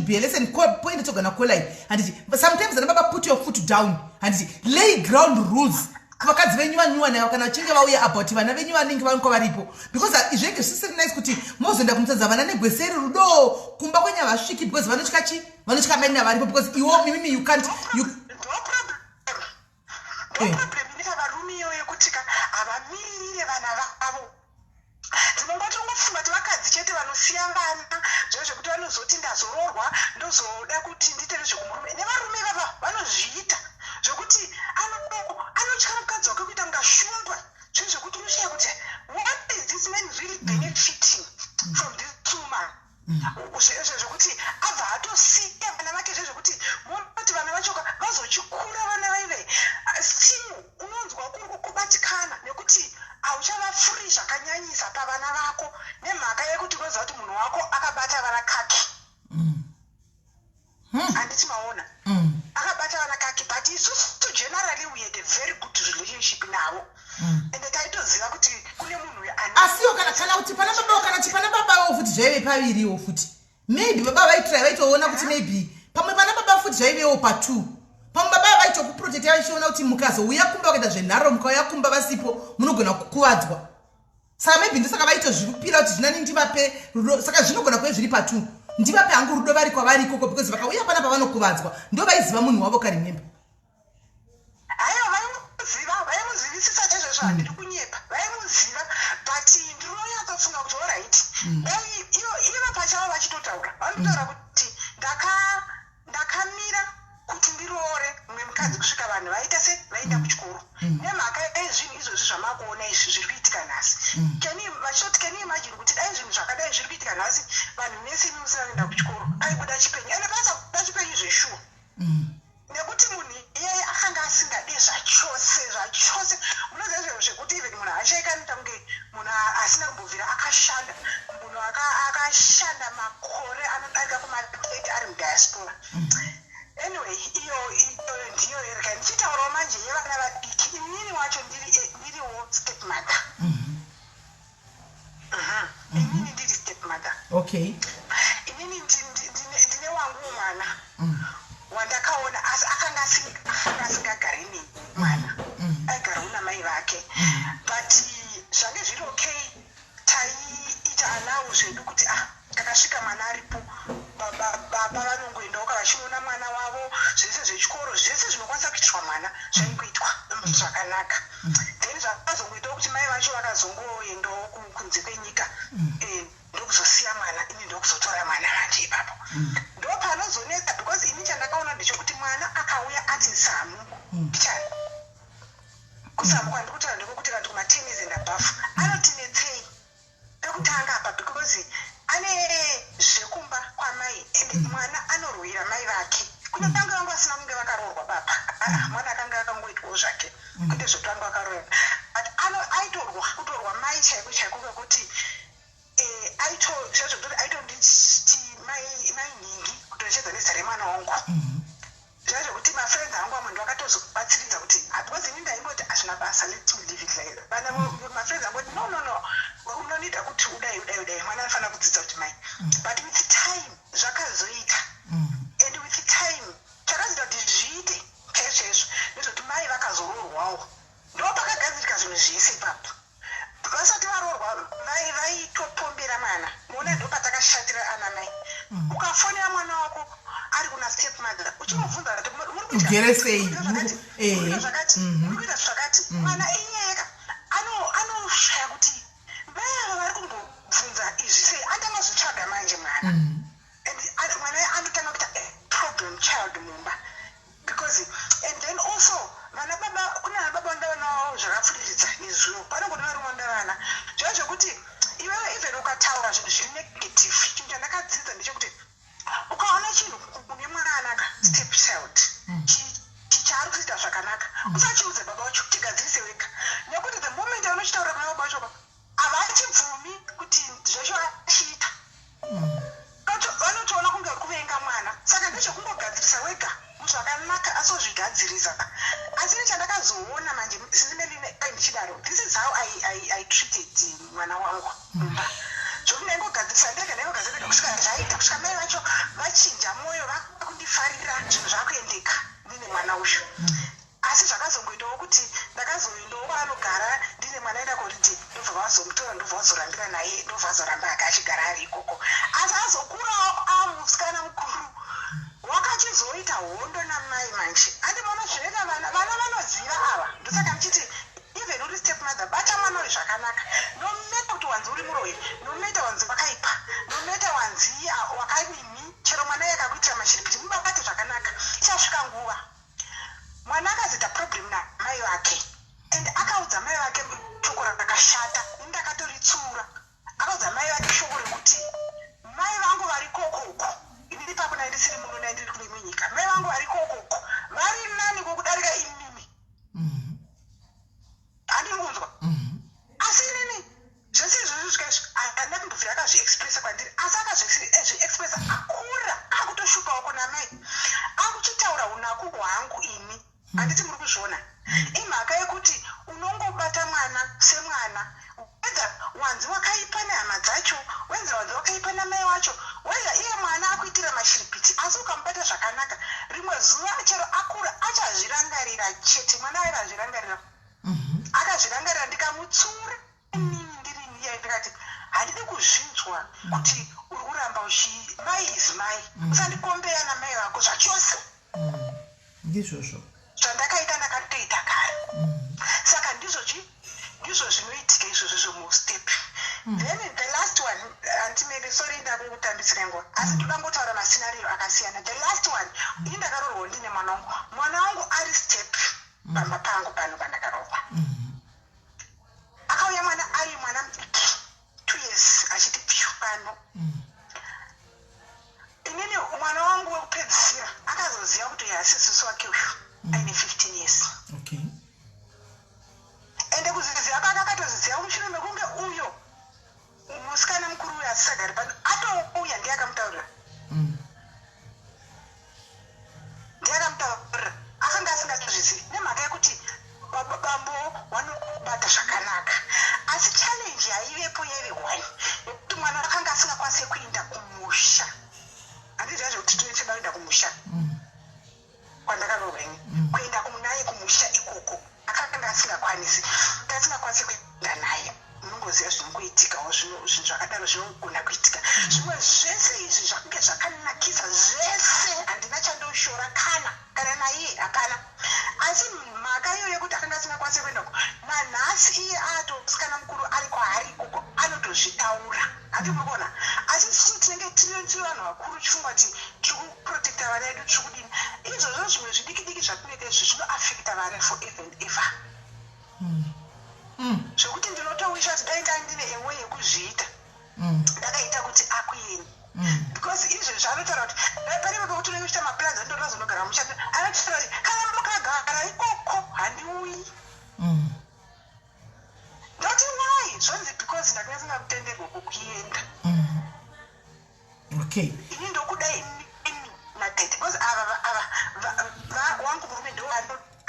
be a lesson. Point togana kolai, handiti? Sometimes vana baba, put your foot down, handiti? Lay ground rules. Kuvakadzi venyu vanyuwana kana vachinge vauya about vana venyu vanenge vanenge varipo, because zvinenge zvisiri nice kuti mozoenda kumutadza vana negweseri rudo kumba kwenyu havasviki, because vanotya chi vanotya maina varipo, because iwo mimimi you can't you Ndo problem, ndo problem inoita varume iyoyo, yekuti ka havamiririre vana vavo. Tinongotongofunga kuti vakadzi chete vanosiya vana, zvo zvekuti vanozoti ndazoroorwa, ndozoda kuti ndiite nezvekumurume. Nevarume vava vanozviita, zvokuti anotya mukadzi wake kuita kunga shumba, zvinhu zvekuti unoshaya kuti what is this man really benefiting from this woman? Zvokuti abva atosiya vana vake, zvezvekuti monoti vana vacho vazochikura, vana vaive still unonzwa kuri kubatikana nekuti hauchavafuri zvakanyanyisa pavana vako, nemhaka yekuti unoziva kuti munhu wako akabata vana kaki. Handiti maona? Akabata vana kaki, but isusu generally we had a very good relationship navo, ende taitoziva kuti kune munhu uyu Asiwo kana kuti pana baba, kana kuti pana babawo futi zvaive paviriwo futi. Maybe baba vaitry, vaitoona kuti maybe pamwe pana baba futi zvaivewo patwo. Pamwe baba vaitokuprotecta, vachiona kuti mukazouya kumba vakaita zvenharo, mukauya kumba vasipo, munogona kukuvadzwa. Saka maybe ndosaka vaitozvirupira kuti zvinani ndivape rudo. Saka zvinogona kuve zviri patwo, ndivape hangu rudo vari kwavari ikoko, because vakauya panapa vanokuvadzwa. Ndo vaiziva munhu wavo, karemember. Haiwa, vaimuziva, vaimuzivisisa chaizvozvo, handidi kunyepa, vaimuziva. But ndinonyatsofunga kuti alright, dai ivo pachavo vachitotaura, vanotaura kuti ndakamira kuti ndiroore mumwe mukadzi kusvika vanhu vaita se vaenda kuchikoro, nemhaka yezvinhu izvozvi zvamakuona izvi zviri kuitika nhasi. Vachitoti, can you imagine kuti dai zvinhu zvakadai zviri kuitika nhasi, vanhu vese imi musina kuenda kuchikoro, paibuda chipenyu? Ende paisabuda chipenyu zveshuwa, nekuti munhu iyeye akanga asingadi zvachose zvachose. Munoziva zvinhu zvekuti even munhu ashaika anoita kunge munhu asina kumbobvira akashanda, munhu akashanda makore anodarika kuma30 ari mudiaspora. Anyway, iyo iyo ndiyo rega ndichitaurawo manje yevana vadiki. Inini wacho ndiriwo step mother. Inini ndiri step mother. Inini ndine wangu mwana wandakaona, asi akanga asingagari neni mwana, aigarawo namai vake, but zvange zviri okay. Taiita allow zvedu kuti ah, takasvika mwana aripo, baba vanongoendawo vachinoona mwana wavo, zvese zvechikoro, zvese zvinokwanisa kuitirwa mwana zvaingoitwa zvakanaka. Then zvakazongoitawo kuti mai vacho vakazongoendawo kunze kwenyika, ndokuzosiya mwana, ini ndokuzotora mwana manje ipapo. Ndo panozonetsa, because ini chandakaona ndechekuti mwana akauya ati zamu chani, kuzamu kwandiri kutaura ndekwokuti kanti kuma10 years and above anotinetsei pekutanga apa, because ane zvekumba kwamai and mwana anorwira mai vake. Kunyange vanga vasina kunge vakaroorwa baba, ah, mwana akanga akangoitwawo zvake, kwete zvekuti vanga vakaroorwa, but aitorwa kutorwa mai chaiko chaiko, kwekuti aito zvezvekutoti aitonditi mai, mai nhingi, kutochedza nezita remwana wangu. Zvezvekuti mafriends angu amwe ndo akatozobatsiridza kuti, because ini ndaimboti hazvina basa, let me leave it like that. Vana mafriends angu ati, "No, no, no, unonida kuti udai, udai, udai, mwana anofanira kudzidza kuti mai." But with time zvakazoita, and with time chakazoita kuti zviite chaizvo chaizvo ndezvekuti mai vakazoroorwawo, ndo pakagadzirika zvinhu zvese ipapo. Vasati varoorwa mai vaitopombera mwana. Muona, ndo patakashatira ana mai. Ukafonera mwana wako ari kuna step mother uchimubvunza kuti muri kuita Ugere sei? muri kuita zvakati, muri kuita zvakati, muri kuita zvakati, mwana iyeka anoshaya kuti mai ava vari kumbobvunza izvi sei. Andanga zvitsvaga manje mwana, and mwana anotanga kuita a problem child mumba, because and then also vana baba, kune vana baba vanoda vana vavo zvakapfuriridza nezuro, panongodi varume vanoda vana zvaiva zvekuti iwewe even ukataura zvinhu zviri negative. Chinhu chandakadzidza ndechekuti ukaona chinhu kune mwana ka step child chaari kuita zvakanaka, usachiudze baba vacho, chigadzirise wega, nekuti the moment aunochitaura kuna baba vacho, havachibvumi kuti zvacho achiita. Vanotoona kunge uri kuvenga mwana. Saka ndezvekungogadzirisa wega zvakanaka, asi wozvigadzirisa. Asi ini chandakazoona manje sizimeline ndichidaro, this is how I treated mwana wangu mumba, zvokuti ndaingogadzirisa ndega, ndaingogadzira ndega kusvika zvaita, kusvika mai vacho vachinja mwoyo, vakundifarira, zvinhu zvakuendeka ndine mwana uyu. Asi zvakazongoitawo kuti ndakazoendawo kwaanogara ndine mwana aenda koriti, ndobva vazomutora, ndobva vazorambira naye, ndobva azoramba ake achigara ari ikoko. Asi azokurawo amusikana mukuru, wakachizoita hondo namai. Manje andimaona zvinoita vana, vana vanoziva ava. Ndosaka ndichiti even uri step mother, bata mwana uri zvakanaka, no matter kuti wanzi uri muroyi, no matter wanzi wakaipa, no matter wanzi wakadini, chero mwana iye akakuitira mashiripiti, mubate zvakanaka. Ichasvika nguva mwana akazoita problem namai vake, and akaudza mai vake shoko rakashata. Ini ndakatoritsura. Akaudza mai vake shoko rekuti mai vangu vari kokoko, inini papo nai ndisiri muno, nai ndiri kune imwe nyika, mai vangu vari kokoko vari nani kokudarika imimi. Handiri kunzwa. Asi inini zvese izvozvo svika izvo handina kumbobvira akazviexpressa kwandiri, asi akazviexpressa akura, akutoshupawo kuna mai, akuchitaura unaku hwangu ini. Handiti muri kuzviona? Imhaka yekuti unongobata mwana semwana, whether wanzi wakaipa nehama dzacho, whether wanzi wakaipa namai wacho, whether iye mwana akuitira mashiripiti, asi ukamubata zvakanaka, rimwe zuva chero akura achazvirangarira chete. Mwana aiva azvirangarira, akazvirangarira. Ndikamutsura inini ndiri iye, ndikati handidi kuzvinzwa kuti uri kuramba uchi mai is mai, usandikombeya namai vako zvachose. Ndizvozvo. Zvandakaita ndakatoita kare. Saka ndizvo chi ndizvo zvinoitika izvozvo zvomustep. Then the last one, Auntie Mary, sorry, ndakukutambisira nguva, asi ndoda ngotaura mascenario akasiyana. The last one, ini ndakaroorwa ndine mwana wangu, mwana wangu ari step pamba pangu pano pandakaroorwa. Akauya mwana ari mwana mudiki, 2 years, achiti pyu pano. Inini mwana wangu wekupedzisira akazoziva kuti uyu asisisi wake uyu aine 15 years. Ende kuziziva kwake akatoziziva mushure mekunge uyo musikana mukuru uyo asisagari pano atouya, ndiye akamutaurira. Ndiye akamutaurira, akanga asingatozvizivi nemhaka yekuti bambo vanobata zvakanaka. Asi challenge yaivepo yaive one yekuti mwana akanga asingakwanisi kuenda kumusha. Handiziva zvekuti tinochida kuenda kumusha kwandakaroorwa ini, kuenda naye kumusha ikoko akanga asingakwanisi, asingakwanisi kuenda naye. Munongoziva zvinongoitikawo, zvinhu zvakadaro zvinogona kuitika. Zvimwe zvese izvi zvakunge zvakanakisa zvese, handina chandoshora kana naiye hapana. Asi mhaka iyo yekuti akanga asingakwanisi kuendako, nanhasi iye atosikana mukuru ari kwaari ikoko anotozvitaura. Handi muri kuona? Asi isusu tinenge tiri vanhu vakuru, tichifunga kuti tiri kuprotecta vana vedu, tiri kudini. Izvozvo zvimwe zvidiki diki zvatinoita izvi zvinoafecta vana forever and ever, zvekuti ndinotowisha kuti dai ndaa ndine a way yekuzviita, ndakaita kuti akueni, because izvezvi anotaura kuti pane pekuti unenge uchiita maplans, andoda kuzonogara muchando, anotaura kuti kana mukagara ikoko handiuyi. Ndoti why? Zvonzi because ndakanga singakutenderwe kukuenda. Ini ndokuda inini natete, because ava ava wangu murume ndo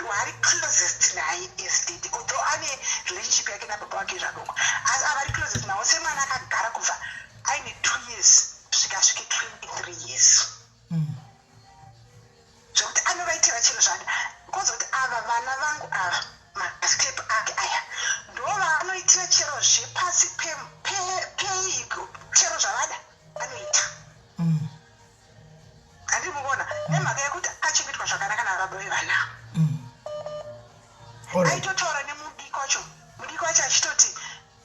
waari closest naye as daddy, although ane relationship yake nababa wake zvadoko, asi ava ari closest nawo semwana akagara kubva aine 2 years kusvika asvike 23 years, zvekuti anovaitira chiro zvada. Kozoti ava vana vangu ava, mastep ake aya, ndo vaanoitira chero zvepasi pei, chero zvavada anoita. Handiri mukuona? Nemhaka yekuti akachengetwa zvakanaka nababa vevana. Aitotaura nemudiki wacho, mudiki wacho achitoti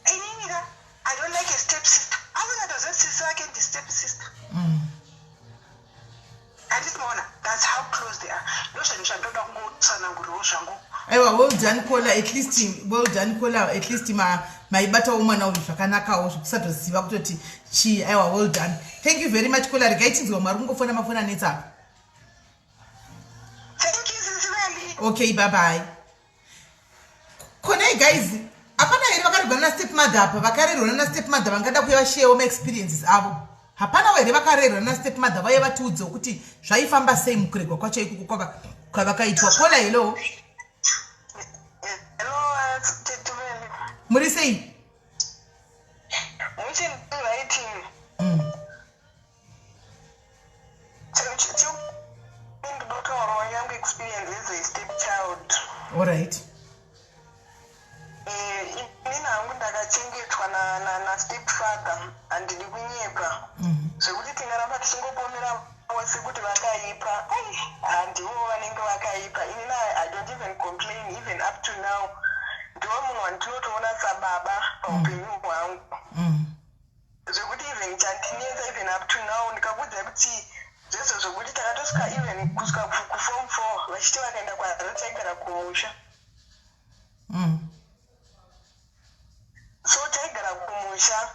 inini ka I don't like a step sister, asingatozivi sisi vake ndi step sister. Handisi maona? That's how close they are. Ndo zvinhu zvandoda kungotsanangurirawo zvangu. Aiwa, well done caller, at least well done caller, at least maibatawo mwana uyu zvakanakawo, zvekusatoziva kutoti chii. Aiwa, well done, thank you very much caller. Regai tinzwa mwari kungofona mafona anetsa apa. Thank you, Sisi Vali. Okay, bye bye. Konai guys, hapana here vakarerwa nana step mother apa? Vakarerwa nana step mother vangada kuya vasharewo maexperiences avo? Hapanawo here vakarerwa nana step mother vaiya vatiudzewo kuti zvaifamba sei mukuregwa kwacho ikoko kwavakaitwa? Caller, hello. Hello, Tetumeni. Muri sei? Muchiri right? Ndinotaurawo yangu experience as a step child. Allright. Inini hangu ndakachengetwa nastep father, handidi kunyepa. Zvekuti tingaramba tichingopomera vose kuti vakaipa, ai, handivo vanenge vakaipa. Inini I don't even complain. Even up to now ndivo munhu wandinotoona sababa paupenyu hwangu. Zvekuti even chandinetsa even up to now, ndikakuudzai kuti zvezvo zvokuti takatosvika even kusvika kuform 4 vachiti vakaenda kuHarare, taigara kumusha. So taigara kumusha.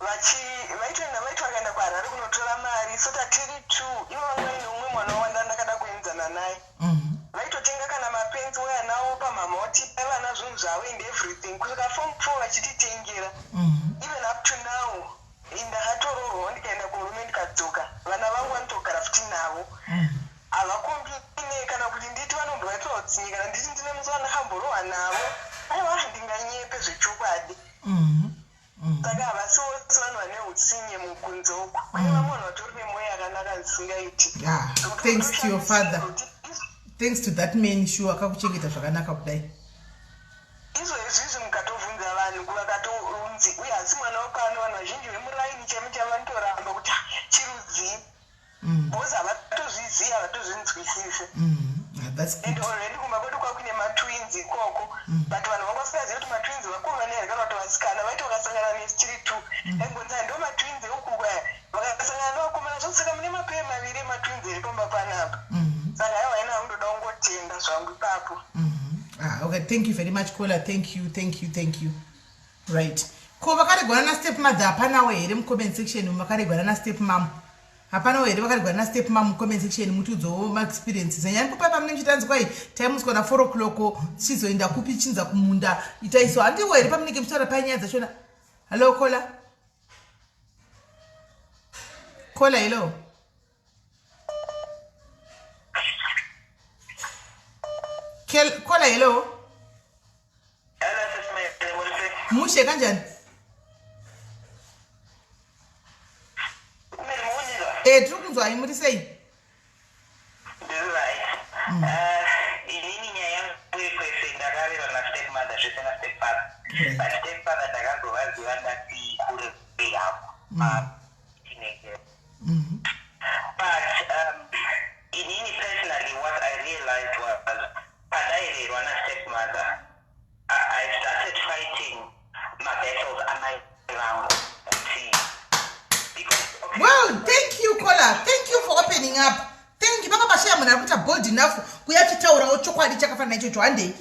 Vaitoenda, vaiti vakaenda kuHarare kunotora mari, so tatiri two, ivo vanga vaine umwe mwana wawanda ndakada kuenzana naye. Vaitotenga kana mapenzi weya nawo pamhama, oti vana zvinhu zvavo and everything, kusvika form 4 vachititengera. Even up to now ndakatoroorwawo, ndikaenda kumurume, ndikadzoka, vana vangu vanotogara futi navo. Havakomplaine kana kuti nditi vanombovaitira utsinye, kana nditi ndine musi wandakamborohwa navo, aiwa, ndinganyepe zvechokwadi. Saka havasi vose vanhu vane utsinye mukunze uku. Kune vamwe vanhu vatori nemwoyo yakanaka zvisingaiti. Yeah, thanks to your father, thanks to that man, sure, akakuchengeta zvakanaka kudai. Izvo izvizvi mukatovhunza vanhu, vakatonzi uye hasi mwana wepano, vanhu vazhinji vemuraini chaivo chaivo vanotoramba kuti, "Ah, chirudzii?" Because havatozvizivi, havatozvinzwisisi. Ah, that's And good. already kumba kwedu kwakuine matwins ikoko, but vanhu vanga vasingazivi kuti matwins vakomana here kana kuti vasikana. Vaiti vakasangana nesu tiri two, aigonzi ndo matwins ekuku aya. Vakasangana nevakomana zvo, saka mune mapeya maviri ematwins eri pamba panapa. Saka aiwa, ina hangu kungotenda zvangu ipapo. Ah, okay, thank you very much, caller. Thank you, thank you, thank you. Right, ko vakaregwana nastep mother hapanawo here mucomment section? Vakaregwana nastep mum hapanawo here? Vakaregwana nastep mum mucomment section, mutiudzowo maexperiences anyani kupai pamunenge muchitanzi kwai taimuswa na4 o'clock, tichizoenda kupi, chinza kumunda, itaiso handiwo here pamunenge muchitaura pai nyaya dzachona? Hallo, caller, caller, hello. Caller, hello. Hello, sis Mary, muri sei? Mushe, kanjani? Mary, mukunzwa? E, tiri kunzwai, muri sei? Ndiri right. Inini nyaya yangu yekwese, ndakarerwa nastep mother zvese nastep father. But step father ndakazovaziva ndati kurei hapo. Teenager. But inini personally, what I realized was pandairerwa nastep mother, I started fighting mabattles amai vangu kuti because okay, Well, thank you, caller. Thank you for opening up. Thank you. Panga pashaya munhu ari kuita bold enough kuya achitaurawo chokwadi chakafanana ichocho. Handei.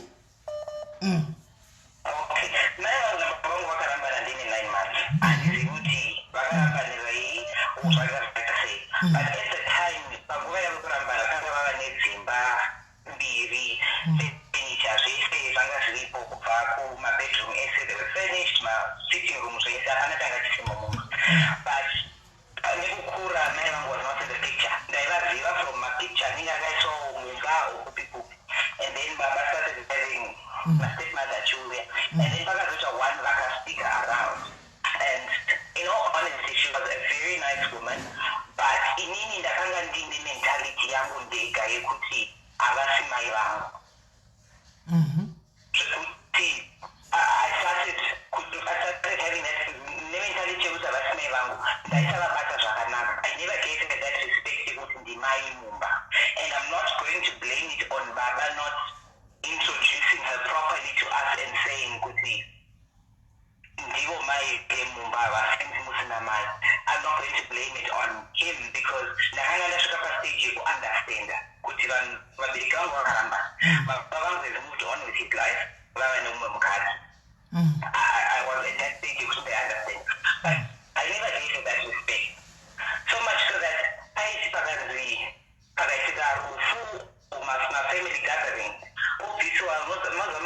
Okay. Mai vangu nababa vangu vakarambana ndine 9 months. Handizivi kuti vakarambanirei, zvanga zvakaita sei. But at the time, panguva yavo kurambana, vakanga vava nedzimba mbiri, furniture zvese zvanga zviripo, kubva kumabedroom ese they were furnished, masitting room zvese, hapana changa chisimo mumba. But nekukura, mai vangu was not in the picture. Ndaivaziva from mapicture anenge akaiswawo mumba okupi kupi. And then baba started having mastepmother achiuya, and then pakazoita one vakastika around, and in all honesty she was a very nice woman, but inini ndakanga ndine mentality yangu ndega yekuti havasi mai vangu. Zvekuti I started having that nementality yekuti havasi mai vangu, ndaisavabata zvakanaka. I never gave her that respect yekuti ndimai mumba, and I'm not going to blame it on baba not introducing her properly to us and saying kuti ndivo mai vemumba ava, since musina mai. I'm not going to blame it on him because ndakanga ndasvika pastage yekuunderstanda kuti vanhu vabereki vangu vakaramba. Baba vangu has moved on with his life, vava nemumwe mukadzi. I was at that stage yekuti ndaiunderstand, but I never gave her that respect, so much so that paiti pakanzi pakaitika rufu, mafamily gathering, obvisiwa mazuva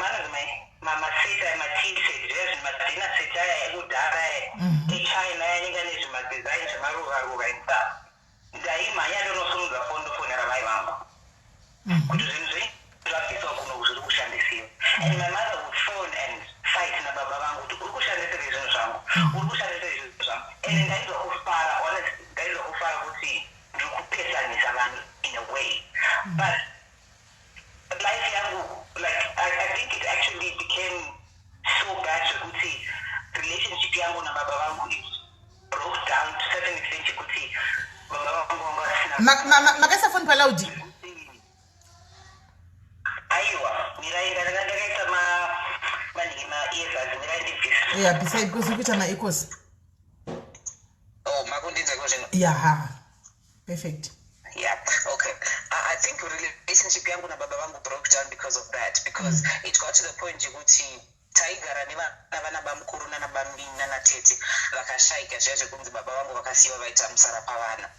maset aya, matea set, zviya zvinhu, madinner set aya ekudhara aya echina aya anenge ane zvimadesign zvemaruva-ruva and stuff, ndaimhanya ndonosumudza foni, ndofonera mai vangu kuti zvinhu zvenyu zvabviswa kuno, zviri kushandisiwa. And my mother would phone and fight nababa vangu kuti uri kushandisirei zvinhu zvangu, uri kushandisirei zvinhu zvangu. And ndainzwa kufara, honestly, ndainzwa kufara kuti ndiri kupesanisa vanhu in a way. But life yangu, like Makaisa foni paloud? Aiwa, mirai, ndanga ndakaisa manhingi, maearbuds, mirai ndibvisa. Yeah, bvisai because uri kuita maechoes. Oh, makundinzwa iko zvino? Yeah, perfect. Yeah, okay. I think relationship yangu nababa vangu broke down because of that, because it got to the point yekuti taigara nevana, vana bamukuru nanabamini nanatete vakashayika, zviya zvekunzi baba vangu vakasiyiwa vaita musara pavana.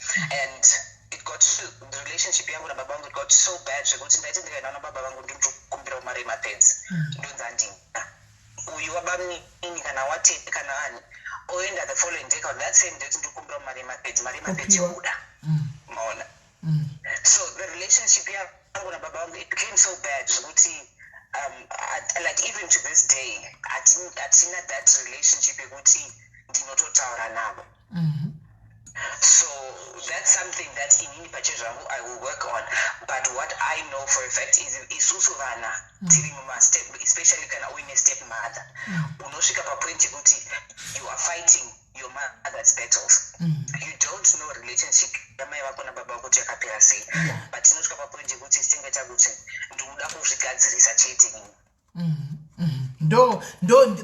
And it got to the relationship yangu nababa vangu, it got so bad zvekuti ndaiti ndikaenda nababa vangu ndinotokumbirawo mari yemapads, ndonzi handina. Uyu wabamini kana watete kana ani oenda the following day kana that same day kuti ndikumbirawo mari yemapads, mari yemapads Opiwa. yobuda. Maona? So the relationship yangu nababa vangu, it became so bad zvekuti like even to this day hatina that relationship yekuti ndinototaura navo. So that's something that inini pachezvangu I will work on. But what I know for a fact is isusu vana tiri mumastep, especially kana uine step mother, unosvika papoint yekuti you are fighting your mother's battles. You don't know relationship yamai vako nababa vako kuti yakapera sei. But tinosvika papoint yekuti tinenge takuti ndikuda kuzvigadzirisa chete inini. Ndo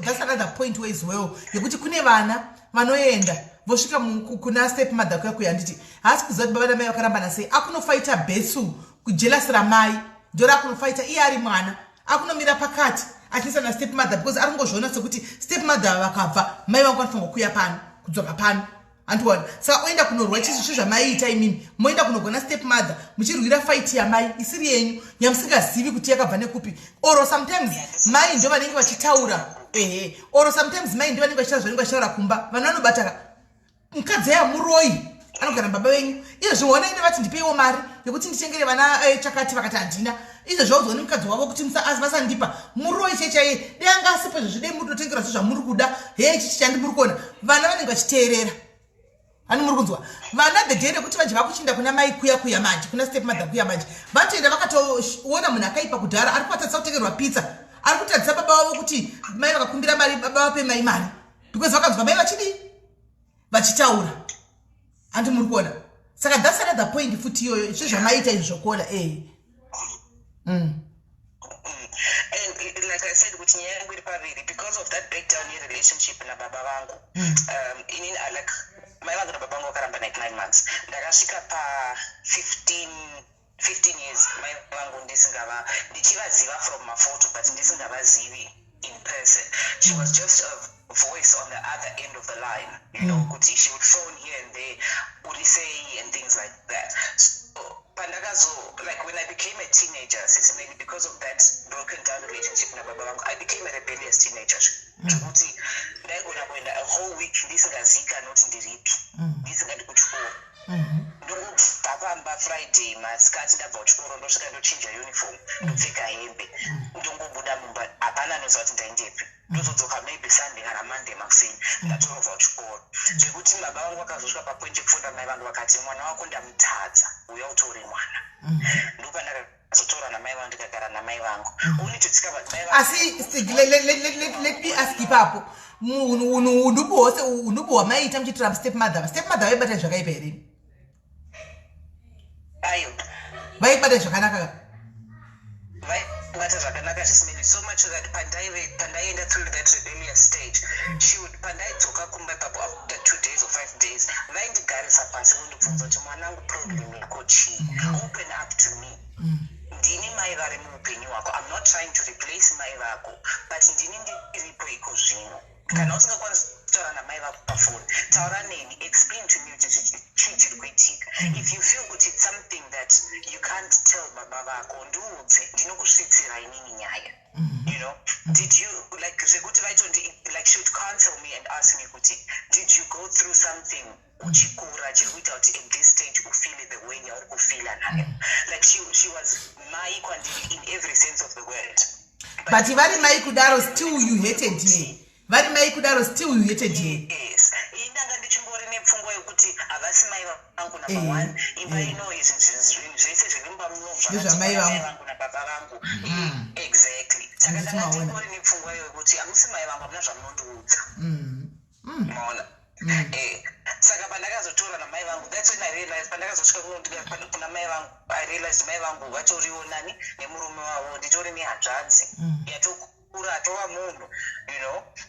that's another point as well, yekuti kune vana vanoenda vosvika kuna step mother kuya kuya, handiti haasi kuziva kuti baba namai vakarambana sei. Akunofaita battle kujealous ramai, ndo rakunofaita iye ari mwana, akunomira pakati achiisa na step mother because ari kungozviona sekuti step mother vakabva, mai vangu vanofanirwa kuuya pano, kudzoka pano, handiona? Saka oenda kunorwa chisvo svezvamaiita imimi, moenda kunogona step mother muchirwira fight yamai isiri yenyu, yamusingazivi kuti yakabva nekupi. Or sometimes mai ndo vanenge vachitaura, ehe, or sometimes mai ndo vanenge vachitaura zvanenge vachitaura kumba. Vanhu vanobata mukadzi yamuroi anogara baba venyu izvezvi, ona ende vati ndipeiwo mari yekuti nditengere vana chakati, vakati handina. Izvezvi vaudzwa nemukadzi wavo kuti vasandipa, muroi chaichaiye, dei anga asipo izvezvi, dei muri kutotengerwa zvo zvamuri kuda. Hei, chichi chandi muri kuona vana vanenge vachiteerera, hani muri kunzwa? Vana the day rekuti vanje vakuchinda kuna mai kuya kuya manje, kuna step mother kuya manje, vatoenda vakatoona munhu akaipa kudhara ari kuvatadzisa kutengerwa pizza, ari kutadzisa baba vavo kuti mai vakakumbira mari, baba vape mai mari, because vakanzwa mai vachidii, vachitaura, handi muri kuona? Saka that's another point futi iyoyo, sezvamaita izvi zvokuona e. And like I said kuti nyaya yangu iri paviri because of that breakdown yerelationship nababa vangu. Inini like mai vangu nababa vangu vakaramba like 9 months. Ndakasvika pa15 15 years mai vangu ndisingava, ndichivaziva from mafoto but ndisingavazivi in person. She was just a voice on the other end of the line, kuti she would phone here and there, uri sei and things like that. So pandakazo, like when I became a teenager, maybe because of that broken down relationship nababa vangu, I became a rebellious teenager zvekuti ndaigona kuenda a whole week ndisingazivikanwi kuti ndiripi, ndisingadi kuchikoro. Ndongobva pamba Friday masikati, ndabva kuchikoro, ndosvika ndochinja uniform, ndopfeka hembe, ndongobuda mumba, hapana anoziva kuti ndaindepi. Ndozodzoka maybe Sunday kana Monday makuseni, ndatorovha kuchikoro. Zvekuti baba vangu vakazosvika papoint yekufunda mai vangu vakati, "Mwana wako ndamutadza, uya utore mwana." Ndopandakazotora namai vangu, ndikagara namai vangu. Only to discover kuti mai vangu Asi Stig, let me ask ipapo, unhubu hwose, unhubu hwamaiita muchiitira step mother, step mother vaibata zvakaipa here? Ayo. Vaibata zvakanaka ka? Vaibata zvakanaka zvisinei, so much so that pandaienda through that rebellious stage, she would, pandaidzoka kumba ipapo after 2 days or 5 days, vaindigarisa pasi vondibvunza kuti, "Mwanangu, problem yako chii? Open up to me. Ndini mai vari muupenyu hwako. I'm not trying to replace mai vako, but ndini ndiripo iko zvino. Kana usingakwanisi kutaura namai vako pafoni, taura neni. Explain to me kuti chii chiri kuitika. If you feel kuti it's something that you can't tell baba vako, ndiudze, ndinokusvitsira inini nyaya." Did you, like zvekuti vaitondi, like she would counsel me and ask me kuti, "Did you go through something uchikura chiri kuita kuti at this stage ufeele the way yauri kufeela nayo?" Like she was mai kwandiri in every sense of the word. But vari mai kudaro, still you hated her. Vari mai kudaro, still you hated her. Yes, ini ndanga ndichingori nepfungwa yekuti havasi mai vangu number one. Imba ino, izvi zvinhu zvese zviri mumba muno Ndezvamai vangu. Vangu nababa vangu. Exactly. Saka Handiti ndanga maona. ndingori nepfungwa yokuti hamusi mai vangu, hamuna zvamunondiudza. Maona? Saka pandakazotora namai vangu, that's when I realized, pandakazosvika kuna mai vangu, I realized mai vangu vatoriwo nani, nemurume wavo. Nditori nehanzvadzi yatokura, atova munhu.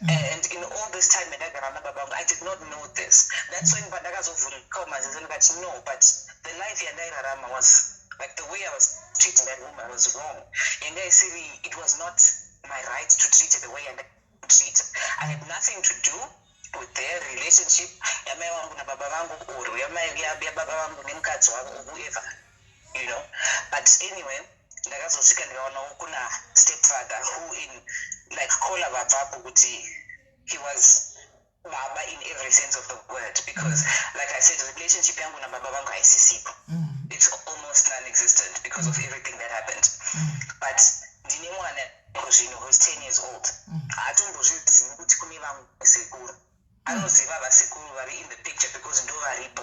And in all this time yandagara nababa vangu, I did not know this. That's when pandakazovhurikawo maziso, ndikati, "No, but the life yandairarama was like, the way I was treating that woman was wrong." Yanga isiri, it was not my right to treat her the way treat. I had nothing to do with their relationship, yamai vangu nababa vangu, or yababa vangu nemukadzi wavo, or whoever. But anyway, ndakazosvika ndikaonawo kuna stepfather who, in like caller vabvapo kuti he was baba in every sense of the word, because like I said, relationship yangu nababa vangu haisisipo. It's almost non-existent because of everything that happened. But ndine mwana zvino who's 10 years old. Haatombozvizivi kuti kune vamwe sekuru. Anoziva vasekuru vari in the picture because ndo varipo,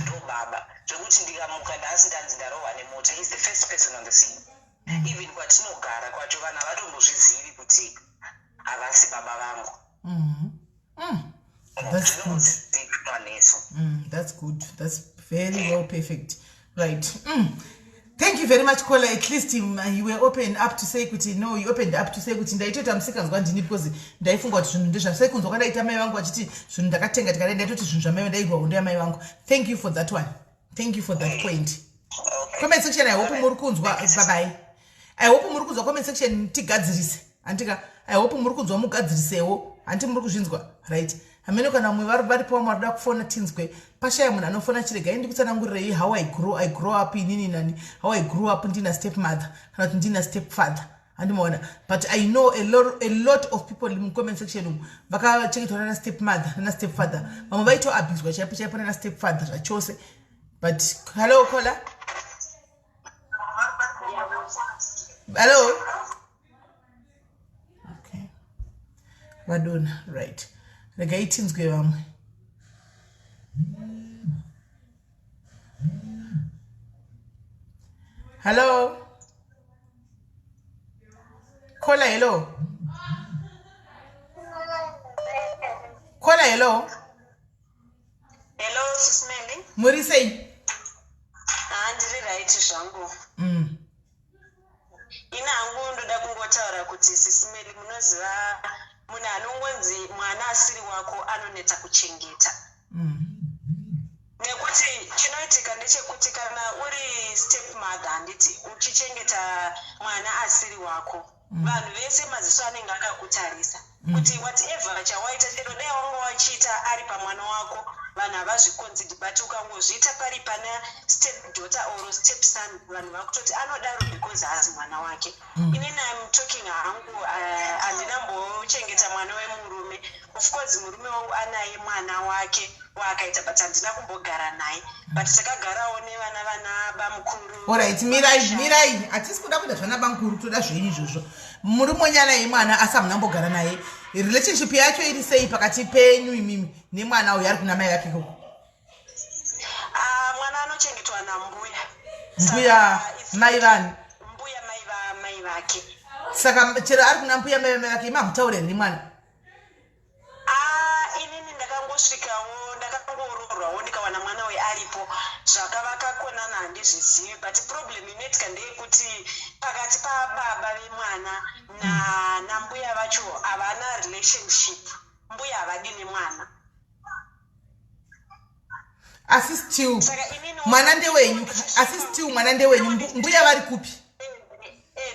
ndo baba. Zvekuti ndikamuka nhasi ndanzi ndarohwa nemota, he's the first person on the scene. Even kwatinogara kwacho, vanhu havatombozvizivi kuti havasi baba vangu. That's good. Zvinongozivikanwa nesu. That's good. That's very well, perfect. Right. Thank you very much, caller. At least you were open up to say kuti, no, you opened up to say kuti ndaitoita musikanzwa ndini, because ndaifunga kuti zvinhu ndezva sekunzwa kwandaita mai vangu vachiti zvinhu ndakatenga tikadai, ndaitoti zvinhu zvamai, ndairwa hondo yamai vangu. Thank you for that one. Thank you for that point. Okay. Comment section, I hope muri kunzwa. Bye bye. I hope muri kunzwa comment section, tigadzirise. Handika, I hope muri kunzwa, mugadzirisewo. Handi muri kuzvinzwa, right? Hamene kana mumwe varipo vamwe varikuda kufona, tinzwe. Pashaya munhu anofona, chiregai ndikutsanangurirei how I grow up inini nani, how I grew up ndina step mother kana kuti ndina step father, handimaona? But I know a lot of people mucomment section umu vakachengetwa nana step mother nana step father. Vamwe vaitoabhuswa chaipo chaipo nana step father zvachose. But hello, caller, hello. Okay, vadona. Right, regai tinzwe vamwe. Hello, caller. Hello, caller. Hello. Hello, Sis Melly. Muri sei? Ha, ndiri right zvangu. Ini hangu ndoda kungotaura kuti, Sis Melly, munoziva munhu anongonzi mwana asiri wako anonetsa kuchengeta, nekuti chinoitika ndechekuti kana uri step mother, handiti, uchichengeta mwana asiri wako, vanhu vese maziso anenge akakutarisa kuti whatever chawaita, chero dai wanga wachiita ari pamwana wako, vanhu havazviconsider. But ukangozviita pari pana step daughter or step son, vanhu vakutoti anodaro because haasi mwana wake. Inini am talking hangu, handina mbochengeta mwana wemurume. Of course murume wangu anaye mwana wake waakaita, but handina kumbogara naye, but takagarawo nevana vana bamukuru. Alright, mirai, mirai. Hatisi kuda kuita zvana bamukuru, toda zvenyu izvozvo. Muri monyana yemwana, asi hamuna mbogara naye. Relationship yacho iri sei pakati penyu imimi nemwana uyu ari kuna mai vake koko? Ah, mwana anochengetwa nambuya. Mbuya mai vanhu? Mbuya mai vamai vake. Saka chero ari kuna mbuya mai vamai vake, imi hamutauri here nemwana? Ah, inini ndakangosvikawo, ndakangoroorwawo, ndikawana mwana uyu aripo. Zvakavakakonana handizvizivi, but problem inoitika ndeyekuti pakati pababa vemwana nambuya vacho havana relationship. Mbuya havadi nemwana. Asi still Saka inini mwana ndewenyu. Asi still mwana ndewenyu. Mbuya vari kupi?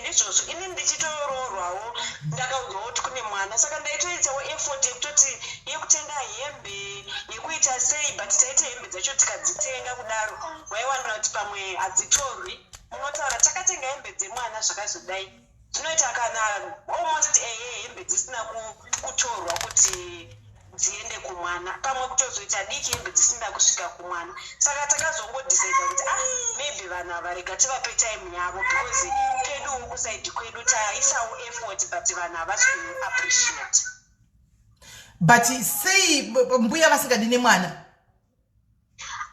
Ndizvozvo, inini ndichitoroorwawo ndakaudzwa kuti kune mwana, saka ndaitoitawo effort yekutoti yekutenga hembe, yekuita sei, but taita hembe dzacho tikadzitenga kudaro, waiwana kuti pamwe hadzitorwi. Munotaura takatenga hembe dzemwana zvakazodai, zvinoita kana almost a year hembe dzisina kutorwa kuti dziende kumwana, pamwe kutozoita diki hembe dzisina kusvika kumwana. Saka takazongodecida kuti, ah, maybe vanhu ava rega tivape time yavo, because peduwo kuside kwedu taisawo effort, but vanhu havasi kuappreciate. But sei mbuya vasingadi nemwana?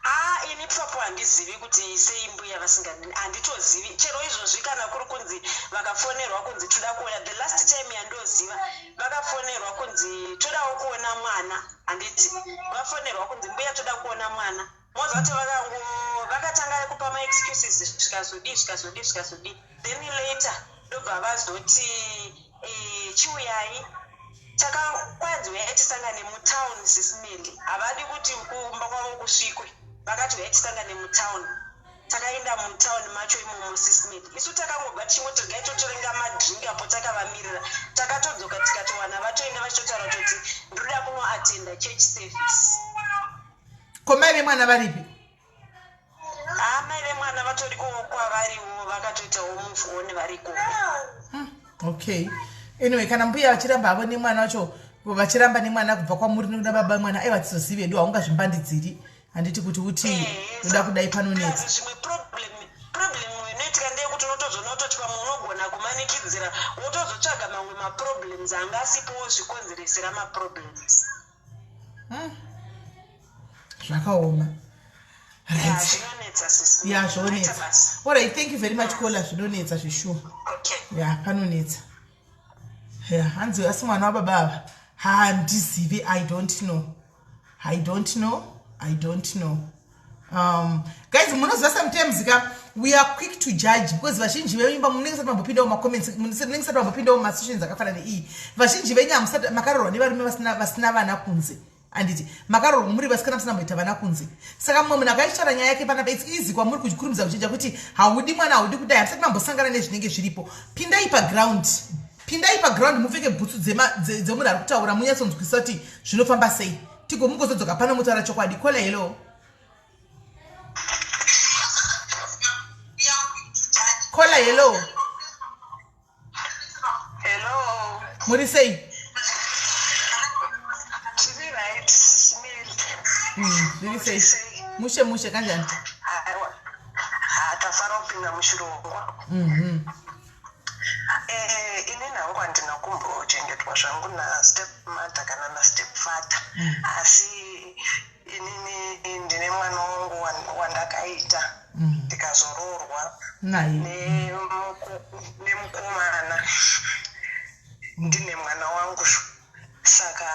Ah, ini Ipapo handizivi kuti sei mbuya vasingadi, handitozivi. Chero izvozvi kana kuri kunzi vakafonerwa kunzi toda kuona, the last time yandoziva vakafonerwa kunzi todawo kuona mwana, handiti? Vafonerwa kunzi mbuya toda kuona mwana, moziva kuti vakango vakatanga kupa maexcuses, zvikazodii, zvikazodii, zvikazodii, then later ndobva vazoti chiuyai. Kwanzi uyai tisangane mutown. Sis Melly, havadi kuti kumba kwavo kusvikwe. Vakati uyai tisangane mutown. Takaenda mutown macho imomo, Sis Melly. Isu takangobva tichingoti regai totorenga madrink apo takavamirira. Takatodzoka tikatowana vatoenda vachitotaura kutoti ndinoda kunoatenda church service. Ko mai vemwana varipi? Haa, mai vemwana vatoriko kwavariwo, vakatoitawo move on, variko. Okay, anyway, kana mbuya vachiramba havo nemwana wacho, vachiramba nemwana kubva kwamuri nekuda baba vemwana, aiwa, tizozivi hedu. Haungazvimbandidziri, handiti, kuti uti uda kudai, panonetsa. Zvimwe problem inoitika ndeyekuti unotozoona kutoti pamwe unogona kumanikidzira, wotozotsvaga mamwe maproblems anga asipo, wozvikonzeresera maproblems. Zvakaoma. Right, zvinonetsa, sis. Ya, zvonetsa. Alright, thank you very much, caller. Zvinonetsa zveshuwa. Okay. Ya, panonetsa. Ya, hanzi asi mwana wababa ava handizivi. I don't know, I don't know, I don't know. Guys, munoziva sometimes ka we are quick to judge because vazhinji veimba munenge sati mambopindawo macomments, munenge sati mambopindawo masessions akafanana neiyi. Vazhinji venyu hamusati makarorwa nevarume vasina vana kunze, handiti? Makarorwa muri vasikana musina mboita vana kunze. Saka mumwe munhu akaitaura nyaya yake panapa, it's easy kwamuri kukurumidza kucheja kuti haudi mwana, haudi kudai. Hamusati mambosangana nezvinenge zviripo. Pindai paground, pindai paground, mupfeke bhutsu dzemunhu ari kutaura, munyatsonzwisisa kuti zvinofamba sei, tigo mugozodzoka pano mutaura chokwadi. Caller, hello. Caller, hello. Hello. Muri sei? Tiri right. Zviri sei? Mushe mushe, kanjani? Aiwa, tafara kupinda muchirongwa. Inini hangu handina kumbochengetwa zvangu nastep mother kana nastep father, asi inini ndine mwana wangu wandakaita ndikazoroorwa naye nemukomana. Ndine mwana wangu, saka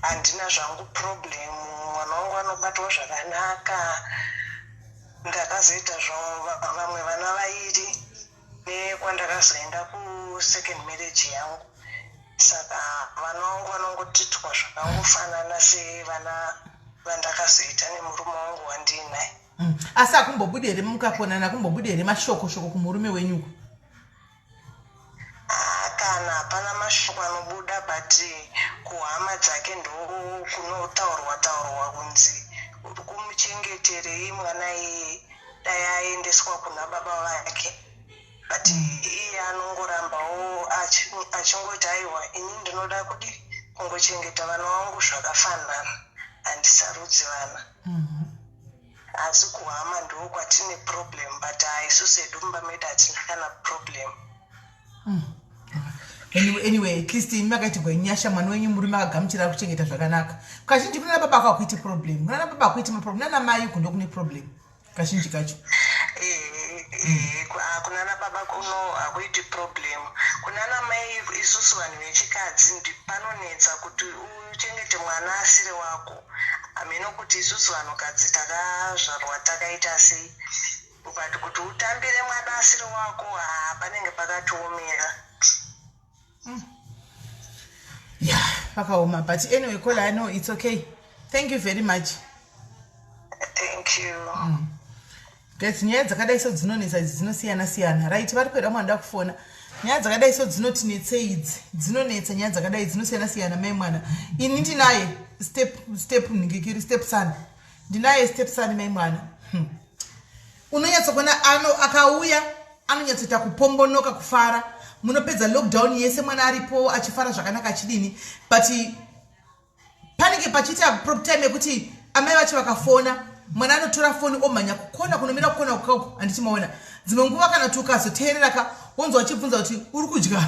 handina zvangu problem. Mwana wangu anobatwa zvakanaka. Ndakazoita vamwe vana vairi nekwandakazoenda kusecond marriage yangu, saka vana vangu vanongotitwa zvakangofanana sevana vandakazoita nemurume wangu wandiinaye. Asi hakumbobudi here, mukakonana, hakumbobudi here mashoko shoko kumurume wenyuko? Haa, kana hapana mashoko anobuda, but kuhama dzake ndo kunotaurwa taurwa kunzi uri kumuchengeterei mwana iyeye, dai aendeswa kuna baba vake, but iye anongorambawo achingoti aiwa, ini ndinoda kudi kungochengeta vana vangu zvakafanana, handisarudzi vana. Asi kuhama ndo kwatine problem, but haisusu hedu mumba medu hatina kana problem. Anyway, at least imi makaitirwa nyasha, mwana wenyu murume akagamuchira kuchengeta zvakanaka. Kazhinji kunana baba akakuiti problem, kunana baba akuiti maproblem, kunana mai uku ndokune problem kazhinji kacho. Kunana baba kuno hakuiti problem. Kunana mai, isusu vanhu vechikadzi panonetsa kuti uchengete mwana asiri wako. Hameno kuti isusu vanhukadzi takazvarwa takaita sei, but kuti utambire mwana asiri wako, haa, panenge pakatiomera. Yeah, pakaoma. But anyway, caller, I know it's okay. Thank you very much. Thank you. Guys, nyaya dzakadai so dzinonetsa idzi, dzinosiyana siyana. Right, vari kueda mwana kufona. Nyaya dzakadai so dzinotinetsei idzi, dzinonetsa. Nyaya dzakadai dzinosiyana siyana. Mai mwana, ini ndinaye step nhingikiri, step son. Ndinaye step son, mai mwana. Unonyatsokuona ano akauya anonyatsoita kupombonoka kufara. Munopedza lockdown yese mwana aripo achifara zvakanaka achidini, but panenge pachiita time yekuti amai vacho vakafona, mwana anotora foni omhanya kukona kunomira kukona kukauko, handiti maona? Dzimwe nguva kana kuti ukazoteerera ka, wonzwa achibvunza kuti uri kudya,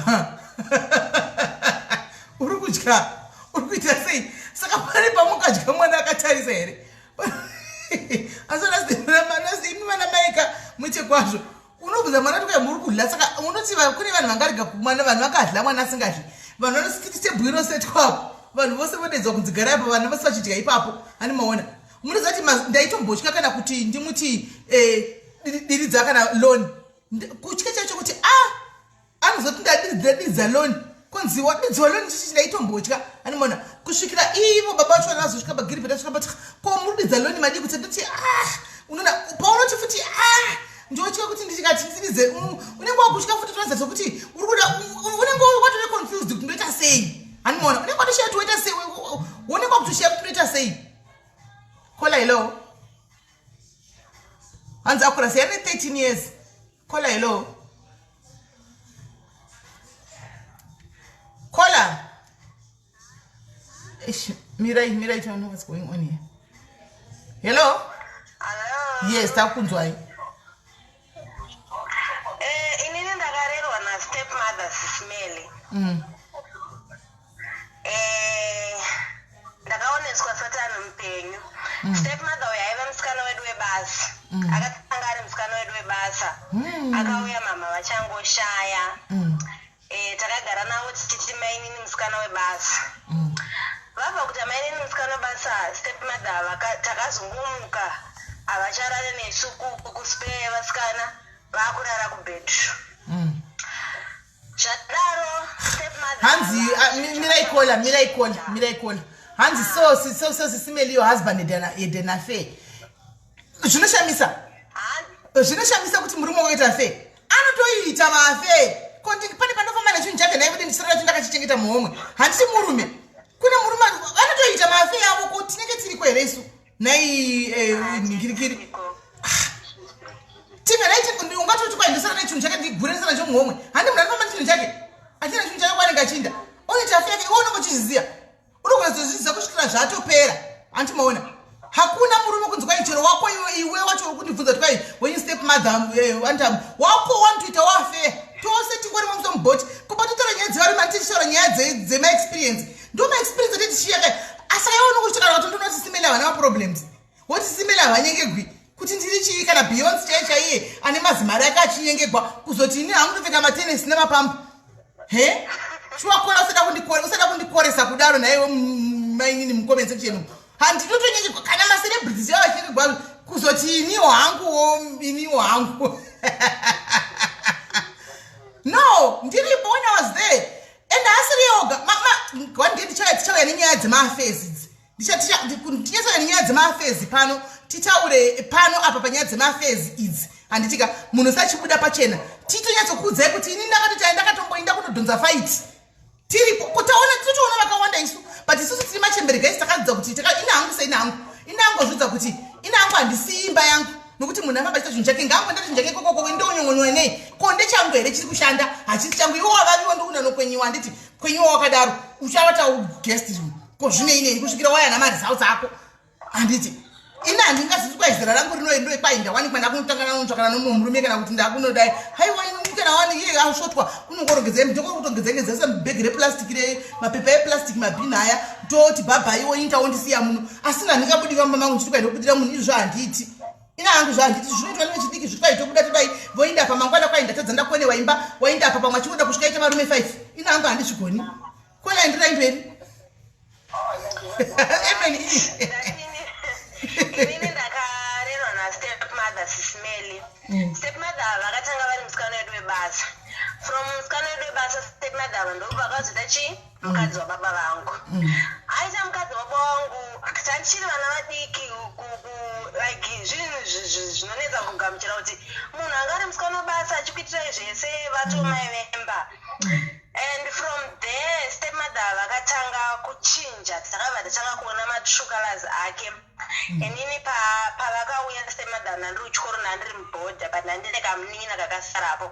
uri kudya, uri kuita sei? Saka pane pamukadya mwana akatarisa here? Asi imi vana maika muite kwazvo. Unobvunza mwana kuti muri kudla, saka unoti kune vanhu vangarega mwana, vanhu vakadla mwana asingadli. Vanhu vanositi tebhuru inosetwapo, vanhu vose vodedzwa kunzi garai apo, vana vose vachidya ipapo. Hani maona, munoziva kuti ndaitombotya kana kuti ndimuti diridza kana loan, kutya chacho kuti a anozoti ndadiridza loan, konzi wadidziwa loan chichi, ndaitombotya. Animona kusvikira ivo baba vacho vana vazosvika pagiribheti, asvika pati ko murudidza loan madii kuti ndoti ah, unoona paunoti futi ah, ndotya kuti ndichikati ndiridze, unenge wakutya futi toratidza sekuti uri kuda, unenge watove confused kuti ndoita sei. Handimaona, unenge watoshiya kuti woita sei, unenge wakutoshiya kuti ndoita sei. Caller, hello. Hanzi akura sei, ane 13 years. Caller, hello. Caller. Ish, mirai, mirai, don't know what's going on here. Hello. Hello. Yes, takunzwai. Inini ndakarerwa nastep mother, Sis Melly. Ndakaoneswa Satani mupenyu. Step mother uyu aiva musikana wedu webasa. Akatanga ari musikana wedu webasa. Akauya mama vachangoshaya. Takagara navo tichiti mainini musikana webasa. Vabva kuti mainini musikana webasa, step mother takazongomuka havacharare nesu kuspare vasikana, vakurara kubedroom. Zvadaro step mother Hanzi mirai caller, mirai caller, mirai caller. Hanzi so Sis Melly, your husband had an affair. Zvinoshamisa. Zvinoshamisa kuti murume wakaita affair. Anotoita maaffair. Ko pane pandofamba nechinhu chake nhai kuti ndisirara cho ndakachichengeta muhomwe. Handiti murume. Kune murume anotoita maaffair avo, ko tinenge tiriko here isu? Nhai ngirikiri. Tinga ungatoti kwai ndisara nechinhu chake ndigure ndisara nacho muhomwe. Handi munhu anofamba nechinhu chake. Achina chinhu chake kwanenge achinda. Onoita affair yake, iwe unenge uchizviziva. Unogona kuzozviziva kusvikira zvatopera. Handiti maona, hakuna murume kunzi kwai chero wako iwe, iwe wacho uri kundibvunza kuti kwai when step mother antam wako wanotoita waaffair, tose tingori muso mubhoti kuba totaura nyaya dzevarume. Handiti tichitaura nyaya dzemaexperience, ndo maexperience atiti tichiyaka. Asaka iwe unongochiti kana kuti ndinoti Sis Melly havana maproblems, woti Sis Melly havanyengegwi, kuti ndiri chii? Kana Beyonce chai chaiye ane mazimari ake achinyengegwa, kuzoti ini hangu ndopfeka matenesi nemapambu he? Chiwakora, usada kundikoresa kudaro nhaiwe mainini mucomment section. Handinotonyengegwa, kana macelebrities yava vachinyengegwa, kuzoti iniwo hanguwo, iniwo hangu no. Ndiripo when I was there and haasiri yoga. One day tichauya nenyaya dzemaaffairs idzi, tinyatsoya nenyaya dzemaaffairs pano, titaure pano apa panyaya dzemaaffairs idzi. Handitika munhu usachibuda pachena, titonyatsokuudzai kuti ini ndakatoti ndakatomboinda kutodhonza fight tiripo kutaona, tinotoona vakawanda isu, but isusu tiri machembere guys, takadzidza kuti ina hangu seina hangu inangozvidza kuti ina hangu handisiyi imba yangu nokuti munhu afamba achita chinhu chake, ngangoenda chinhu chake kokoko, ndonyongonywa nei? Ko ndechangu here chiri kushanda? Hachisi changu. Iwo wavaviwa ndokunanokwenyiwa, handiti kwenyiwa wakadaro uchavata guest room, ko zvinei nei kusvikira waya namaresults ako? Handiti ini handingaziti kwai zera rangu rino ndo kwai ndawanikwa ndakunotanga nanotsvakana nomumwe murume kana kuti ndakunodai. Haiwa, kana wani iye asvotwa unongorongedza ndokotongedzengedzesa bhegi replastic, remapepa eplastic, mabhini aya, toti bhabhaiwo inta wondisiya muno. Asi handingabudi mamba mangu ndichiti kwai ndokudira munhu. Izvo handiiti, ina hangu zvahanditi zvinoitwa nevechidiki zviti kwai tobuda todai, voinda apa, mangwana kwai ndatadza ndakonewa imba, wainda apa pamwe achingoda kusvika ita varume 5. Ina hangu handizvigoni. Caller, enderai mberi. Amen. Inini ndakarerwa nastep mother, Sis Melly. Step mother ava vakatanga vari musikana wedu webasa. From musikana wedu webasa, step mother ava ndo vakazoita chii? Mukadzi wababa vangu. Aita mukadzi wababa vangu tandichiri vana vadiki, like zvinhu zvinonetsa kugamuchira kuti munhu anga ari musikana webasa achikuitirai zvese vatomai vemba. And from there stepmother vakatanga kuchinja, takabva tatanga kuona matrue colors ake. Inini pavakauya stepmother ndandiri kuchikoro, ndandiri mubhodha, but ndandine kamunin'ina kakasarapo.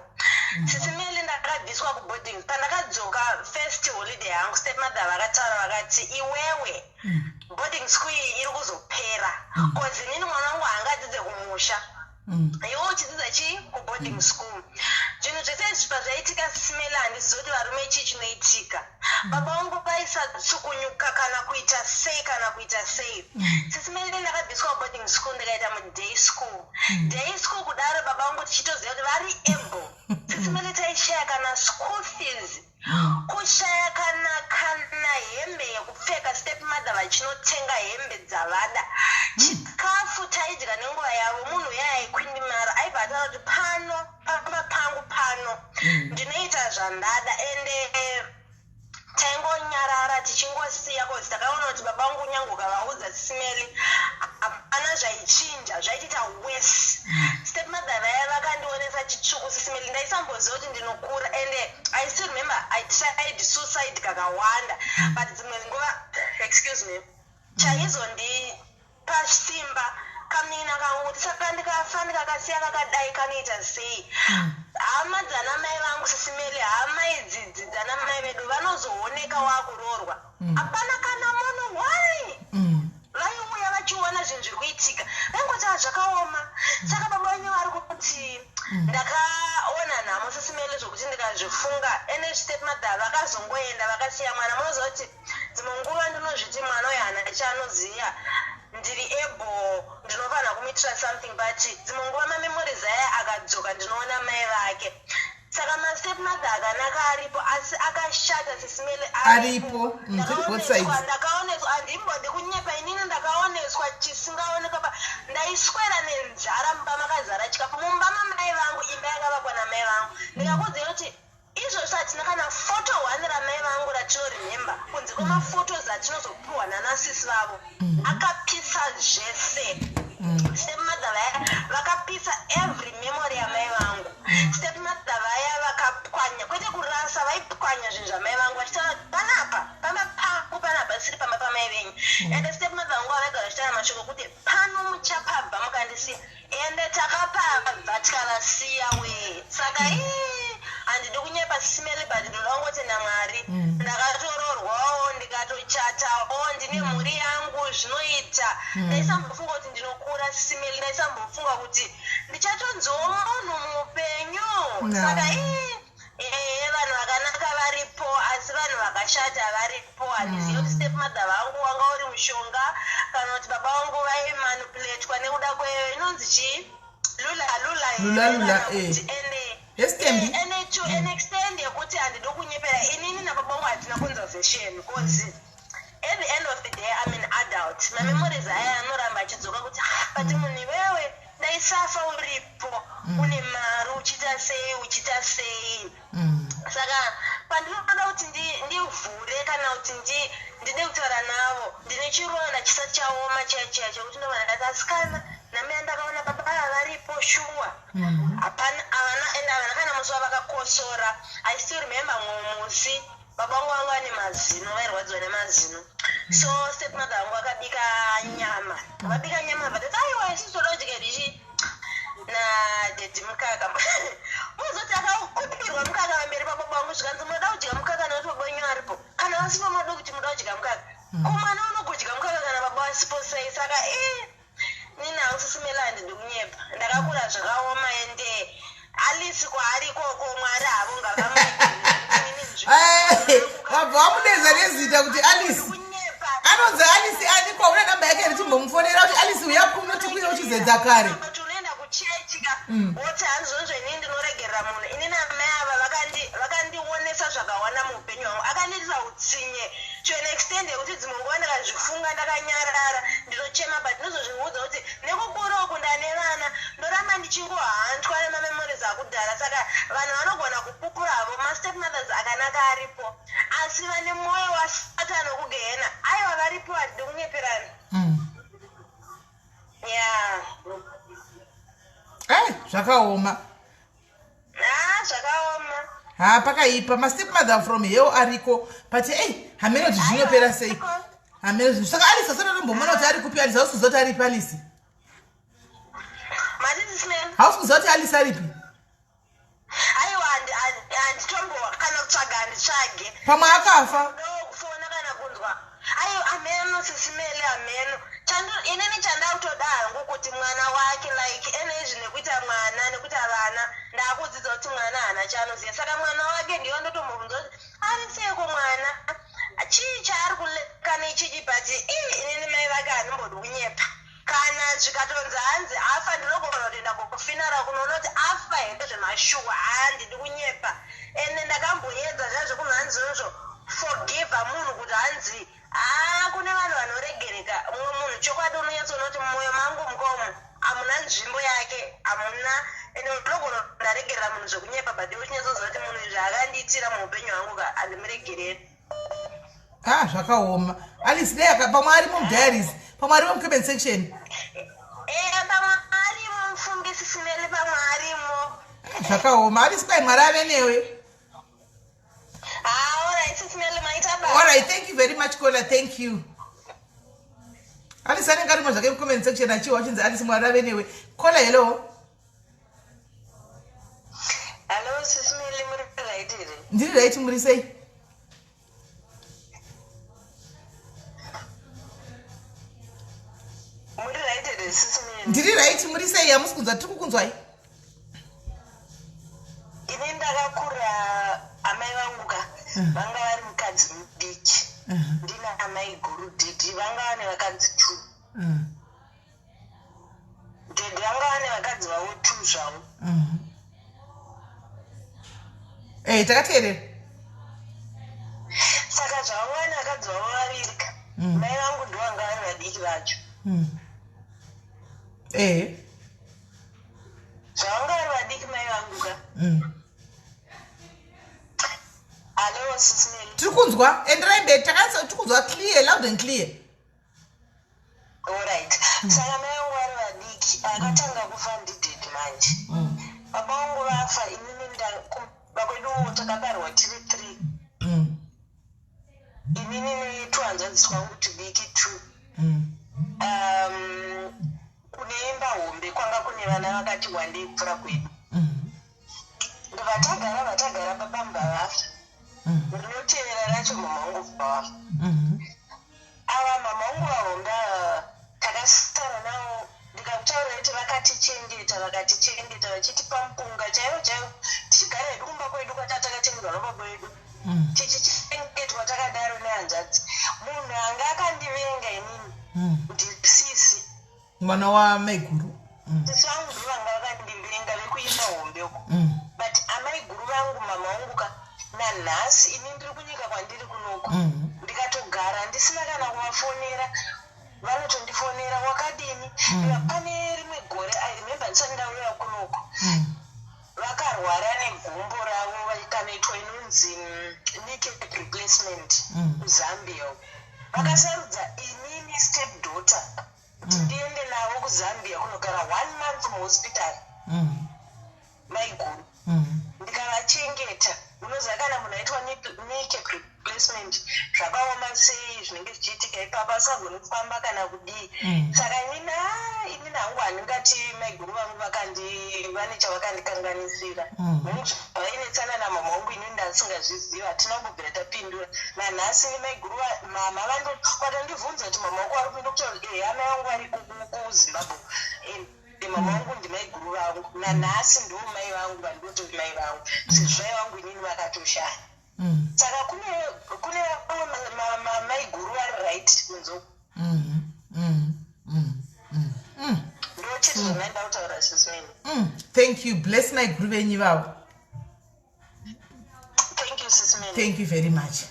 Sis Melly, ndakabviswa kuboarding. Pandakadzoka first holiday yangu, stepmother vakataura vakati, "Iwewe, boarding school iyi iri kuzopera, cause inini mwana wangu haangadzidze kumusha, iwe uchidzidza chii kuboarding school." Zvinhu zvese izvi pazvaitika, Sis Melly, handizivi kuti varume chii chinoitika. Baba vangu vaisatsukunyuka kana kuita sei kana kuita sei. Sisi Meli, ndakabviswa boarding school, ndikaita muday school. Day school kudaro, baba vangu tichitoziva kuti vari able. Sisi Meli, taishaya kana school fees, kushaya kana hembe yekupfeka. Step mother vachinotenga hembe dzavada. Chikafu taidya nenguva yavo. Munhu uya aikwindimara, aibva ataura kuti pano pamba pangu pano ndinoita zvandada. Ende taingonyarara tichingosiya, cause takaona kuti baba vangu nyange ukavaudza, Sisi Meli, hapana zvaichinja, zvaitiita worse. Step mother vaya vakandionesa chitsvuku, Sisi Meli. Ndaisamboziva kuti ndinokura. Ende I still remember I tried suicide kakawanda, but dzimwe nguva, excuse me, chaizondipa simba kamunin'ina kangu, kuti saka ndikafa ndikakasiya kakadai kanoita sei? Hama dzana mai vangu, Sisi Meli, hama idzidzi dzana mai vedu vanozooneka wakuroorwa, hapana kana munhu wai vaiuya vachiona zvinhu zviri kuitika, vaingoti, "Ah, zvakaoma." Saka baba venyu vari kuti ndakaona nhamo, Sisi Meli, zvokuti ndikazvifunga. Ene step mother vakazongoenda vakasiya mwana. Munoziva kuti dzimwe nguva ndinozviti mwana uyu hana chaanoziva, ndiri able, ndinofanira kumuitira something, but dzimwe nguva mamemories aya akadzoka, ndinoona mai vake. Saka mastep mother akanaka aripo, asi akashata, Sisi Meli. Aripo. Zviri both sides. Ndakaoneswa, handimbodi kunyepa, inini ndakaoneswa chisingaonekwa. Pa ndaiswera nenzara mumba makazara chikafu, mumba mamai vangu, imba yakavakwa namai vangu. Ndikakuudzai kuti izvozvo hatina kana photo one ramai vangu ratinoremember kunze kwemaphotos atinozopiwa nanasisi vavo. Akapisa zvese. Stepmother vaya vakapisa every memory yamai vangu. Stepmother vaya vakapwanya, kwete kurasa, vaipwanya zvinhu zvamai vangu vachitaura kuti panapa pamba pangu, panapa siri pamba pamai venyu. Ende stepmother vangu vavaigara vachitaura mashoko ekuti pano muchapabva mukandisiya. Ende takapabva tikavasiya we. Saka ii, handidi kunyepa, Sisi Meli, but ndinoda kungotenda Mwari. Ndakatororwawo, ndikatochatawo, ndine mhuri yangu, zvinoita. Ndaisambofunga kuti ndinokura, Sisi Meli. Ndaisambofunga kuti ndichatonziwo munhu muupenyu. Saka ii, ehe, vanhu vakanaka varipo, asi vanhu vakashata varipo. Handizivi kuti step mother vangu wanga uri mushonga kana kuti baba vangu vaimanipulatwa nekuda kwe inonzi chii, lula lula here. Lula lula, kana eh. kuti ende Yesitembi. Ende to an extent yekuti handidi kunyepera, inini nababa vangu hatina conversation, because at the end of the day I'm an adult. Mamemories aya anoramba achidzoka kuti, "Ah, but munhu iwewe ndaisafa uripo, une mari, uchiita sei, uchiita sei." Saka pandinoda kuti ndivhure kana kuti ndide kutaura navo, ndine chironda chisati chaoma chiya chiya chekuti ndobva ndati, asikana, nami ndakaona baba ava varipo shuwa. Hapana, havana, ende havana kana musi wavakakosora. I still remember mumwe musi baba vangu vanga vane mazino, vairwadziwa nemazino. So stepmother vangu vakabika nyama. Vabika nyama, vatati, "Aiwa, isusu toda kudya dishi nadaddy mukaka." Muzoti akakupirwa mukaka pamberi pababa vangu, zvikanzi, "Munoda kudya mukaka nekuti baba wenyu aripo. Kana vasipo munoda kuti munoda kudya mukaka? Ko mwana unogodya mukaka kana baba vasipo sei?" Saka nini hangu, Sisi Meli, handidi kunyepa, ndakakura zvakaoma. Ende Alice kwaari ikoko, Mwari havo Wabva wamudeza nezita kuti Alice. ngavakunyepa. Anonzi Alice ani? Kwauna namba yake here? Timbomufonera kuti, "Alice, uya kuno tikuye uchizedza kare." But unoenda kuchechi ka, woti hanzvonzvo inini ndinoregerera munhu. Inini amai ava vakandionesa zvakawanda muupenyu hwangu. Akandiitisa utsinye to an extent yekuti dzimwe nguva ndakazvifunga ndakanyarara ndinochema, but ndinozozviudza kuti nekukura uku ndane vana, ndoramba ndichingohantwa nemamemories akudhara. Saka vanhu vanogona kupupura havo, mastep mothers akanaka aripo, asi vane mwoyo waSatani wekugehena aiwa varipo. Hatidi kunyeperana. Ya. Ai, zvakaoma. Ha, zvakaoma. Ha, pakaipa. Mastep mother from hell ariko, but ei, hamene kuti zvinopera sei, hamene. Saka Alice asati atombomona kuti ari kupi. Alice, hausi kuziva kuti aripi Alice? Matiti Smel? Hausi kuziva kuti Alice aripi? Aiwa, handitombo kana kutsvaga, handitsvage. Pamwe akafa. Kufona kana kunzwa, aiwa, ameno, Sisi Meli, ameno. Inini chandakutoda hangu kuti mwana wake, like, ene izvi nekuita mwana, nekuita vana, ndakudzidza kuti mwana haana chaanoziva. Saka mwana wake ndiyo ndotombobvunza kuti ari seiko mwana. Chii chaari kuleka nechichi, but ii, inini mai vake handimbodi kunyepa. Kana zvikatonzi hanzi afa, ndinogona kutoenda kufuneral kunoona kuti afa here zvemashuwa. Handidi kunyepa. Ende ndakamboedza zviya zvekunzi hanzi zvozvo forgive munhu, kuti hanzi haa, kune vanhu vanoregereka. Mumwe munhu chokwadi unonyatsoona kuti mumwoyo mangu mukomo hamuna nzvimbo yake, hamuna. Ende unogona ndaregerera munhu zvekunyepa, but iwe uchinyatsoziva kuti munhu izvi akandiitira muupenyu hwangu ka, handimuregereri. Ah, zvakaoma, Alice. Dai pamwe arimo mudiaries, pamwe arimo mucomment section. E, pamwe arimo, mufungisi Simeli, pamwe arimo. Zvakaoma, Alice. Kwai Mwari ave newe. Ah, alright, Sisimeli, maita basa. Alright, thank you very much, caller. Thank you. Alice anenge arimo zvake mucomment section achiwa achinzi Alice, Mwari ave newe. Caller, hello. Hello, Sisimeli, muri right here? Ndiri right, muri sei? Muri right here, Sisimeli? Ndiri right, muri sei? Hamusi kunzwa, tiri kukunzwai. Ini ndakakura amai vangu ka vanga vari mukadzi mudiki. Ndina amai guru dhidhi, vanga vane vakadzi two. Dhedhi vanga vane vakadzi vavo two zvavo. Eh, takateerera. Saka zvavo vane vakadzi vavo vaviri ka, mai vangu ndo vanga vari vadiki vacho. Zvavanga vari vadiki mai vangu ka. Hello, Sisimeli. Tiri kunzwa, enderai mberi, tiri kunzwa clear, loud and clear. Alright. Saka mai vangu vari vadiki, akatanga kufa ndidhedhi manje. Baba vangu vafa, inini kumba kwedu takabarwa tiri three. Inini netuhanzvadzi twangu tudiki two. Kune imba hombe kwanga kune vana vakati wandei kupfuura kwedu. Ndobva tagara, vatagara, baba mubva vafa. Rinotevera racho mama vangu bva vafa. Ava mama vangu vahombe ava takasara navo. Ndikakutaurira kuti vakatichengeta, vakatichengeta vachitipa mupunga chaivo chaivo, tichigara hedu kumba kwedu kwatanga takachengetwa nababa vedu, tichichengetwa takadaro nehanzvadzi. Munhu anga akandivenga inini ndisisi. Mwana wamaiguru. Sisi vangu ndo vanga vakandivenga, vekuimba hombe uko. But amai guru vangu, mama vangu ka, nanhasi ini ndiri kunyika kwandiri kunoku, ndikatogara ndisina kana kuvafonera, vanotondifonera, "Wakadini?" Pane rimwe gore, I remember, ndisati ndauya kunoku, vakarwara negumbo ravo, vakanoitwa inonzi kneecap replacement kuZambia uko. Vakasarudza inini, step daughter, kuti ndiende navo kuZambia kunogara one month muhospital. Maiguru ndikavachengeta. Unoziva kana munhu aitwa kneecap replacement zvakaoma sei, zvinenge zvichiitika ipapo, asingagoni kufamba kana kudii. Saka inini, ah, inini hangu handingati maiguru vangu vakandi vane chavakandikanganisira. Hongu, zvavainetsana namama vangu inini ndasingazviziva, hatina kumbobvira tapindura. Nanhasi ni maiguru mama vatondibvunza kuti mama wako vari kuenda kutaura, ehe, amai vangu vari kuZimbabwe. Ende mama vangu ndimaiguru vangu nanhasi, ndo mai vangu vandinotori mai vangu, sezvo mai vangu inini vakatoshaya. Saka kune vamwe maiguru vari right kunze uku. Ndochiti zvamaenda kutaura, Sisimeni. Thank you. Bless maiguru venyu ivavo. Thank you, Sisimeni. Thank you very much.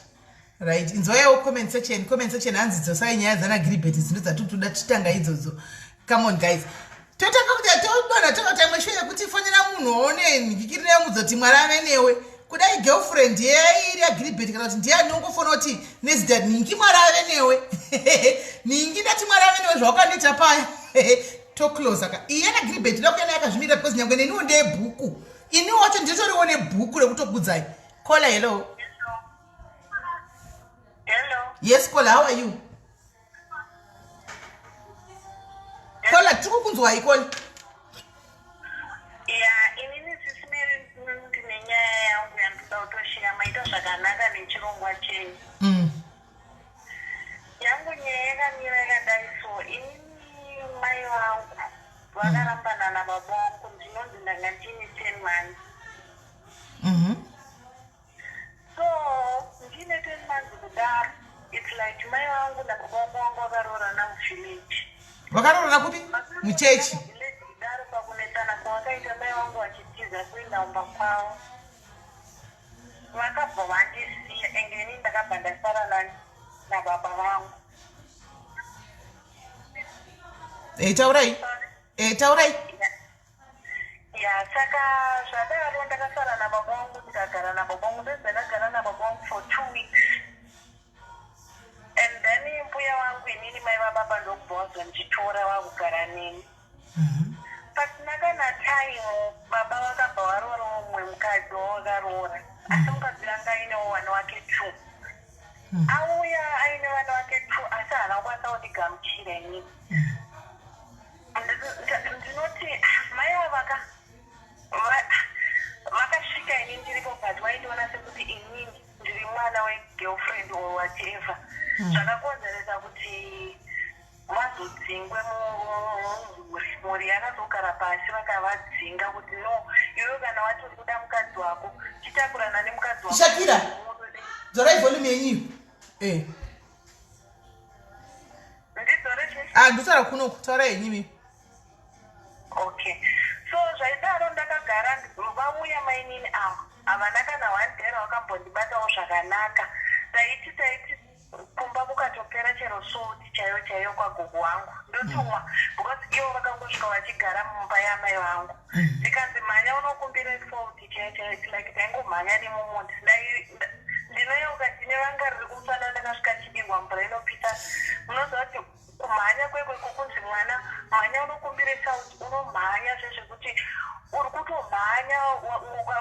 Right, inzwaiwo comment section. Comment section hanzi dzosai nyaya dzana Giribet, dzindo dzatiri titanga idzodzo. Come on, guys, totanga kuti todonha toita imwe show yekuti fonera munhu waone nhikikirira yemudzoti, Mwari ave newe. Kudai girlfriend yeiri yaGiribet kana kuti ndiani, ungofona kuti nezita nhingi, Mwari ave newe nhingi, ndati Mwari ave newe zvawakandiita paya. Toclose ka iye naGiribet ndakuyana yakazvimirira, because nyangwe neniwo ndebhuku, iniwo wacho nditoriwo nebhuku rekutokudzai. Caller, hello. Hello. Yes, caller, how are you, caller? Tiri kukunzwai, caller. Ya, inini Sisimeri, ndine nyaya yangu yandoda kutoshiya. Maita zvakanaka nechirongwa chenyu. Yangu nyaya yakamira yakadai so: inini mai vangu vakarambana nababa vangu, ndinonzi ndanga ndine 10 months. So ndine 10 months kudaro. It's like mai vangu nababa vangu vangu vakaroorana muvillage. Vakaroorana kupi? Muchechi? Village kudaro, pakunetsana kwavakaita, mai vangu vachitiza kuenda kumba kwavo, vakabva vandisiya, ende ini ndakabva ndasara nababa vangu. Taurai, taurai. Ya, saka zvadaro ndakasara nababa vangu, ndikagara nababa vangu. Ndonzi ndakagara nababa vangu for 2 weeks and then mbuya vangu inini, mai vababa, ndokubva vazonditora vakugara neni. Pasina kana time, baba vakabva varoora mumwe mukadzi wavakaroora, asi mukadzi anga ainewo vana vake two. Auya aine vana vake two, asi haana kukwanisa kundigamuchira inini. Ndinoti mai ava ka vakasvika ini ndiripo, but vaindiona sekuti inini ndiri mwana wegirlfriend or whatever. Zvakakonzeresa kuti vazodzingwe mumhuri. Mhuri yakazogara pasi vakavadzinga kuti, "No, iwe kana wati uri kuda mukadzi wako, chitakurana nemukadzi wako." Shakira, dzorai volume yenyu. Ndidzore chii? Ah, nditaura kuno, taurai yenyimi. Okay, so zvaidaro ndakagara. Vauya mainini ava, havana kana one day ravakambondibatawo zvakanaka. Taiti kumba kukatopera chero salt chaiyo chaiyo kwagogo wangu, ndotumwa, because ivo vakangosvika vachigara mumba yamai vangu. Ndikanzi, "Mhanya unokumbira salt chaiyo chaiyo." It's like taingomhanya nemumunda. Ndinoyeuka ndine vanga riri kumusana, ndakasvika ndichidirwa mvura inopisa. Munoziva kuti kumhanya kwekweko kunzi, "Mwana, mhanya unokumbire salt," unomhanya zvezvekuti uri kutomhanya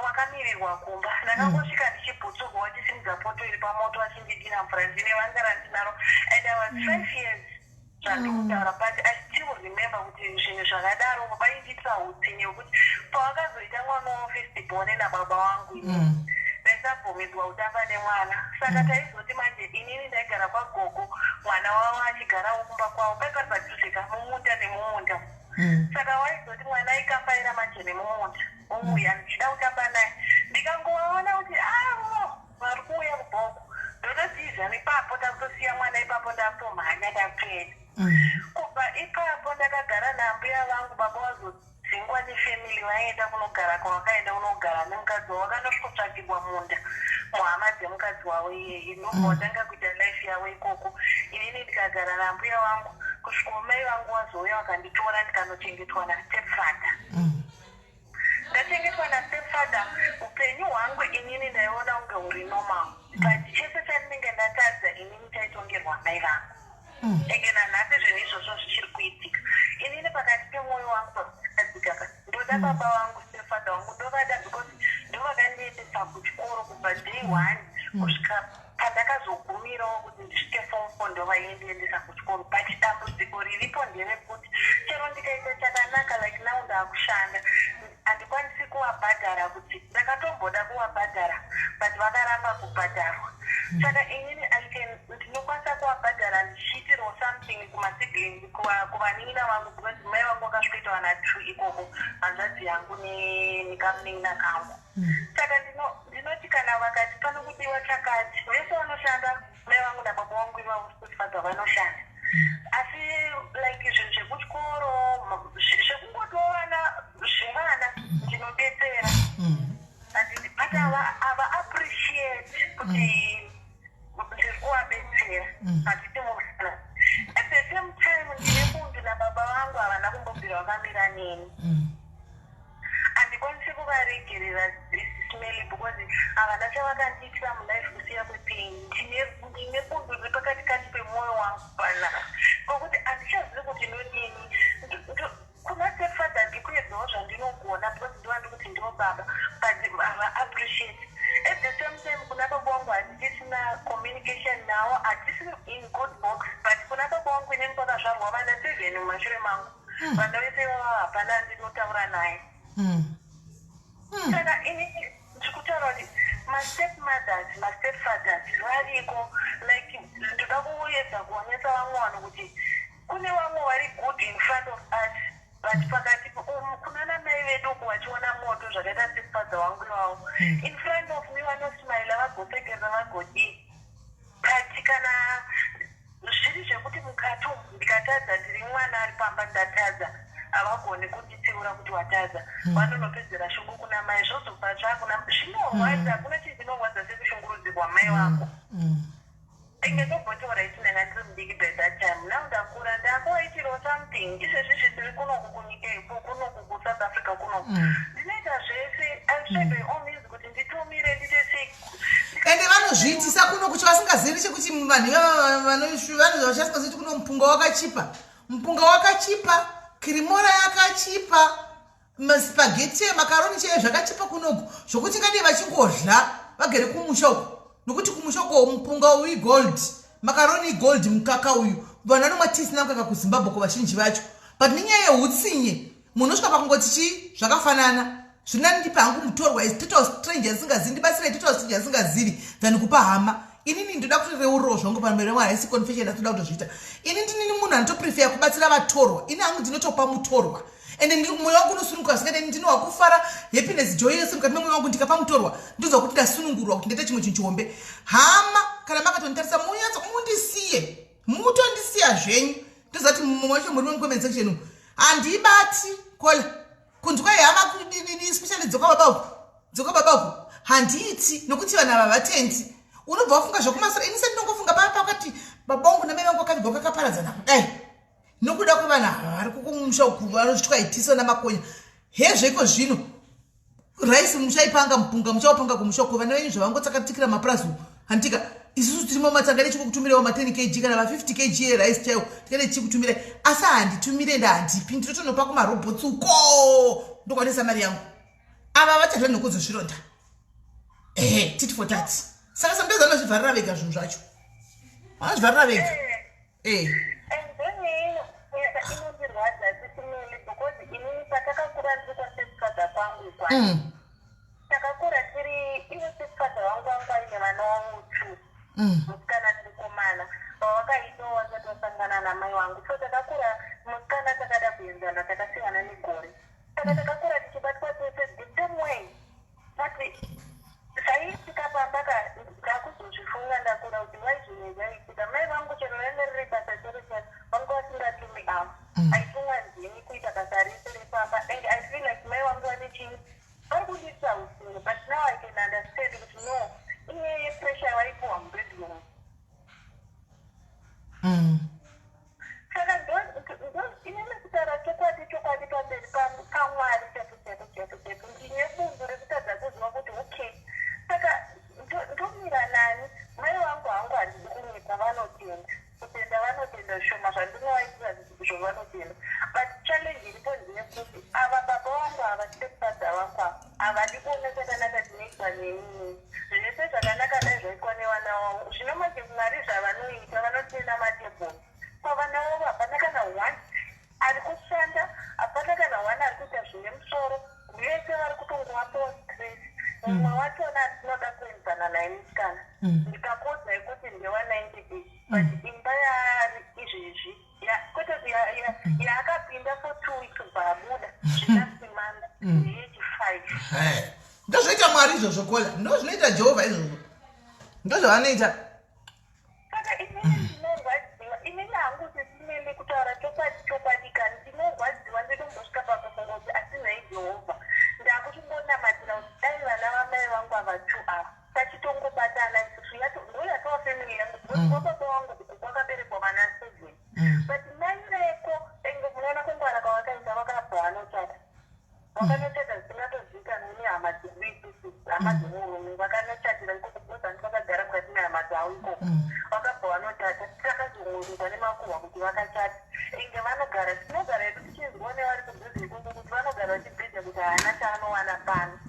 wakamirirwa kumba. Ndakangosvika ndichibhutsurwa, vachisimudza poto iri pamoto, vachindidira mvura ndine vanga randinaro, and I was 5 years zvandikutaura, but I still remember kuti zvinhu zvakadaro vaindiitira utsinye hwekuti pavakazoita mwana wafirst born nababa vangu, inini ndaisabvumidzwa kutamba nemwana. Saka taizoti manje inini ndaigara kwagogo, mwana wavo achigarawo kumba kwavo, pai pari padhuze ka, mumunda nemumunda. Saka waizoti mwana aikambaira manje nemumunda ouya, ndichida kutamba naye, ndikangovaona kuti avo vari kuuya kubhoko, ndototiza ipapo, ndakutosiya mwana ipapo, ndakutomhanya, ndakutoenda. Kubva ipapo ndakagara nambuya vangu. Baba vazodzingwa nefamily, vaenda kunogara kwavakaenda kunogara nemukadzi wavo. Vakanosvikotsvagirwa munda muhama dzemukadzi wavo iyeye, ndobva vatanga kuita life yavo ikoko. Inini ndikagara nambuya vangu kusvikawo mai vangu vazouya vakanditora, ndikanochengetwa nastepfather. Ndachengetwa nastepfather, upenyu hwangu inini ndaiona kunge huri normal, but chese chandinenge ndatadza inini chaitongerwa mai vangu. Enge nanhasi zvinhu izvozvo zvichiri kuitika. Inini pakati pemwoyo wangu pakadzikaka, ndoda baba vangu, stepfather vangu ndovada, because ndovakandiendesa kuchikoro kubva day one kusvika pandakazogumirawo kuti ndisvike form 4, ndovaindiendesa kuchikoro. But dambudziko riripo nderekuti chero ndikaita chakanaka, like now ndaakushanda, handikwanisi kuvabhadhara. Kuti ndakatomboda kuvabhadhara, but vakaramba kubhadharwa. Saka inini I can, ndinokwanisa kuvabhadhara ndichiitirawo something kumasiblings, kuvanin'ina vangu, because mai vangu vakasvikoita vana two ikoko, hanzvadzi yangu nekamunin'ina kangu. Saka ndinoti kana vakati pano kudiwa chakati, vese vanoshanda, mai vangu nababa vangu ivavo, stepfather, vanoshanda, asi like zvinhu zvekuchikoro, zvekungotiwo vana zvemwana, ndinobetsera. Handiti, but ava appreciate kuti ndiri kuvabetsera, handiti mufana. At the same time ndine bundu nababa vangu, havana kumbobvira vakamira neni. Handikwanisi kuvaregerera, Smelly, because havana chavakandiitira mulife kusiya kwepain. Ndine bundu riri pakati kati pemwoyo wangu panapa, ngokuti handichazivi kuti ndodini. Kuna stepfather ndikuedzawo zvandinogona, because ndova ndikuti ndivo baba, but hava appreciate. At the same time kuna baba vangu handichisina communication navo, hatisi in good books. But kuna baba vangu inini kwakazvarwa vana seven mumashure mangu, vana vese ivava hapana andinotaura naye. Saka inini ndiri kutaura kuti mastep mothers, mastep fathers variko. Like ndoda kuedza kuonesa vamwe vanhu kuti kune vamwe vari good in front of us, but pakati kunana mai vedu uku vachiona moto, zvakaita stepfather wangu ivavo. In front of me vanosmaila, vagosekerera, vagodii, but Kana zviri zvekuti mukati umu ndikatadza, ndiri mwana ari pamba, ndatadza, havagoni kunditsiura kuti watadza. Vanonopedzera shungu kuna mai, zvozobva zvakuna zvinorwadza. Hakuna chinhu chinorwadza sekushungurudzirwa mai vako. Enge ndogotaura iti ndanga ndiri mudiki by that time. Now ndakura, ndakuvaitirawo something. Izvezvi izvi ndiri kunoku kunyika, kunoku kuSouth Africa kunoku. Ndinoita zvese, I try by all means kuti nditumire, ndiite sei. Ende vanozviitisa kuno kuti vasingazivi chekuti vanhu ivava vasingazivi kuti kuno mupunga wakachipa, mupunga wakachipa, kirimora yakachipa, maspaghetti, makaroni chaiyo zvakachipa kunoku, zvokuti ngadei vachingodla vagere kumusha uku, nokuti kumusha uko mupunga uyu igold, makaroni igold, mukaka uyu vanhu vanomwa tisina mukaka kuZimbabwe ko vazhinji vacho. But nenyaya yeutsinye munhu osvika pakungoti chii, zvakafanana, zvinani ndipe hangu mutorwa, is total stranger ndisingazivi, ndibatsirei, total stranger ndisingazivi, than kupa hama. Inini ndoda kutoreurirawo zvangu pamberi Mwari, haisi confession, ndatoda kutozviita. Ini ndinini munhu anotoprefer kubatsira vatorwa. Ini hangu ndinotopa mutorwa, ende ndiri mwoyo wangu unosununguka zvingadai, ndinowa kufara, happiness, joy yese mukati memwoyo wangu. Ndikapa mutorwa ndinzwa kuti ndasunungurwa, kuti ndaita chimwe chinhu chihombe. Hama, kana makatonditarisa, munyatso mundisiye, mutondisiya zvenyu. Ndoziva kuti mumwe wacho muri mucomment section umu. Handibati kola kunzwa hama, especially dzoka baba uku, dzoka baba uku, handiiti, nokuti vanhu ava vatendi. Unobva wafunga zvokumasura. Ini sendinongofunga paa pakati baba vangu namai vangu vakabva kakaparadzana kudai nokuda kwevanhu ava vari kukumusha uku, vanozvitwaitisa namakonya hezvo. Iko zvino raisi muchaipanga, mupunga muchaupanga kumusha uko, vana venyu zvavangotsakatikira mapurazi uku, handitika? Isusu tirimo matsanga nechikukutumirewo ma10 kg kana ma50 kg erice chaiwo, tikade tichikutumirai, asi handitumire, nda handipi, ndinotonopa kumarobhotsi uko, ndokwanisa mari yangu. Ava vachadya nokudzozvironda, ehe, tit for tat. Saka sometimes vanozvivharira vega zvinhu zvacho, vanozvivharira vega, eh. And then inondirwadza sisimeli because inini patakakura ndiri kwastepfather kwangu kwani, takakura tiri ivo stepfather vangu aine vana vavo two, musikana nemukomana, vavakaitawo vasati vasangana namai vangu. So takakura, musikana takada kuenzana, takasiyana negore, saka takakura tichibatwa tese the same way. But zvaiitika pamba ka, ndakuzozvifunga ndakura kuti wai zvinhu zvaiitika. Mai vangu chero rainge riri basa chero chero vanga vasingatumi avo, aitumwa ndini kuita basa rese repamba. And I feel like mai vangu vane chii, vari kundiitira utsinye. But now I can understand kuti no, inyaya yepressure yavaipiwa mubedroom. Saka inini kutaura chokwadi chokwadi pamberi paMwari chapo chapo chapo chapo, ndine bundu rekutadza kuziva kuti okay, saka ndomira nani? Mai vangu hangu, handidi kunyepa, vanotenda, kutenda vanotenda zvishoma zvandinovaitira zvo vanotenda. But challenge iripo ndeyekuti ava baba vangu ava, stepfather vangu ava, havadi kuona chakanaka chinoitwa nenini. Zvese zvakanaka dai zvaitwa nevana vavo. Zvino manje Mwari zvavanoita, vanotena matebhuru pavana vavo. Hapana kana one ari kushanda, hapana kana one ari kuita zvine musoro. Vese vari kutongovapawo stress. Mumwe wachona atinoda kuenzana naye musikana, ndikakodza yekuti ndewa90 days, but imba yaari izvezvi kwete kuti yaakapinda for 2 weeks kubva abuda zvinasimanda ndeyechi5. Ndozvoita Mwari izvozvo, kola, ndo zvinoita Jehovha izvozvo, ndozvavanoita. Saka inini ndinorwadziwa, inini hangu sesimene, kutaura chokwadi chokwadi kani, ndinorwadziwa. Ndinombosvika pakufunga kuti asi nhai Jehovha, ndakuchingonamatira kuti dai vana vamai vangu ava two ava tachitongobatana isusu, ndo yatova family yangu, because kwababa vangu uku kwakaberekwa vana seven. But mai veko enge munoona kungwara kwavakaita, vakabva vanochata, vakanochata zvisingatozivikanwi nehama dzedu isusu, hama dzemurume. Vakanochatira ikoko because hanti vakagara mukati mehama dzavo ikoko. Vakabva vanochata, takazongoruka nemakuhwa kuti vakachata. Inge vanogara, tinogara hedu tichinzwa nevari kudhuze ikoko kuti vanogara vachibheja kuti haana chaanowana pano.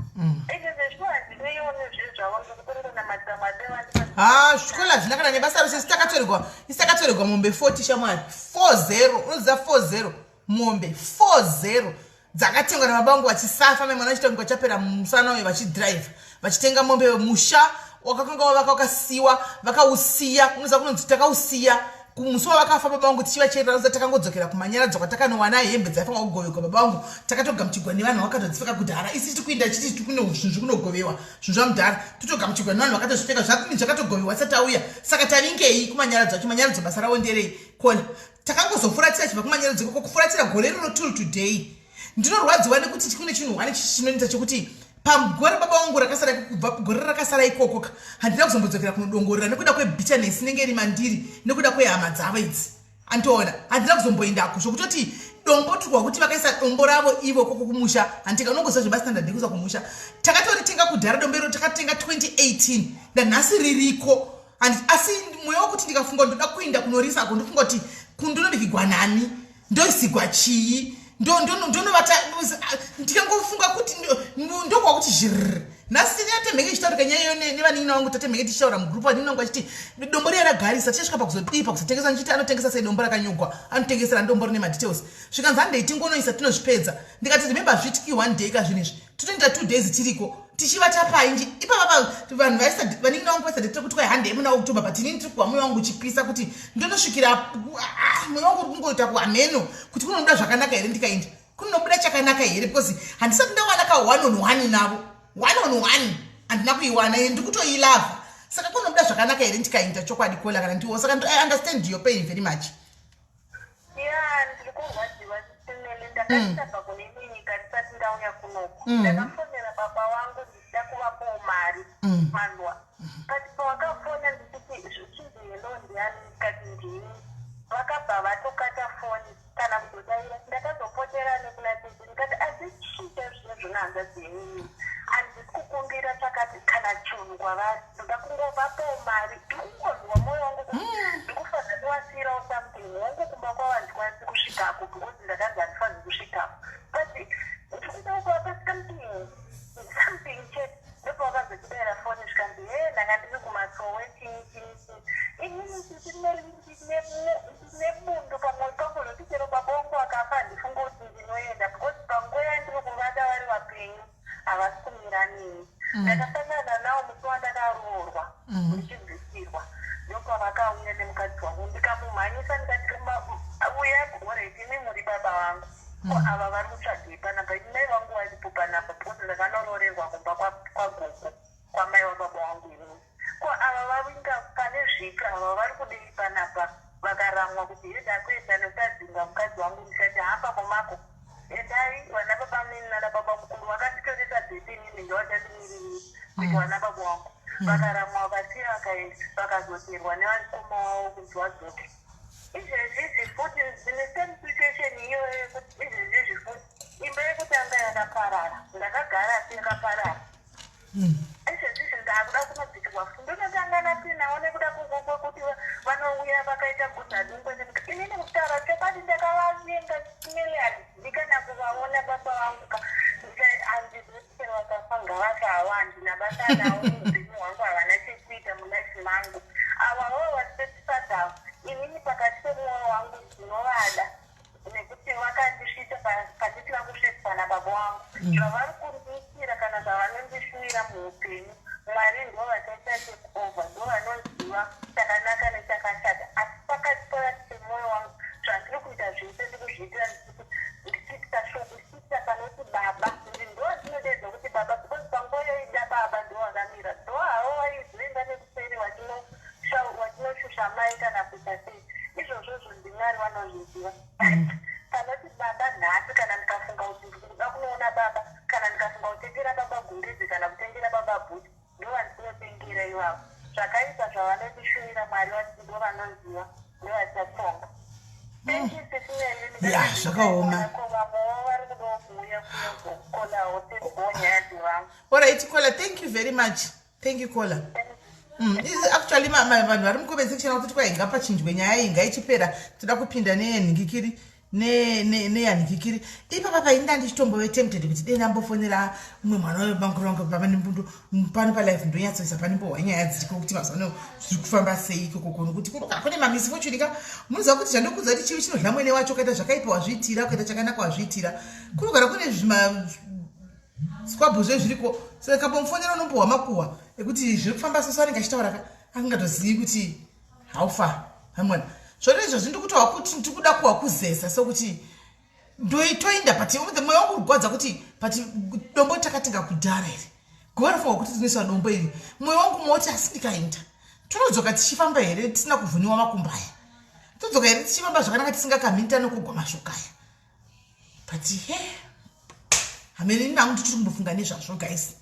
Ende zvezvo handineiwo nezvinhu zvavo, ndikutongonamatira Mwari dai Ha, zvikolo hazvina kana nebasa rose. Isi takatorerwa, isi takatorerwa mombe 40, shamwari, 40. Unoziva 40 mombe, 40 dzakatengwa nababa vangu vachisafa, mai mwana achita kunge vachapera musana uyo, vachidhiraivha vachitenga mombe. Musha wakakanga wavaka wakasiwa, vakausiya. Unoziva kunonzi takausiya. Kumusi wavakafa baba vangu tichivacherera takangodzokera kumanyaradzo kwatakanowana hembe dzaifanira kugovekwa baba vangu, takatogamuchigwa nevanhu vakatodzipfeka kudhara. Isi tiri kuinda chiti tiri kuno zvinhu zviri kunogovewa zvinhu zvamudhara, totogamuchigwa nevanhu vakatozvipfeka zvakini zvakatogovewa tisati tauya. Saka tavingei kumanyaradzo acho? Manyaradzo basa ravo nderei? Kona takangozofuratira chibva kumanyaradzo ikoko, kufuratira gore rino till today. Ndinorwadziwa nekuti kune chinhu one chinoita chekuti pagore baba vangu rakasara kubva gore rakasara ikoko ka, handina kuzombodzokera kunodongorera nekuda kwebitterness inenge iri mandiri nekuda kwehama dzavo idzi. Andiona handina kuzomboendako zvokutoti dombo turwa kuti vakaisa dombo ravo ivo koko kumusha. Handika unongoziva zvebastandard yekuisa kumusha. Takatoritenga kudhara dombo iro, takatenga 2018, ndanhasi ririko. Asi mweya wekuti ndikafunga ndoda kuenda kunorisa ako, ndofunga kuti kundonobikigwa nani, ndoisigwa chii, ndonovata, ndikangofunga kuti ndokwa kuti zvirr. Nhasi tatemhenge ichitaurika nyaya iyo nevanin'ina vangu, tatemhenge tichitaura mugroup, vanin'ina vangu vachiti dombo riya ragarisa, tichasvika pakuzodii, pakuzotengesa. Ndichiti anotengesa sei dombo rakanyogwa? Anotengesera dombo rine madetails. Zvikanzi handei tingonoisa tinozvipedza. Ndikati remember, zvitiki one day kazvinhu izvi, totoenda 2 days tiriko tichivata painji ipapa. Vanhu vaisa vanin'ina vangu vaisa tiri kuti kwai handei muna October, but inini tiri kuwa mwoyo wangu uchipisa kuti ndonosvikira mwoyo wangu uri kungoita kuhameno kuti kunobuda zvakanaka here, ndikaenda kunobuda chakanaka here, because handisati ndawana ka one on one navo. One on one handina kuiwana, ine ndikutoilavha. Saka kunobuda zvakanaka here ndikaenda? Chokwadi kola kana ndiwo. Saka I understand your pain very much. Ya, ndiri kurwadziwa, Sisimeli. Ndakati kune imwe nyika ndisati ndauya kunoku. Ndakafonera baba vangu ndichida kuvapawo mari manzwa, but pavakafona ndichiti zvichinzi, "Hello, ndiani?" ndikati, "Ndini," vakabva vatokata foni kana kuzodaira. Ndakazopotera nekuna tete ndikati, "Asi chii chaizvo zvona hanzvadzi yenyu? Handisi kukumbira chakati kana chinhu kwavari, ndoda kungovapawo mari. Ndikungonzwa mwoyo wangu kuti ndikufanira kuvasiyirawo something. Hongu, kumba kwavo handikwanisi kusvikako because ndakanzi handifaniri kusvikako, but ndikuda kuvapa something, something chete." Ndopavakazotidayira foni zvikanzi, "He, ndanga ndiri kumasowe, chii chii chii." Inini ndine bundu pamwoyo pangu zvokuti chero baba vangu akafa handifungi kuti ndinoenda, because panguva yandiri kuvada vari vapenyu havasi kumira neni. Ndakasangana nawo musi wandakaroorwa ndichibvisirwa, ndopavakauya nemukadzi wangu, ndikamumhanyisa ndikati, "Uya alright, imi muri baba vangu, ko ava vari kutsvagei panapa? Ini mai vangu varipo panapa because ndakanoroorerwa kumba kwagogo kwamai wababa vangu. Inini ko ava vavinga pane zvipi? Ava vari kudei panapa?" Vakaramwa kuti heda kuenda nekutadzinga mukadzi wangu. Ndikati, "Hamba komako, endai vana baba munini nana baba mukuru vakanditoresa bheti, inini ndovachandimiririri kuti vana baba vangu." Vakaramwa, vakasiya, vakaenda, vakazoterwa nevakoma wavo kuti vadzoke. Izvezvizvi futi dzine same situation iyoyo yekuti izvezvizvi futi imba yekutanga yakaparara, ndakagara asi yakaparara. Izvezvizvi ndakuda kunobvikirwa futi, ndinotanga napinawo nekuda kwekuti vanouya vakaita guzadungwe. Inini kutaura chokwadi ndakavavenga simele, handidi kana kuvaona baba vangu. Handizoti vakafa ngavafa havo, handina basa navo muupenyu hwangu, havana chekuita mulife mangu. Avavo vastepfather, inini pakati pemwoyo wangu ndinovada nekuti vakandisvitsa pandisina kusvitswa nababa vangu. Zvavari kundiitira kana zvavanondishuvira muupenyu, Mwari ndo vachaita take over, ndo vanoziva chakanaka nechakashata. Asi pakati pakati pemwoyo wangu, zvandiri kuita zvese ndikuzviitira ndichiitisa shoko, ndichiitisa panoti baba, kuti ndo vandinodeedza kuti baba, because panguva yaida baba ndo vakamira, ndo havo vaizoenda nekuseri vachinoshusha mai kana kuita sei. Izvozvozvo ndimwari vanozviziva. Panoti baba nhasi, kana ndikafunga kuti ndikuda kunoona baba, kana ndikafunga kutengera baba gumbezi kana kutengera baba bhuti, ndo vandinotengera ivavo. Zvakaipa zvavanondishuvira, Mwari ndo vanoziva, ndo vachatonga. Ya, zvakaoma. Vamwewo vari kudawo kuuya kuyazokolawo tezoo nyaya dzevamwe. Alright Kola, thank you very much. Thank you, Kola. Actually vanhu vari mucomment section kuti kwai ngapachinjwe nyaya iyi, ngaichipera, toda kupinda neyenhingikiri neyanhingikiri. Ipapa painda ndichitombove tempted kuti dei ndambofonera umwe mwana webankuru vangu baba nembundu pano palife, ndonyatsoisa panimbohwa nyaya dziriko kuti mazuva ano zviri kufamba sei ikokoko, nokuti kune mamisfortune ka. Munoziva kuti zvandokudza kuti chivi chinodya mwene wacho. Ukaita zvakaipa wazviitira, ukaita chakanaka wazviitira. Kunogara kune zvima squabble zvezviriko. Saka kambomufonera unombohwa makuhwa ekuti zviri kufamba. Soso anenge achitaura ka, asingatozivi kuti how far hamwana. Zvona izvozvi ndikutohwa kuti ndikuda kuhwa kuzeza sokuti ndoitoinda, but mweya wangu kurwadza kuti, but dombo takatenga kudhara iri, guva rofanwa kuti tinoiswa dombo iri. Mwoyo wangu moti, asi ndikaenda tinodzoka tichifamba here tisina kuvhuniwa makumbo aya? Todzoka here tichifamba zvakanaka tisingakamhini nokugwa mashoka aya? But he, hamene nangu ndichiri kumbofunga nezvazvo, guys,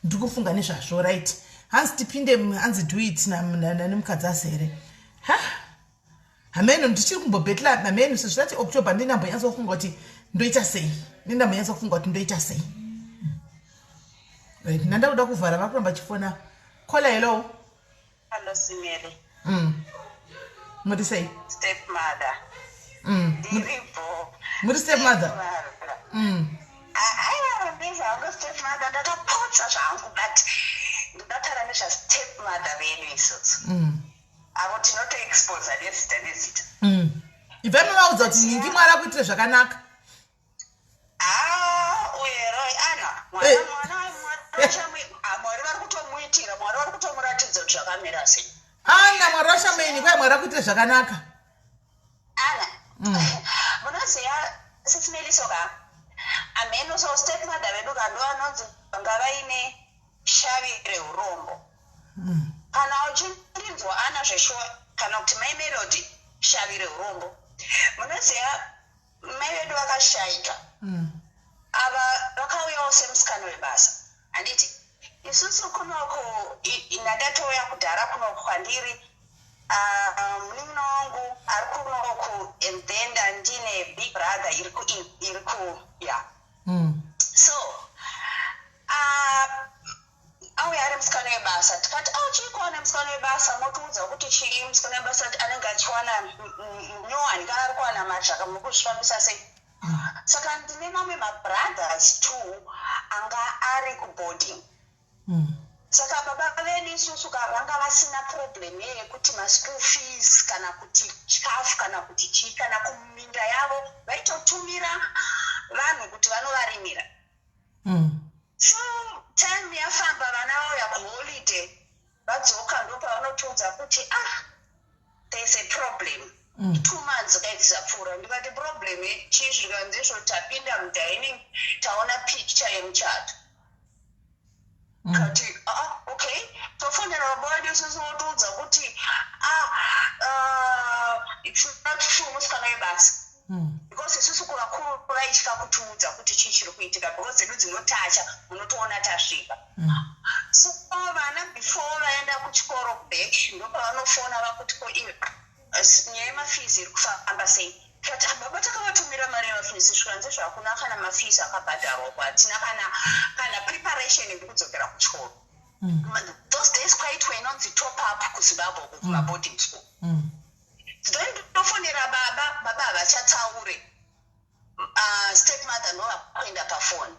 ndiri kufunga nezvazvo. Right, hanzi tipinde, hanzi do it nemukadzi azere. Ha, hameno, ndichiri kumbobhetla hameno. Sezvitati October, ndinambonyatsofunga kuti ndoita sei, ndinambonyatsofunga kuti ndoita sei. Right, ndanda kuda kuvhara, vakuramba chifona. Caller, hello. Hello, Simere. Muri sei? Stepmother. Ndiripo. Muri stepmother? Aiwa, ndezvangu stepmother, ndakapotsa zvangu, but ndinotaura nezvastepmother vedu isusu. Avo tinotoexposa nezita nezita. Ibva muvaudza kuti ningi Mwari akuitire zvakanaka. Ah, uye Roy Anna, mwana mwana Mwari vari kutomuitira, Mwari vari kutomuratidza kuti zvakamira sei. Ana Mwari washameni, kwai Mwari akuitire zvakanaka. Ana, munoziva sisimeliso ka, ameno, so stepmother vedu ka ndo vanonzi vanga vaine shavi reurombo. Kana uchindinzwa, Ana, zveshuwa, kana kuti Mai Melody, shavi reurombo. Munoziva mai vedu vakashayika, ava vakauyawo semusikana webasa, handiti? Isusu kunoku ndadatouya kudhara kunoku kwandiri. Ah, munin'ina wangu ari kunoku and then ndine big brother iri ku ya. So auya ari musikana webasa, tikati, "Oh, chii kuwana musikana webasa? Motiudza kuti chii musikana webasa anenge achiwana nyowani kana ari kuwana mari, zvaka muri kuzvifambisa sei?" Saka ndine mamwe mabrothers two anga ari kuboarding. Saka baba vedu isusu ka vanga vasina problem yekuti maschool fees kana kuti chikafu kana kuti chii, kana kuminda yavo vaitotumira vanhu kuti vanovarimira. So time yafamba, vana vauya kuholiday, vadzoka, ndopavanotiudza kuti, "Ah, there's a problem." 2 months kaiti zapfuura, ndikati, "Problem chii?" Zvikanzi izvo, "Tapinda mudining, taona picture yemuchato." Kati, "Ah, okay." Tofonera baba vedu isusu, votiudza kuti, "Ah, it's not true, musikana webasa." Because isusu kuvakuru vaitya kutiudza kuti chii chiri kuitika, because dzedu dzinotacha, munotoona tasvika. So vana before vaenda kuchikoro back, ndopavanofona vakuti, "Ko iyo nyaya yemafees iri kufamba sei?" Tikati, "Ah, baba, takavatumira mari yemafees." Zvikanzi, "Zvakuna kana mafees akabhadharwa, hatina kana preparation yekudzokera kuchikoro." Those days kwaitwa inonzi top up kuZimbabwe kumaboarding school. Then ndofonera baba, baba havachataure. Stepmother ndovakuenda pafoni.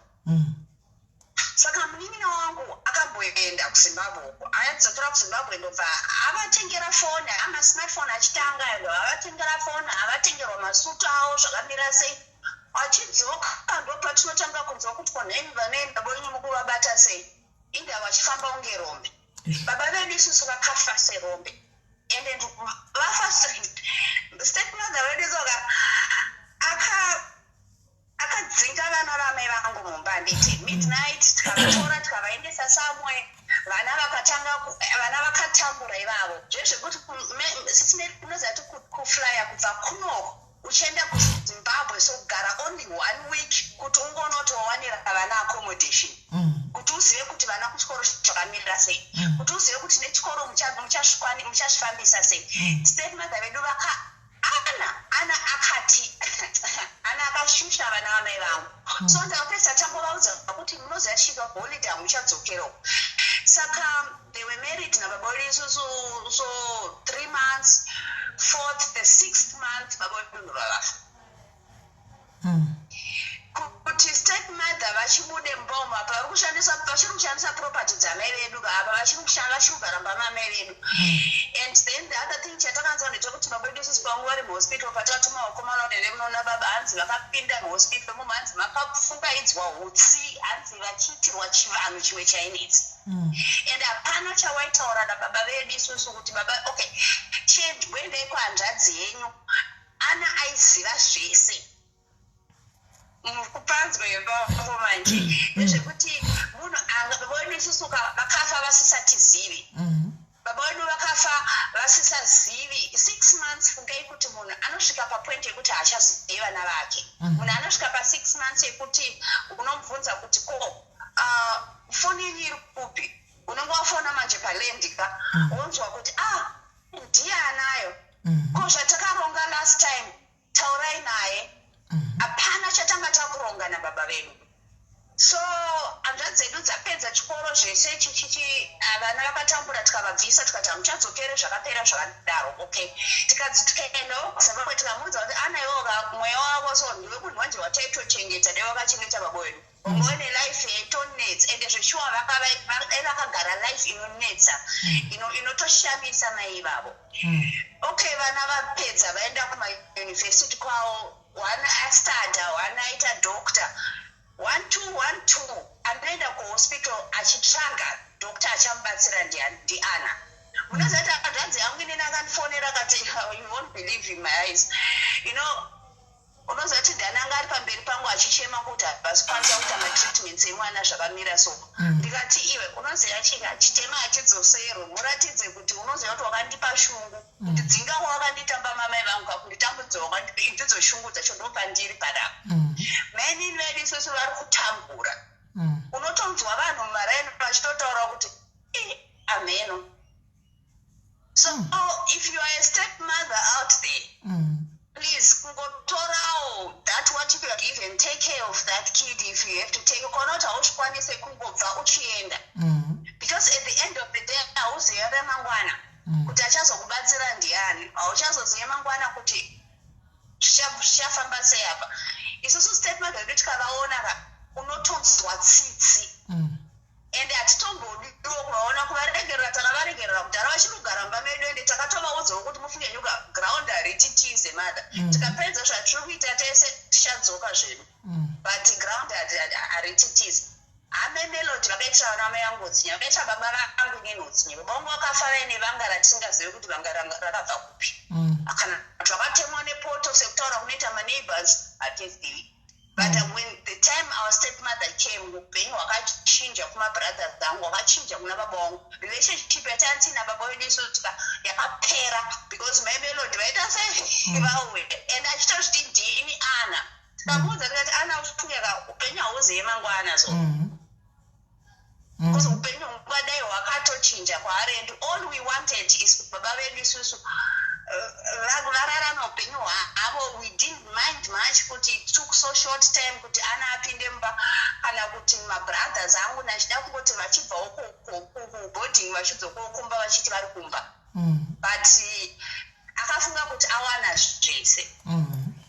Saka munin'ina wangu akamboenda kuZimbabwe uko, adzokera kuZimbabwe, ndobva avatengera foni, amasmartphone achitanga, ndobva avatengera foni, avatengerwa masutu avo, zvakamira sei. Achidzoka, ndopatinotanga kunzwa kuti, "Konhemi vanoenda bonyi mukuvabata sei? Inda vachifamba kunge rombe." Baba vedu isusu vakafa serombe, ende vafa, stepmother vedu soka akadzinga vana vamai vangu mumba, handiti? Midnight tikavatora, tikavaendesa somewhere. Vana vakatanga vana vakatambura ivavo, zvezvekuti unoziva kuti kuflya kubva kunoko uchienda kuZimbabwe, so kugara only one week kuti ungonoti wawanira vana accommodation, kuti uzive kuti vana kuchikoro zvakamira sei, kuti uzive kuti nechikoro muchazvifambisa sei. Stepmother vedu vaka ana akati ana akashusha vana vamai vangu. So ndakapedza tangovaudza kuti, "Munoziva chika, holiday hamuchadzokerawo." Saka they were married nababa vedu isusu, so 3 months, fourth, the sixth month baba vedu ndobva vafa. Kuti stepmother Ngachibude mumba umu. Apa vari kushandisa, vachiri kushandisa property dzamai vedu apa, vachiri kugara mumba mamai vedu. And then the other thing chatakanzwa ndechekuti baba vedu isusu panguva vari muhospital, patakatuma vakomana kuti ende munoona baba, hanzi vakapinda muhospital mumo, hanzi makapfungaidzwa utsi, hanzi vachiitirwa chivanhu chimwe chainetsa. And hapana chawaitaura nababa vedu isusu kuti, "Baba, okay, chiendwendai kuhanzvadzi yenyu." Ana aiziva zvese. Kupanzwa ipapo manje ndezvekuti munhu baba vedu isusu vakafa vasisatizivi. Baba vedu vakafa vasisazivi. 6 months, fungai kuti munhu anosvika papoint yekuti haachazivi vana vake. Munhu anosvika pa6 months yekuti unomubvunza kuti, "Ko foni yenyu iri kupi?" Unenge wafona manje paland ka, wonzwa kuti, "Ah, ndiye anayo." "Ko zvatakaronga last time, taurai naye." Hapana chatanga takuronga nababa vedu. So hanzvadzi dzedu dzapedza chikoro zvese, chichichi, vana vakatambura, tikavabvisa, tikati hamuchadzokere, zvakapera zvakadaro. Okay, tikadzi tikaendawo kuZimbabwe, tikamuudza kuti ana iwoka mweya wavo so ndiwe munhu wanje wataitochengeta, dai wakachengeta baba wedu unge nelife yaitonetsa. Ende zveshuwa dai vakagara life inonetsa, inotoshamisa mai ivavo. Okay, vana vapedza, vaenda kumayunivhesiti kwavo, one astada, one aita doctor, one two one two. Anoenda kuhospital achitsvaga doctor achamubatsira ndiana. Munoziva kuti hanzvadzi yangu inini akandifonera akati, "You won't believe in my eyes." Unoziva kuti ndani anga ari pamberi pangu achichema kuti havasi kukwanisa kuita matreatments emwana, zvakamira so. Ndikati, "Iwe unoziva chika chitema hachidzoserwe, muratidze kuti unoziva kuti wakandipa shungu, kuti dzingawo wakanditamba mamai vangu kakunditambudza, ndidzo shungu dzacho, ndopandiri panapa." Mainini vedu isusu vari kutambura. Unotonzwa vanhu mumaraini vachitotaura kuti, "Ih, ameno." So if you are a step mother out there, please kungotorawo that what you are given, take care of that kid if you have to take. Ukaona kuti hauchikwanise kungobva uchienda, because at the end of the day hauzive remangwana kuti achazokubatsira ndiani, hauchazozive mangwana kuti zvichafamba sei. Apa isusu step mother vedu tikavaona ka, unotonzwa tsitsi. Ende hatitombodiwo kuvaona, kuvaregerera takavaregerera kudhara, vachiri kugara mumba medu. Ende takatovaudzawo kuti, "Mufunge nyuka ground harititize mother. Tikapedza zvatiri kuita tese tichadzoka zvedu, but ground harititize." Hame Melody vakaitira vana mai vangu utsinye, vakaitira baba vangu inini utsinye. Baba vangu vakafa vaine vanga ratisingazivi kuti vanga rakabva kupi, kana kuti vakatemwa nepoto sekutaura kunoita maneighbors, hatizivi. But when the time our stepmother came, upenyu hwakachinja kumabrothers angu, hwakachinja kuna baba vangu. Relationship yatanga baba vedu isusu yakapera because mai Melody vaita sei, vauya and achitozviti ndini ana. Tikamuudza tikati, "Ana, ufunge ka, upenyu hauzivi mangwana." So because upenyu hungadai hwakatochinja kwaari, and all we wanted is baba vedu isusu vararame upenyu hwavo. We didn't mind much kuti it took so short time kuti ana apinde mumba, kana kuti mabrothers angu nachida kungoti vachibvawo kuboarding vachidzokawo kumba vachiti vari kumba. But akafunga kuti awana zvese.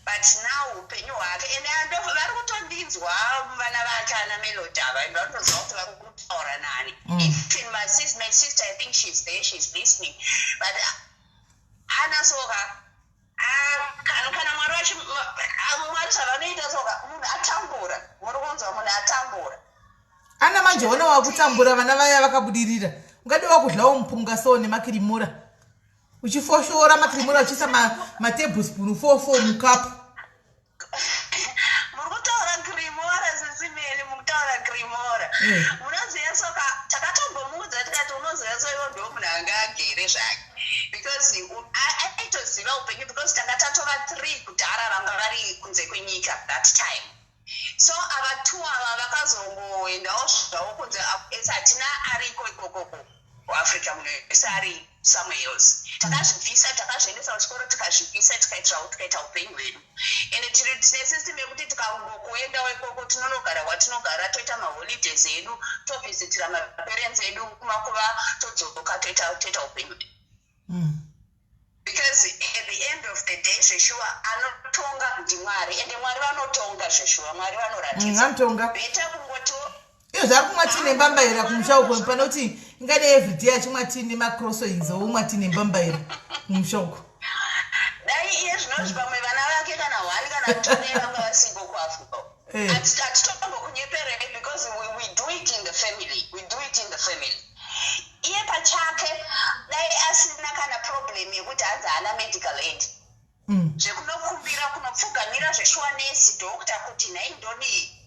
But now upenyu hwake, and vari kutondinzwa vana vake ana Melody ava, and vanotoziva kuti vari kutaura nani. Even my sister, I think she's there, she's listening. But ana soka, kana Mwari Mwari zvavanoita soka, munhu atambura, muri kunzwa, munhu atambura. Ana manje ona wakutambura, vana vaya vakabudirira. Ungadi wakudlawo mupunga so nemakirimura, uchifoshora makirimura, uchiisa matablespoon four four mukapu. Muri kutaura Grimora, sisimeli, muri kutaura Grimora. Munoziva soka, takatombomuudza tikati, "Unoziva so, iwo ndo munhu anga agere zvake," because aitoziva upenyu, because tanga tatova three kudhara vanga vari kunze kwenyika that time. So ava two ava vakazongoendawo zvavo kunze, ese hatina ariko ikokoko kuAfrica, munhu wese ari somewhere else. Takazvibvisa, takazviendesa kuchikoro, tikazvibvisa, tikaitira tikaita upenyu hwedu. Ende tine system yekuti tikangokuendawo ikoko, tinonogara kwatinogara, toita maholidays edu, tovhizitira maparents edu kumakuva, todzoka, toita upenyu hwedu. Because at the end of the day, zveshuwa anotonga ndiMwari, ende Mwari vanotonga zveshuwa, Mwari vanoratidza. Vanotonga. Better kungoti Iyo zvaari kumwa tii nembambaira kumusha uko, pane kuti ingade everyday achimwa tii nemacrosoins, omwa tii nembambaira kumusha uko. Dai iye zvinozvi pamwe vana vake kana one kana two dai vanga vasiko kuAfrica. Hatitombokunyeperei because we do it in the family, we do it in the family. Iye pachake dai asina kana problem yekuti hanzi haana medical aid, zvekunokumbira kunopfugamira zveshuwa nesi, doctor, kuti nhai ndodii.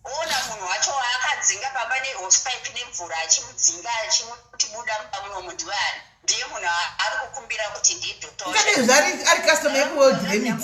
Ona munhu wacho waakadzinga pamba nehosepipe nemvura, achimudzinga achimuti buda mumba munomu, ndiani? Ndiye munhu ari kukumbira kuti ndiye doctor. Ingade zvari ari customer yekuWorld Remit,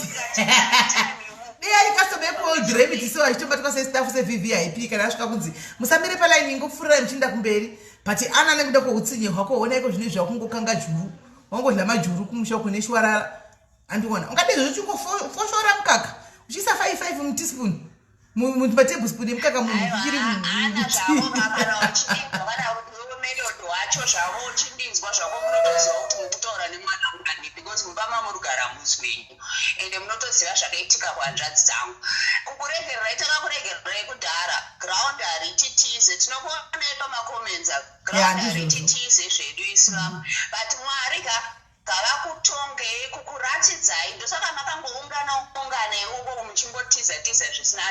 dei ari customer yekuWorld Remit, so achitobatwa sestaff, seVVIP, kana asvika kunzi musamire palaini, ingopfuurirai muchienda kumberi. But ana nekuda kweutsinye hwako, onaiko zvino izvi wakungokanga juru, wangodla majuru kumusha uko neshwarara. Andiona ungade izvozvo, uchingofoshora mukaka uchiisa 5 5 muteaspoon, matablespoon emukaka munhu zvichiri. Ana zvavo kana uchindinzwa, kana melodi wacho zvavo uchindinzwa zvako, munotoziva kuti mukutaura nemwana ungani, because mumba mamurigara muzi wenyu, ende munotoziva zvakaitika kuhanzvadzi dzangu. Kukuregererai takakuregererai kudhara. Ground harititize, tinokuonai pamacomments. Ground harititize zvedu isu vamwe, but Mwari ka ngavakutongei kukuratidzai. Ndosaka makangoungana ungana ikoko muchingotiza tiza zvisina,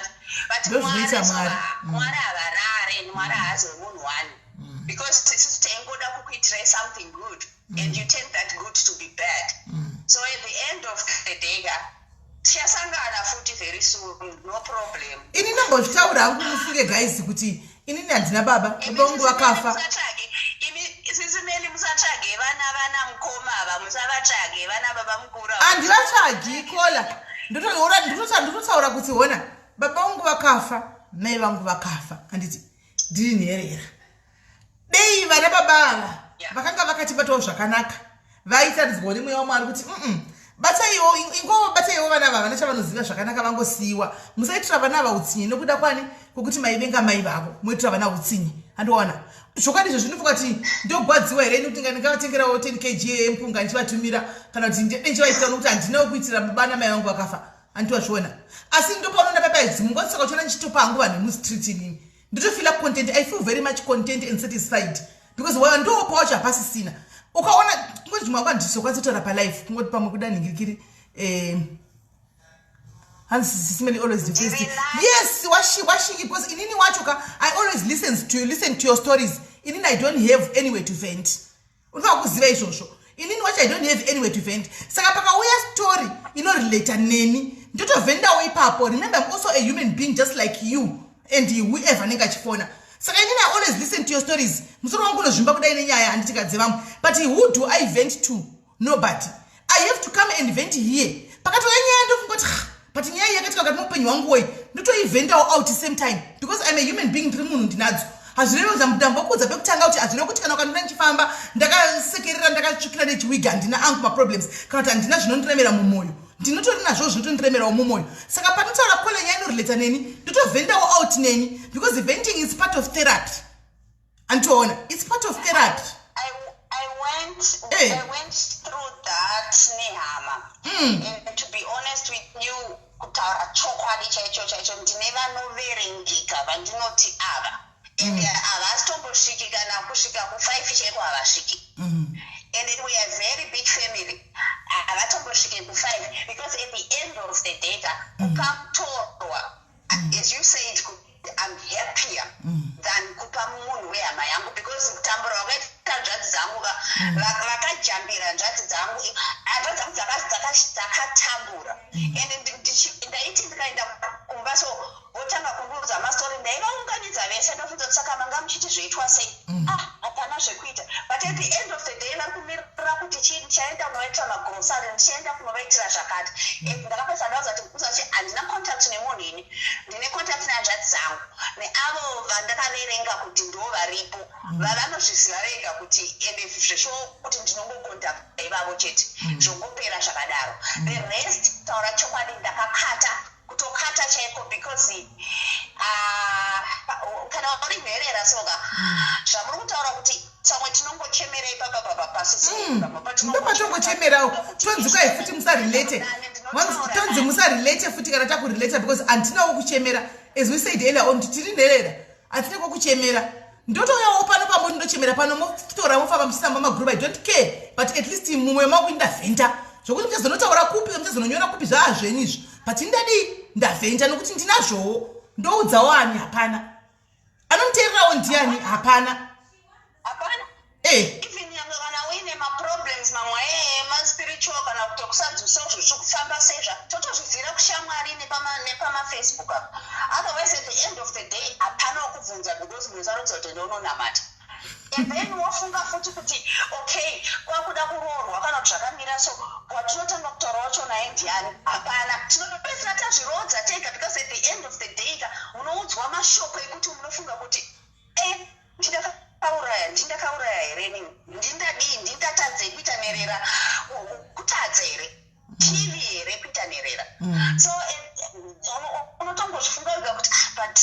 but Ndozvinoita Mwari. Mwari havarare, Mwari haazi wemunhu one, because isusu taingoda kukuitirai something good and you turn that good to be bad. So at the end of the day ka, tichasangana futi very soon, no problem. Ini ndombozvitaura hangu, mufunge guys, kuti inini handina baba, baba vangu vakafa. Isisimeli, musatsvage vana mukoma ava, musavatsvage vana baba mukuru. Handivatsvagi kola, ndototaura kuti hona, baba vangu vakafa, mai vangu vakafa, handiti ndiri nherera. Dei vana baba ava vakanga vakatibatawo zvakanaka, vaitaridzwawo nemweya waMwari kuti bataiwo, ingova bataiwo vana ava, vana chavanoziva zvakanaka, vangosiyiwa. Musaitira vana ava utsinye nokuda kwani kwokuti maivenga mai vavo, moitira vana utsinye. Handiwana zvokwadi izvo zvinofunga kuti ndogwadziwa here ini kuti ndingavatengerawo 10 kg yempunga ndichivatumira, kana kuti ndichivaitira, nokuti handinawo kuitira baba namai vangu vakafa. Handitiwazviona, asi ndopaunoona papaidzi mungotsaka uchiona ndichitopa hangu vanhu vemustreet. Inini ndotofeela content, I feel very much content and satisfied, because wandopa wacho hapasisina. Ukaona kungoti zvimwe wako handizokwanisa kutaura palife, kungoti pamwe kuda nhingirikiri. Hanzi sisimeli always the first. Yes, washiki, because inini wacho ka, I always listen to your stories. Inini I don't have anywhere to vent, unofanira kuziva izvozvo. Inini wacho I don't have anywhere to vent, saka pakauya story inorelata neni, ndotovhendawo ipapo. Remember, I'm also a human being just like you and whoever anenge achifona. Saka inini I always listen to your stories. Musoro wangu unozvimba kudai nenyaya, handitikadze vamwe, but who do I vent to? Nobody. I have to come and vent here. Pakatouya nyaya, ndofunga kuti, but nyaya iyi yakaitika kati muupenyu hwangu woi, ndotoivhendawo out same time, because I'm a human being, ndiri munhu, ndinadzo. Hazvirevi kuti ndambokuudza pekutanga kuti hazvirevi kuti kana ukandiona ndichifamba ndakasekerera, ndakatsvukira nechiwigi, handina angu maproblems, kana kuti handina zvinondiremera mumwoyo. Ndinotori nazvo zvinotondiremerawo mumwoyo. Saka panotaura kole nyaya inorelata neni, ndotovhendawo out neni, because venting is part of therapy. Anditoona, it's part of therapy. I went through that nehama. And to be honest with you, kutaura chokwadi chaicho chaicho, ndine vanoverengeka vandinoti ava, and havasitombosviki kana kusvika ku5 chaiko, havasviki. And then we are very big family, havatombosvike ku5, because at the end of the day ka, kupatorwa, as you said, I'm happier than kupa munhu wehama yangu, because kutambura wakaita hanzvadzi dzangu, vakajambira hanzvadzi dzangu, hanzvadzi dzangu dzakatambura. And ndaiti ndikaenda kumba so, votanga kundiudza mastori, ndaivaunganidza vese, ndofunza kuti saka manga muchiti zvoitwa sei? Ah, hapana zvekuita. But at the end of the day vari kumirira kuti chii? Ndichaenda kunovaitira magrosari, ndichaenda kunovaitira zvakati. And ndakapedza ndaudza kuti uzati handina contact nemunhu, ini ndine contact nehanzvadzi dzangu neavo vandakaverenga kuti ndo varipo, vavanozviziva vega kuti, ende zvesho kuti ndinongocontacta ivavo chete, zvongopera zvakadaro. The rest, taura chokwadi, ndakakata, kutokata chaiko, because kana uri nherera soka, zvamuri kutaura kuti pamwe tinongochemera ipapa pasisi. Ndopatongochemerawo, tonzi kwai futi musarelate, tonzi musarelate futi kana takurelata, because handinawo kuchemera. As we said earlier on, tiri nherera. Hatine kwokuchemera. Ndotouyawo pano pamwe ndochemera pano, motora mofamba muchisamba magroup. I don't care, but at least mumwe mangu ndavhenta. Zvokuti muchazonotaura kupi, muchazononyora kupi, zvaa zvenyu izvo, but ndadii? Ndavhenta nokuti ndinazvowo. Ndoudzawo ani? Hapana. Anomuteererawo ndiani? Hapana. Hapana. Even nyangwe kana uine maproblems mamwe emaspiritual kana kuti kusanzwisa kuti zviri kufamba sei, zva totozvizivira kushamwari nepamafacebook apa. Otherwise, at the end of the day, hapana wokubvunza, because munhu sarudza kuti ende unonamata, and then wofunga futi kuti okay, kwakuda kuroorwa kana kuti zvakamira so, watinotanga kutaura wacho naye ndiani? Hapana. Tinopedzisira tazvirodza tega, because at the end of the day ka, unoudzwa mashoko ekuti munofunga kuti e ndindakauraya, ndindakauraya here inini? Ndindadii? Ndindatadzei kuita nherera? Kutadza here? Chivi here kuita nherera? So unotongozvifunga wega kuti ah, but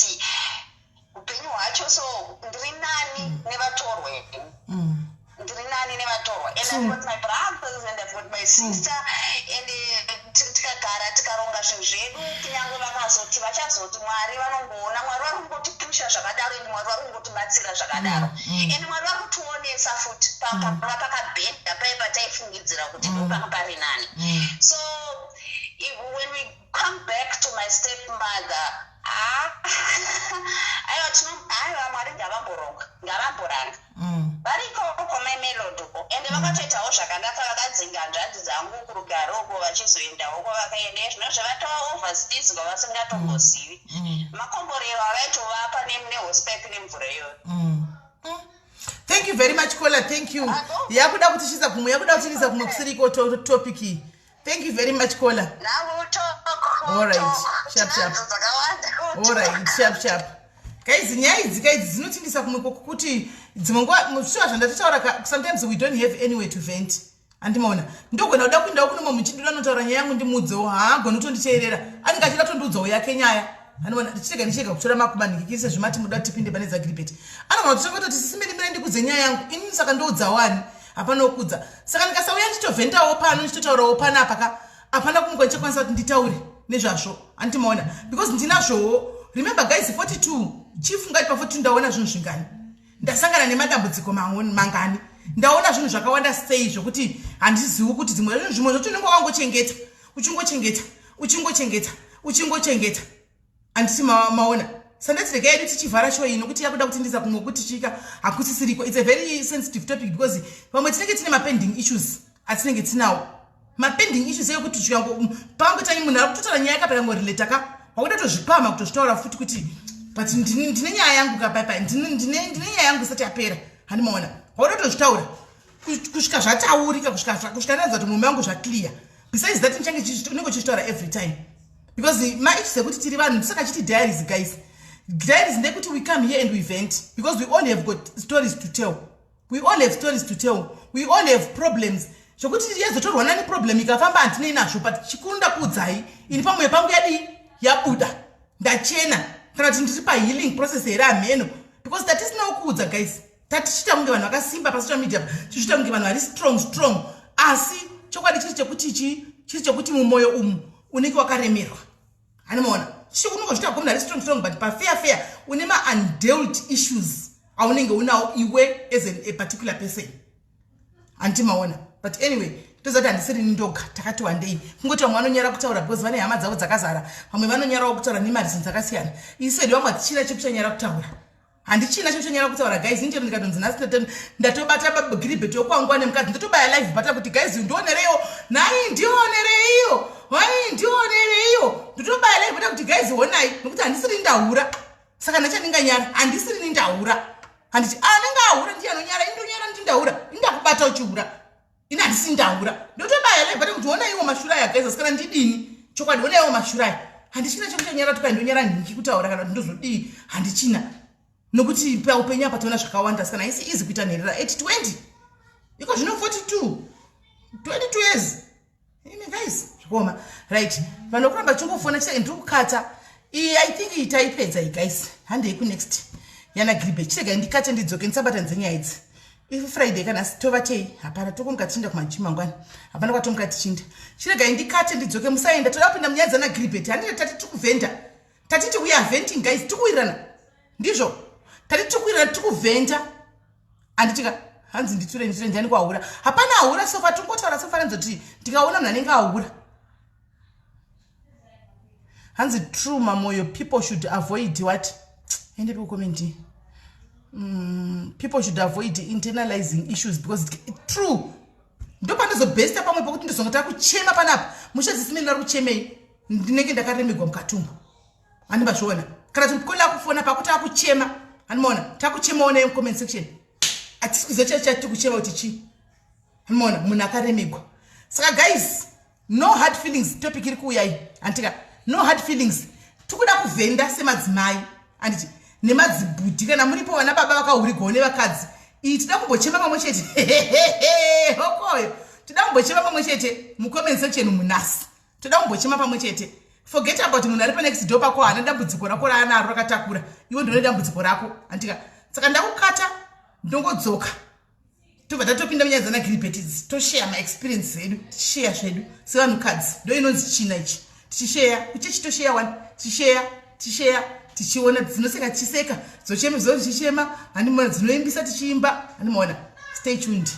upenyu hwacho so, ndiri nani nevatorwa, ndiri nani nevatorwa. And I've got my brothers and I've got my sister, and tikagara tikaronga zvinhu zvedu, kunyange vakazoti vachazoti, Mwari vanongoona. Mwari vari kungotipusha zvakadaro, and Mwari vari kungotibatsira zvakadaro, and Mwari vari kutionesa futi panga pakabhenda pai pataifungidzira kuti ndopanga pari nani. So when we come back to my stepmother, ah, aiwa, tino, aiwa, Mwari ngavamboronga, ngavamboranga. Variko kwamamelod uko, ende vakatoitawo zvakanaka, vakadzinga hanzvadzi dzangu kurugare uko, vachizoendawo kwavakaenda. Zvino zvavatova overseas kwavasingatombozivi. Makomborero avaitovapa nehosepipe nemvura iyoyo. Thank you very much, caller. Thank you. Yakuda kutisvitsa kumwe, yakuda kutirisa kumwe kusiriko topic iyi. Thank you very much, caller. All right, sharp sharp. All right, sharp sharp. Guys, nyaya idzi kaidzi dzinotindisa kumwe kwokuti dzimwe nguva shuwa zvandatotaura, sometimes we don't have anywhere to vent. Andimaona, ndogona kuda kuendawo kuno mumwe muchindoda notaura nyaya yangu, ndimuudzewo, haagoni kutonditeerera, anenge achida kutondiudzawo yake nyaya. Anoona ndichitega ndichega kutora makumanhikikise zvimati muda tipinde pane dzagribet, anogona kutotanga kutoti sisimiri ndikudze nyaya yangu inini. Saka ndoudzawo ani? Hapana wokudza. Saka ndikasauya ndichitovhendawo pano, ndichitotaurawo panapa ka, hapana kumwe kwandichatokwanisa kuti nditaure nezvazvo. Andimaona, because ndinazvowo. Remember guys, 42 chifungai, pa 42 ndaona zvinhu zvingani, ndasangana nemadambudziko mangani, ndaona zvinhu zvakawanda sei, zvokuti handizivi kuti dzimwe zvimwe zvacho unenge wakangochengeta, uchingochengeta, uchingochengeta, uchingochengeta. Handiti maona? Sandati regai yedu tichivhara show iyi, nokuti yakuda kutindisa kumwe kuti chika hakusisiriko. It's a very sensitive topic, because vamwe tinenge tine mapending issues atinenge tinawo, mapending issues ekuti chikango pangoita munhu ari kutotaura nyaya yakapekangorelata ka, wakuda tozvipama kutozvitaura futi kuti but ndine nyaya yangu kapaipai, ndine nyaya yangu isati yapera. Handimaona, wakuda tozvitaura kusvika zvataurika, kusvika ndanza kuti mumwe wangu zvaclear. Besides that, nichange unenge uchizvitaura every time, because maissues ekuti tiri vanhu tisaka chiti diaries. Guys, diaries ndekuti we come here and we vent, because we all have got stories to tell. We all have stories to tell. We all have problems zvokuti yazotorwa nani problem ikafamba, handinei nazvo, but chikuru ndakuudzai ini pamwoyo pangu yadii, yabuda, ndachena, kana kuti ndiri pahealing process here, hameno, because tatisinawo kuudza. Guys, tatichiita kunge vanhu vakasimba pasocial media, tichiita kunge vanhu vari strong strong, asi chokwadi chiri chekuti chi chiri chekuti mumwoyo umu unenge wakaremerwa. Hanimaona, chikunongozviita munhu ari strong strong, but pafair fair une maundealt issues aunenge unawo iwe as a particular person. Handiti maona? But anyway, tozati handisirini ndoga, takati wandei. Kungoti vamwe vanonyara kutaura because vane hama dzavo dzakazara, vamwe vanonyarawo kutaura nemareasons dzakasiyana. Isu hedu vamwe hatichina chekuchanyara kutaura, handichina chekuchanyara kutaura. Guys, inchero ndikatonzi nhasi ndatobata giribheti yokwangwa nemukadzi, ndotobaya live bata kuti guys, ndionereiwo nhai, ndionereiyo vai, ndionereiyo. Ndotobaya live bata kuti guys, honai, nokuti handisiri ndahura, saka ndachandinganyara, handisirini ndahura. Handiti anenge ahura ndiye anonyara? Indonyara ndi ndahura, indakubata uchihura, ini handisi ndahura. Ndotobaya live bata kuti honaiwo mashura aya, guys, asikana ndidini chokwadi, honaiwo mashura aya. Handichina chekuchanyara tukai, ndonyara nhiki kutaura kana kuti ndozodii? Handichina, nokuti paupenyu apa toona zvakawanda. Sikana, haisi easy kuita nherera at 20, iko zvino 42, 22 years. Imi guys, zvikuoma. Right, vanhu vakuramba chingofona chitenge, ndiri kukata iyi. I think iyi taipedza iyi. Guys, handei kunext yana gribe. Chitegai ndikate, ndidzoke, ndisabatanidze nyaya idzi. If Friday kana tovatei, hapana, tokomuka tichinda kumajim mangwana, hapana kwatomuka tichinda. Chiregai ndikate, ndidzoke, musaenda. Toda kupinda munyaya dzana gribet. Handiti tati tiri kuvhenda? Tatiti we are venting, guys, tikuwirirana ndizvo. Tati tiri kuwirira, tiri kuvhenda, handitika? Hanzi nditure, nditure, ndiani kwahura? Hapana ahura so far. Tingotaura sefananidzo kuti ndikaona munhu anenge ahura. Hanzi true, Mamoyo, people should avoid what? Endepi kucomment? People should avoid internalizing issues because true, ndopandozobhesta pamwe pokuti ndizonga takuchema panapa. Muchazisimeni vari kuchemei? Ndinenge ndakaremegwa mukatumbu, handimbazviona. Kana kuti mukola kufona pakuti akuchema, handimaona takuchemawo naye mucomment section. Hatisi kuziva chai chatiri kuchema kuti chii, handimaona munhu akaremegwa. Saka guys, no hard feelings. Topic iri kuuyai, handika? No hard feelings. Tikuda kuvhenda semadzimai, handiti, nemadzibhudhi. Kana muripo vana baba vakahurigwawo nevakadzi, iyi tida kumbochema pamwe chete. Hokoyo, tida kumbochema pamwe chete mucomment section munasi. Toda kumbochema pamwe chete. Forget about munhu ari panext door pako, haana dambudziko rako raanaro rakatakura. Iwe ndone dambudziko rako, handika? Saka ndakukata, ndongodzoka, tobva tatopinda munyaya dzana Gilbert idzi, tosheya maexperience edu, tichisheya zvedu sevanhukadzi. Ndo inonzi china ichi, tichisheya kuchechi, tosheya one, tichisheya, tichisheya, tichiona dzinoseka tichiseka, dzochema zo tichichema, handimaona, dzinoimbisa tichiimba, handimaona. Stay tuned.